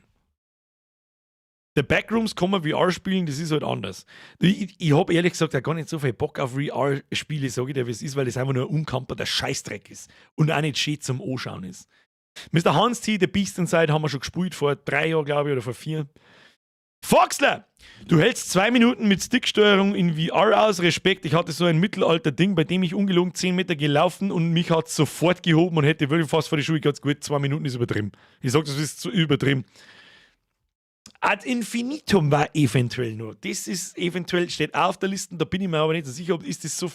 The Backrooms kann man VR spielen, das ist halt anders. Ich habe ehrlich gesagt auch gar nicht so viel Bock auf VR-Spiele, sage ich dir, wie es ist, weil das einfach nur ein unkamperter Scheißdreck ist und auch nicht schön zum Anschauen ist. Mr. Hans T, The Beast Inside haben wir schon gespielt, vor 3 Jahren, glaube ich, oder vor 4. Foxler! Du hältst 2 Minuten mit Sticksteuerung in VR aus. Respekt, ich hatte so ein Mittelalter-Ding, bei dem ich ungelogen 10 Meter gelaufen und mich hat sofort gehoben und hätte wirklich fast vor die Schuhe. Ganz gut, 2 Minuten ist übertrieben. Ich sag, das ist zu übertrieben. Ad Infinitum war eventuell nur. Das ist eventuell, steht auch auf der Liste, da bin ich mir aber nicht so sicher, ob ist das so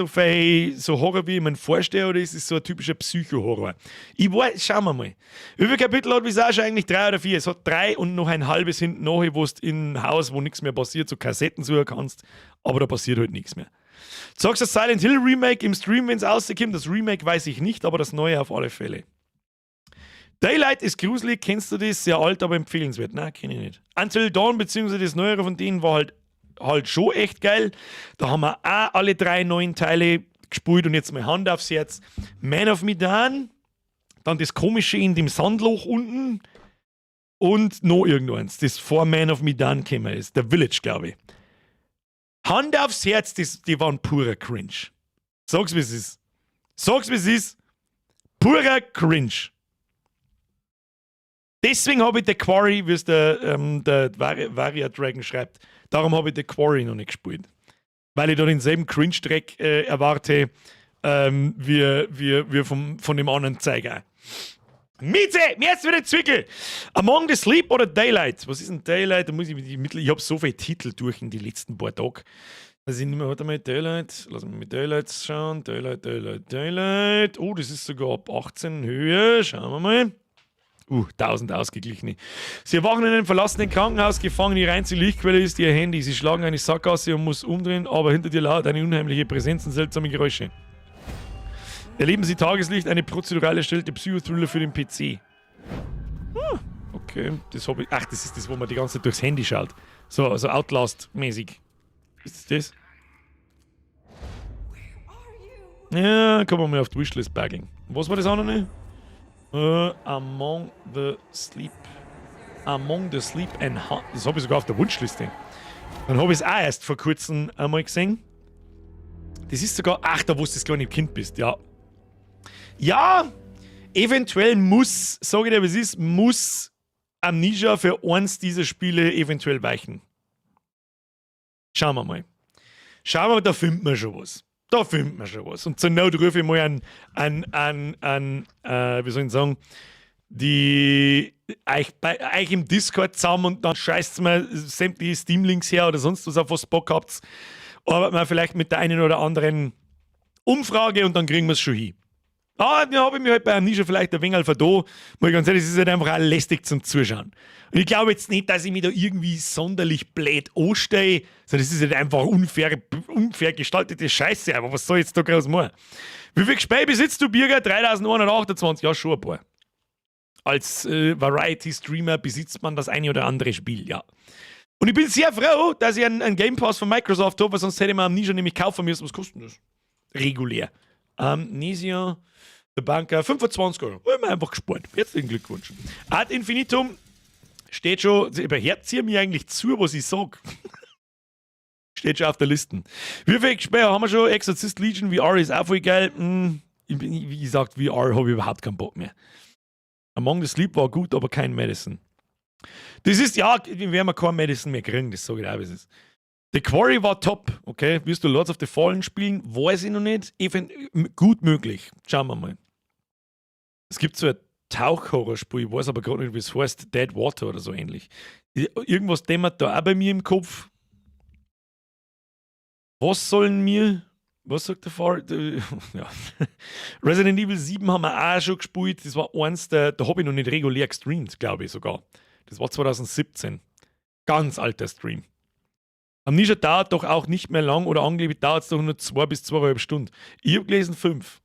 viel so Horror, wie ich mir vorstelle, oder ist es so ein typischer Psycho-Horror? Ich weiß, schauen wir mal. Wie viele Kapitel hat Visage eigentlich? Drei oder vier? Es hat drei und noch ein halbes hinten nach, wo du in Haus, wo nichts mehr passiert, so Kassetten suchen kannst, aber da passiert halt nichts mehr. Zockst das Silent Hill Remake im Stream, wenn es rauskommt? Das Remake weiß ich nicht, aber das neue auf alle Fälle. Daylight ist gruselig, kennst du das? Sehr alt, aber empfehlenswert. Nein, kenne ich nicht. Until Dawn, beziehungsweise das neuere von denen, war halt schon echt geil. Da haben wir auch alle drei neuen Teile gespielt und jetzt mal Hand aufs Herz. Man of Medan, dann das komische in dem Sandloch unten und noch irgendeins, das vor Man of Medan gekommen ist. The Village, glaube ich. Hand aufs Herz, die waren purer Cringe. Sag's, wie es ist. Sag's, wie es ist. Purer Cringe. Deswegen habe ich The Quarry, wie es der Varia Dragon schreibt, darum habe ich The Quarry noch nicht gespielt. Weil ich da denselben Cringe-Dreck erwarte, wie von dem anderen Zeiger. Mieze, mir jetzt wieder Zwickel. Among the Sleep oder Daylight? Was ist denn Daylight? Da muss ich die Mittel. Ich habe so viele Titel durch in die letzten paar Tagen. Also ich nicht mehr, warte mal, Daylight. Lass mich mit Daylight schauen. Daylight, Daylight, Daylight. Oh, das ist sogar ab 18 Höhe. Schauen wir mal. 1000 ausgeglichene. Sie erwachen in einem verlassenen Krankenhaus, gefangen. Ihre einzige Lichtquelle ist ihr Handy. Sie schlagen eine Sackgasse und muss umdrehen, aber hinter dir lauert eine unheimliche Präsenz und seltsame Geräusche. Erleben Sie Tageslicht, eine prozedural erstellte Psychothriller für den PC. Ah, okay, das habe ich. Ach, das ist das, wo man die ganze Zeit durchs Handy schaut. So, also Outlast-mäßig. Ist das das? Ja, kann man mal auf die Wishlist baggeln. Was war das andere? Among the Sleep. Among the Sleep and Hunt. Das habe ich sogar auf der Wunschliste. Dann habe ich es auch erst vor kurzem einmal gesehen. Das ist sogar. Ach, da wo du das kleine Kind bist, ja. Ja, eventuell muss, sage ich dir, wie es ist, muss Amnesia für eins dieser Spiele eventuell weichen. Schauen wir mal. Schauen wir, da finden wir schon was. Da finden wir schon was. Und zur Not rufe ich mal an, wie soll ich sagen, die euch, bei euch im Discord zusammen und dann scheißt mir sämtliche Steam-Links her oder sonst was, auf was Bock habt. Arbeiten wir vielleicht mit der einen oder anderen Umfrage und dann kriegen wir es schon hin. Ah, dann habe ich mich halt bei Amnesia vielleicht ein wenig vertan. Muss ich ganz ehrlich, es ist halt einfach auch lästig zum Zuschauen. Und ich glaube jetzt nicht, dass ich mich da irgendwie sonderlich blöd anstelle, sondern es ist halt einfach unfair, unfair gestaltete Scheiße. Aber was soll ich jetzt da groß machen? Wie viel Spiel besitzt du, Birger? 3128? Ja, schon ein paar. Als Variety-Streamer besitzt man das eine oder andere Spiel, ja. Und ich bin sehr froh, dass ich einen Game Pass von Microsoft habe, weil sonst hätte ich mir Amnesia nämlich kaufen müssen. Was kostet das? Regulär. Amnesia, The Bunker, 25 Euro. Hab ich mir einfach gespart. Herzlichen Glückwunsch. Ad Infinitum steht schon, überhört ihr mir eigentlich zu, was ich sag? Steht schon auf der Liste. Wie viel Spiele haben wir schon? Exorcist Legion VR ist auch voll geil. Wie gesagt, VR habe ich überhaupt keinen Bock mehr. Among the Sleep war gut, aber kein Madison. Das ist, ja, wir werden kein Madison mehr kriegen, das sage ich auch, wie es ist. The Quarry war top, okay. Wirst du Lords of the Fallen spielen? Weiß ich noch nicht. Even, gut möglich. Schauen wir mal. Es gibt so ein Tauchhorrorspiel, ich weiß aber gerade nicht, wie es heißt, Dead Water oder so ähnlich. Irgendwas dämmert da auch bei mir im Kopf. Was sollen wir? Was sagt der Fahrer? Ja. Resident Evil 7 haben wir auch schon gespielt. Das war eins der, da habe ich noch nicht regulär gestreamt, glaube ich sogar. Das war 2017. Ganz alter Stream. Amnesia dauert doch auch nicht mehr lang oder angeblich dauert es doch nur 2 bis 2,5 Stunden. Ich habe gelesen 5.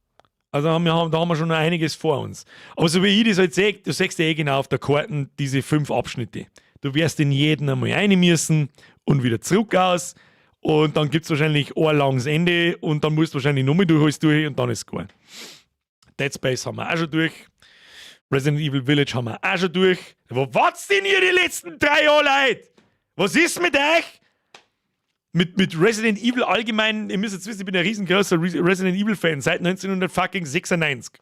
Also da haben wir schon noch einiges vor uns. Aber so wie ich das halt sehe, du siehst ja eh genau auf der Karte diese fünf Abschnitte. Du wirst in jeden einmal rein müssen und wieder zurück aus. Und dann gibt es wahrscheinlich ein langes Ende und dann musst du wahrscheinlich nochmal durch alles durch und dann ist es gut. Dead Space haben wir auch schon durch. Resident Evil Village haben wir auch schon durch. Wo wart's denn ihr die letzten 3 Jahre, Leute? Was ist mit euch? Mit Resident Evil allgemein, ihr müsst jetzt wissen, ich bin ein riesengroßer Resident Evil Fan seit 1996.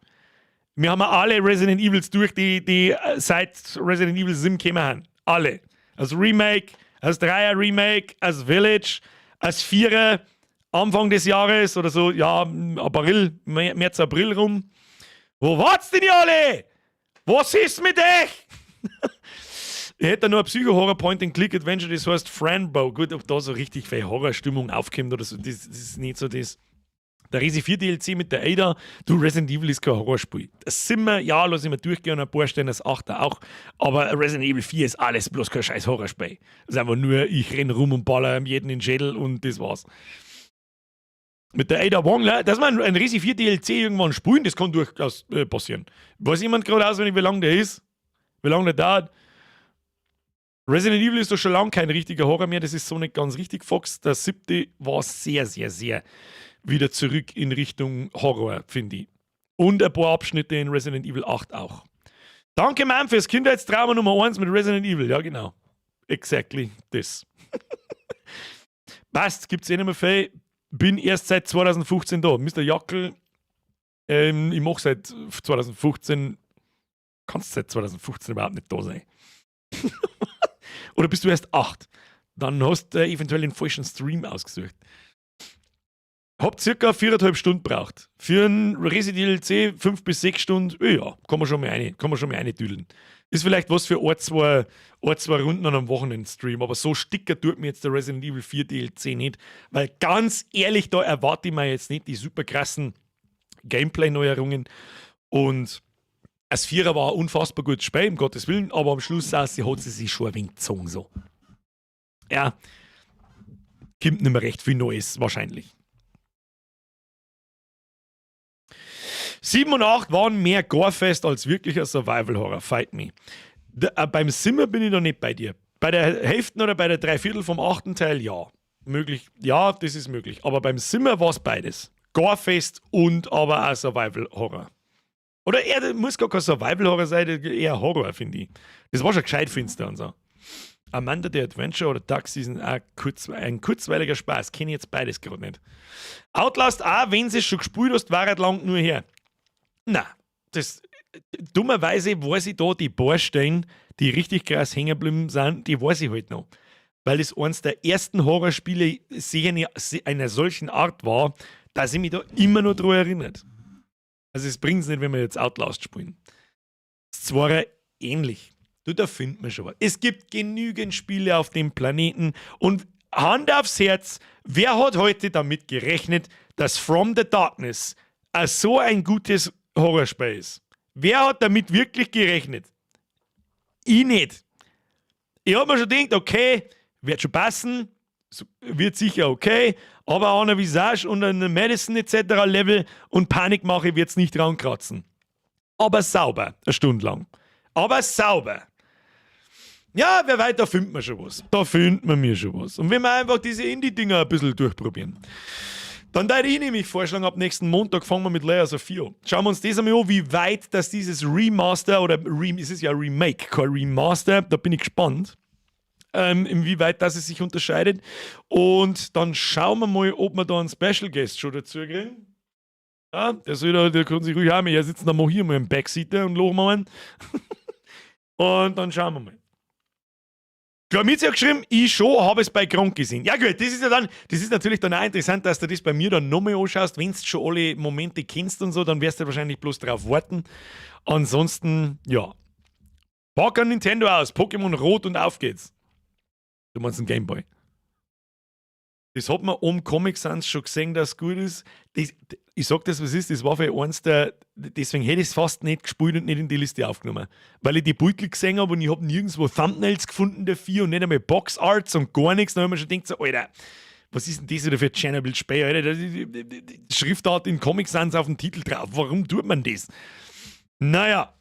Wir haben alle Resident Evils durch, die seit Resident Evil 7 gekommen haben. Alle. Als Remake, als Dreier Remake, als Village, als Vierer Anfang des Jahres oder so, ja, April, März, April rum. Wo wart's denn ihr alle? Was ist mit euch? Ich hätte da nur ein Psycho-Horror Point-and-Click-Adventure, das heißt Fran Bow. Gut, ob da so richtig viel Horrorstimmung aufkommt oder so, das ist nicht so das. Der Resi 4 DLC mit der Ada, du, Resident Evil ist kein Horrorspiel. Das sind wir, ja, lass ich mir durchgehen, ein paar Stellen das 8er auch, aber Resident Evil 4 ist alles bloß kein scheiß Horrorspiel. Das ist einfach nur, ich renn rum und baller jeden in den Schädel und das war's. Mit der Ada Wong, ne, dass man ein Resi 4 DLC irgendwann spielen, das kann durchaus passieren. Weiß jemand gerade auswendig, wie lange der ist? Wie lange der dauert? Resident Evil ist doch schon lange kein richtiger Horror mehr, das ist so nicht ganz richtig, Fox. Der siebte war sehr, sehr, sehr wieder zurück in Richtung Horror, finde ich. Und ein paar Abschnitte in Resident Evil 8 auch. Danke, Mann, fürs Kindheitstrauma Nummer 1 mit Resident Evil. Ja, genau. Exactly this. Passt, gibt's eh nicht mehr viel. Bin erst seit 2015 da. Mr. Jackel, ich mache seit 2015. Kannst seit 2015 überhaupt nicht da sein. Oder bist du erst 8? Dann hast du eventuell den falschen Stream ausgesucht. Hab circa 4,5 Stunden braucht. Für ein Resi DLC 5 bis 6 Stunden, ja, kann man schon mal eine düdeln. Ist vielleicht was für ein, zwei Runden an einem Wochenendstream, aber so sticker tut mir jetzt der Resident Evil 4 DLC nicht, weil ganz ehrlich, da erwarte ich mir jetzt nicht die super krassen Gameplay-Neuerungen und das Vierer war ein unfassbar gutes Spiel, um Gottes Willen, aber am Schluss hat sie sich schon ein wenig gezogen so. Ja, kommt nicht mehr recht viel Neues, wahrscheinlich. 7 und 8 waren mehr Gorefest als wirklicher Survival Horror. Fight me. Da, beim Simmer bin ich noch nicht bei dir. Bei der Hälfte oder bei der Dreiviertel vom achten Teil, ja. Möglich, ja, das ist möglich. Aber beim Simmer war es beides. Gorefest und aber auch Survival Horror. Oder eher, muss gar kein Survival Horror sein, eher Horror, finde ich. Das war schon gescheit finster und so. Amanda the Adventurer oder Duck Season auch kurz, ein kurzweiliger Spaß. Kenne ich jetzt beides gerade nicht. Outlast auch, wenn sie es schon gespielt hast, war halt lang nur her. Na, das dummerweise weiß ich da die paar Stellen, die richtig krass hängen geblieben sind, die weiß ich halt noch. Weil es eines der ersten Horrorspiele einer solchen Art war, dass ich mich da immer noch dran erinnert. Also es bringt es nicht, wenn wir jetzt Outlast spielen. Das Zweier ähnlich. Du, da findet man schon was. Es gibt genügend Spiele auf dem Planeten und Hand aufs Herz, wer hat heute damit gerechnet, dass From the Darkness so ein gutes Horrorspiel ist? Wer hat damit wirklich gerechnet? Ich nicht. Ich hab mir schon gedacht, okay, wird schon passen, wird sicher okay, aber an einer Visage und einem Madison etc. Level und Panikmache wird's nicht rankratzen. Aber sauber, eine Stunde lang. Aber sauber. Ja, wer weiß, da findet man schon was. Da findet man mir schon was. Und wenn wir einfach diese Indie-Dinger ein bisschen durchprobieren. Dann würde ich nämlich vorschlagen, ab nächsten Montag fangen wir mit Layers of Fear an. Schauen wir uns das einmal an, wie weit dass dieses Remaster oder Re es ist ja Remake, kein Remaster, da bin ich gespannt, inwieweit das es sich unterscheidet. Und dann schauen wir mal, ob wir da einen Special Guest schon dazu kriegen. Ja, der kann sich ruhig auch mit. Er sitzt dann mal hier mal im Backseater und lachen wir einen. Und dann schauen wir mal. Klamitzi hat geschrieben, ich schon habe es bei Gronk gesehen. Ja gut, das ist natürlich dann auch interessant, dass du das bei mir dann nochmal anschaust. Wenn du schon alle Momente kennst und so, dann wirst du wahrscheinlich bloß drauf warten. Ansonsten, ja. Pack ein Nintendo aus, Pokémon Rot und auf geht's. Du meinst ein Gameboy. Das hat man um Comic Sans schon gesehen, dass es gut ist. Das, ich sag das, was ist, das war für eins der, deswegen hätte ich es fast nicht gespielt und nicht in die Liste aufgenommen. Weil ich die Beutel gesehen habe und ich habe nirgendwo Thumbnails gefunden dafür und nicht einmal Box Arts und gar nichts. Dann habe ich mir schon gedacht, so, Alter, was ist denn das wieder für ein Tschernobyl-Spiel, Alter? Die Schriftart in Comic Sans auf dem Titel drauf. Warum tut man das? Naja.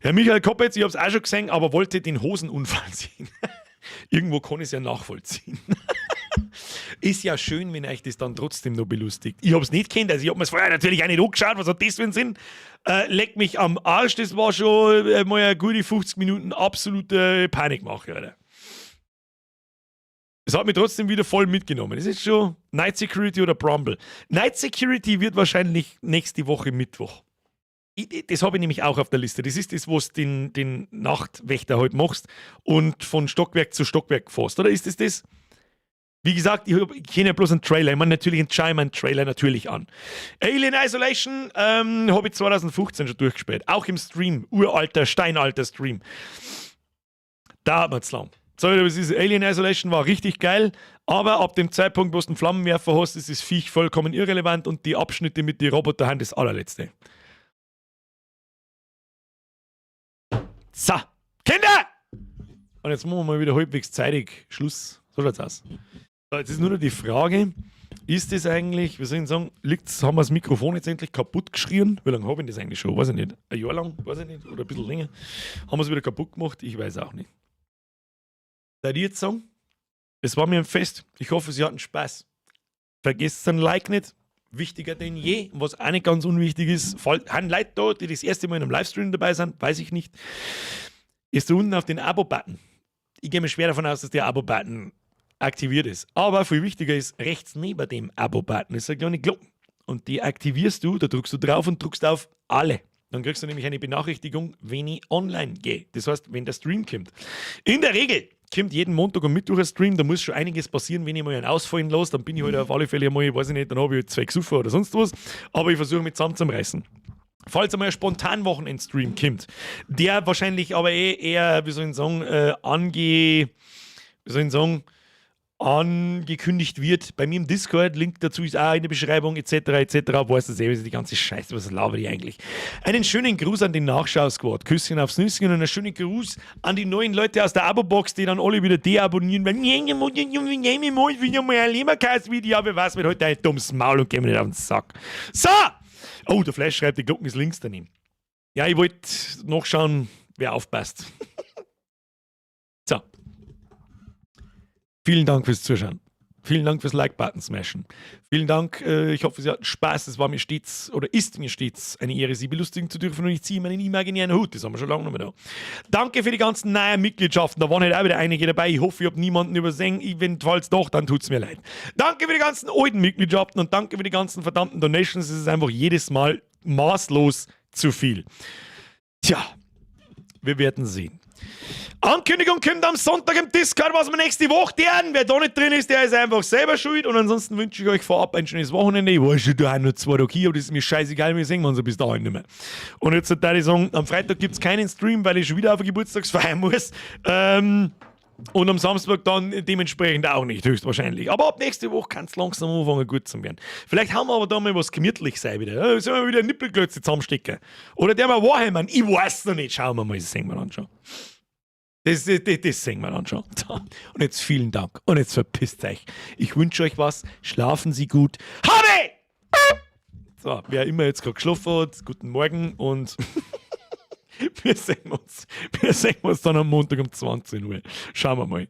Herr Michael Koppetz, ich habe es auch schon gesehen, aber wollte den Hosenunfall sehen. Irgendwo kann ich es ja nachvollziehen. Ist ja schön, wenn euch das dann trotzdem noch belustigt. Ich habe es nicht kennt, also ich habe mir es vorher natürlich auch nicht angeschaut, was hat das für einen Sinn? Leck mich am Arsch, das war schon mal eine gute 50 Minuten absolute Panikmache, Alter. Es hat mich trotzdem wieder voll mitgenommen. Das ist schon Night Security oder Bramble. Night Security wird wahrscheinlich nächste Woche Mittwoch. Das habe ich nämlich auch auf der Liste. Das ist das, wo du den Nachtwächter halt machst und von Stockwerk zu Stockwerk fährst. Oder ist das das? Wie gesagt, ich kenne ja bloß einen Trailer. Ich meine, natürlich schaue ich mir einen Trailer natürlich an. Alien Isolation habe ich 2015 schon durchgespielt. Auch im Stream. Uralter, steinalter Stream. Da hat man es lang. So, das ist, Alien Isolation war richtig geil, aber ab dem Zeitpunkt, wo du einen Flammenwerfer hast, ist das Viech vollkommen irrelevant und die Abschnitte mit den Robotern das Allerletzte. So, Kinder! Und jetzt machen wir mal wieder halbwegs zeitig Schluss. So schaut's aus. So, jetzt ist nur noch die Frage, ist das eigentlich, wie soll ich sagen, liegt's, haben wir das Mikrofon jetzt endlich kaputt geschrien? Wie lange habe ich das eigentlich schon? Weiß ich nicht. Ein Jahr lang? Weiß ich nicht. Oder ein bisschen länger. Haben wir es wieder kaputt gemacht? Ich weiß auch nicht. Seid ihr jetzt sagen? Es war mir ein Fest. Ich hoffe, Sie hatten Spaß. Vergesst ein Like nicht. Wichtiger denn je. Und was auch nicht ganz unwichtig ist, haben Leute da, die das erste Mal in einem Livestream dabei sind, weiß ich nicht, ist da unten auf den Abo-Button. Ich gehe mir schwer davon aus, dass der Abo-Button aktiviert ist. Aber viel wichtiger ist, rechts neben dem Abo-Button ist eine kleine Glocke. Und die aktivierst du, da drückst du drauf und drückst auf alle. Dann kriegst du nämlich eine Benachrichtigung, wenn ich online gehe. Das heißt, wenn der Stream kommt. In der Regel kommt jeden Montag und Mittwoch ein Stream, da muss schon einiges passieren, wenn ich mal einen ausfallen lasse, dann bin ich halt auf alle Fälle mal, weiß ich nicht, dann habe ich halt zwei gesoffen oder sonst was. Aber ich versuche mich zusammenzureißen. Falls einmal ein spontan Wochenendstream kommt, der wahrscheinlich aber eh eher, wie soll ich sagen, wie soll ich sagen, angekündigt wird bei mir im Discord. Link dazu ist auch in der Beschreibung, etc. etc. Weißt du selber, die ganze Scheiße, was laber ich eigentlich? Einen schönen Gruß an den Nachschau-Squad. Küsschen aufs Nüsschen und einen schönen Gruß an die neuen Leute aus der Abo-Box, die dann alle wieder deabonnieren. Weil, wieder mal ein Leberkäse-Video, aber was mit heute ein dummes Maul und geh mir nicht auf den Sack. So! Oh, der Flash schreibt, die Glocken ist links daneben. Ja, ich wollte nachschauen, wer aufpasst. So. Vielen Dank fürs Zuschauen. Vielen Dank fürs Like-Button smashen. Vielen Dank, ich hoffe, Sie hatten Spaß. Es war mir stets oder ist mir stets eine Ehre, Sie belustigen zu dürfen und ich ziehe meinen imaginären Hut. Das haben wir schon lange nicht mehr da. Danke für die ganzen neuen Mitgliedschaften. Da waren halt auch wieder einige dabei. Ich hoffe, ich habe niemanden übersehen. Falls doch, dann tut es mir leid. Danke für die ganzen alten Mitgliedschaften und danke für die ganzen verdammten Donations. Es ist einfach jedes Mal maßlos zu viel. Tja, wir werden sehen. Ankündigung kommt am Sonntag im Discord, was wir nächste Woche tun. Wer da nicht drin ist, der ist einfach selber schuld. Und ansonsten wünsche ich euch vorab ein schönes Wochenende. Ich weiß schon, da nur 2 Tage hier, aber das ist mir scheißegal, wir sehen uns bis dahin nicht mehr. Und jetzt würde ich sagen, am Freitag gibt es keinen Stream, weil ich schon wieder auf eine Geburtstagsfeier muss. Und am Samstag dann dementsprechend auch nicht, höchstwahrscheinlich. Aber ab nächste Woche kann es langsam anfangen, gut zu werden. Vielleicht haben wir aber da mal was gemütlich sein wieder. Sollen wir wieder Nippelklötze zusammenstecken? Oder der mal Warhammer? Ich weiß noch nicht. Schauen wir mal, das sehen wir dann schon. Das sehen wir dann schon. Und jetzt vielen Dank. Und jetzt verpisst euch. Ich wünsche euch was. Schlafen Sie gut. Habe! So, wer immer jetzt gerade geschlafen hat, guten Morgen und wir sehen uns. Wir sehen uns dann am Montag um 20 Uhr. Schauen wir mal.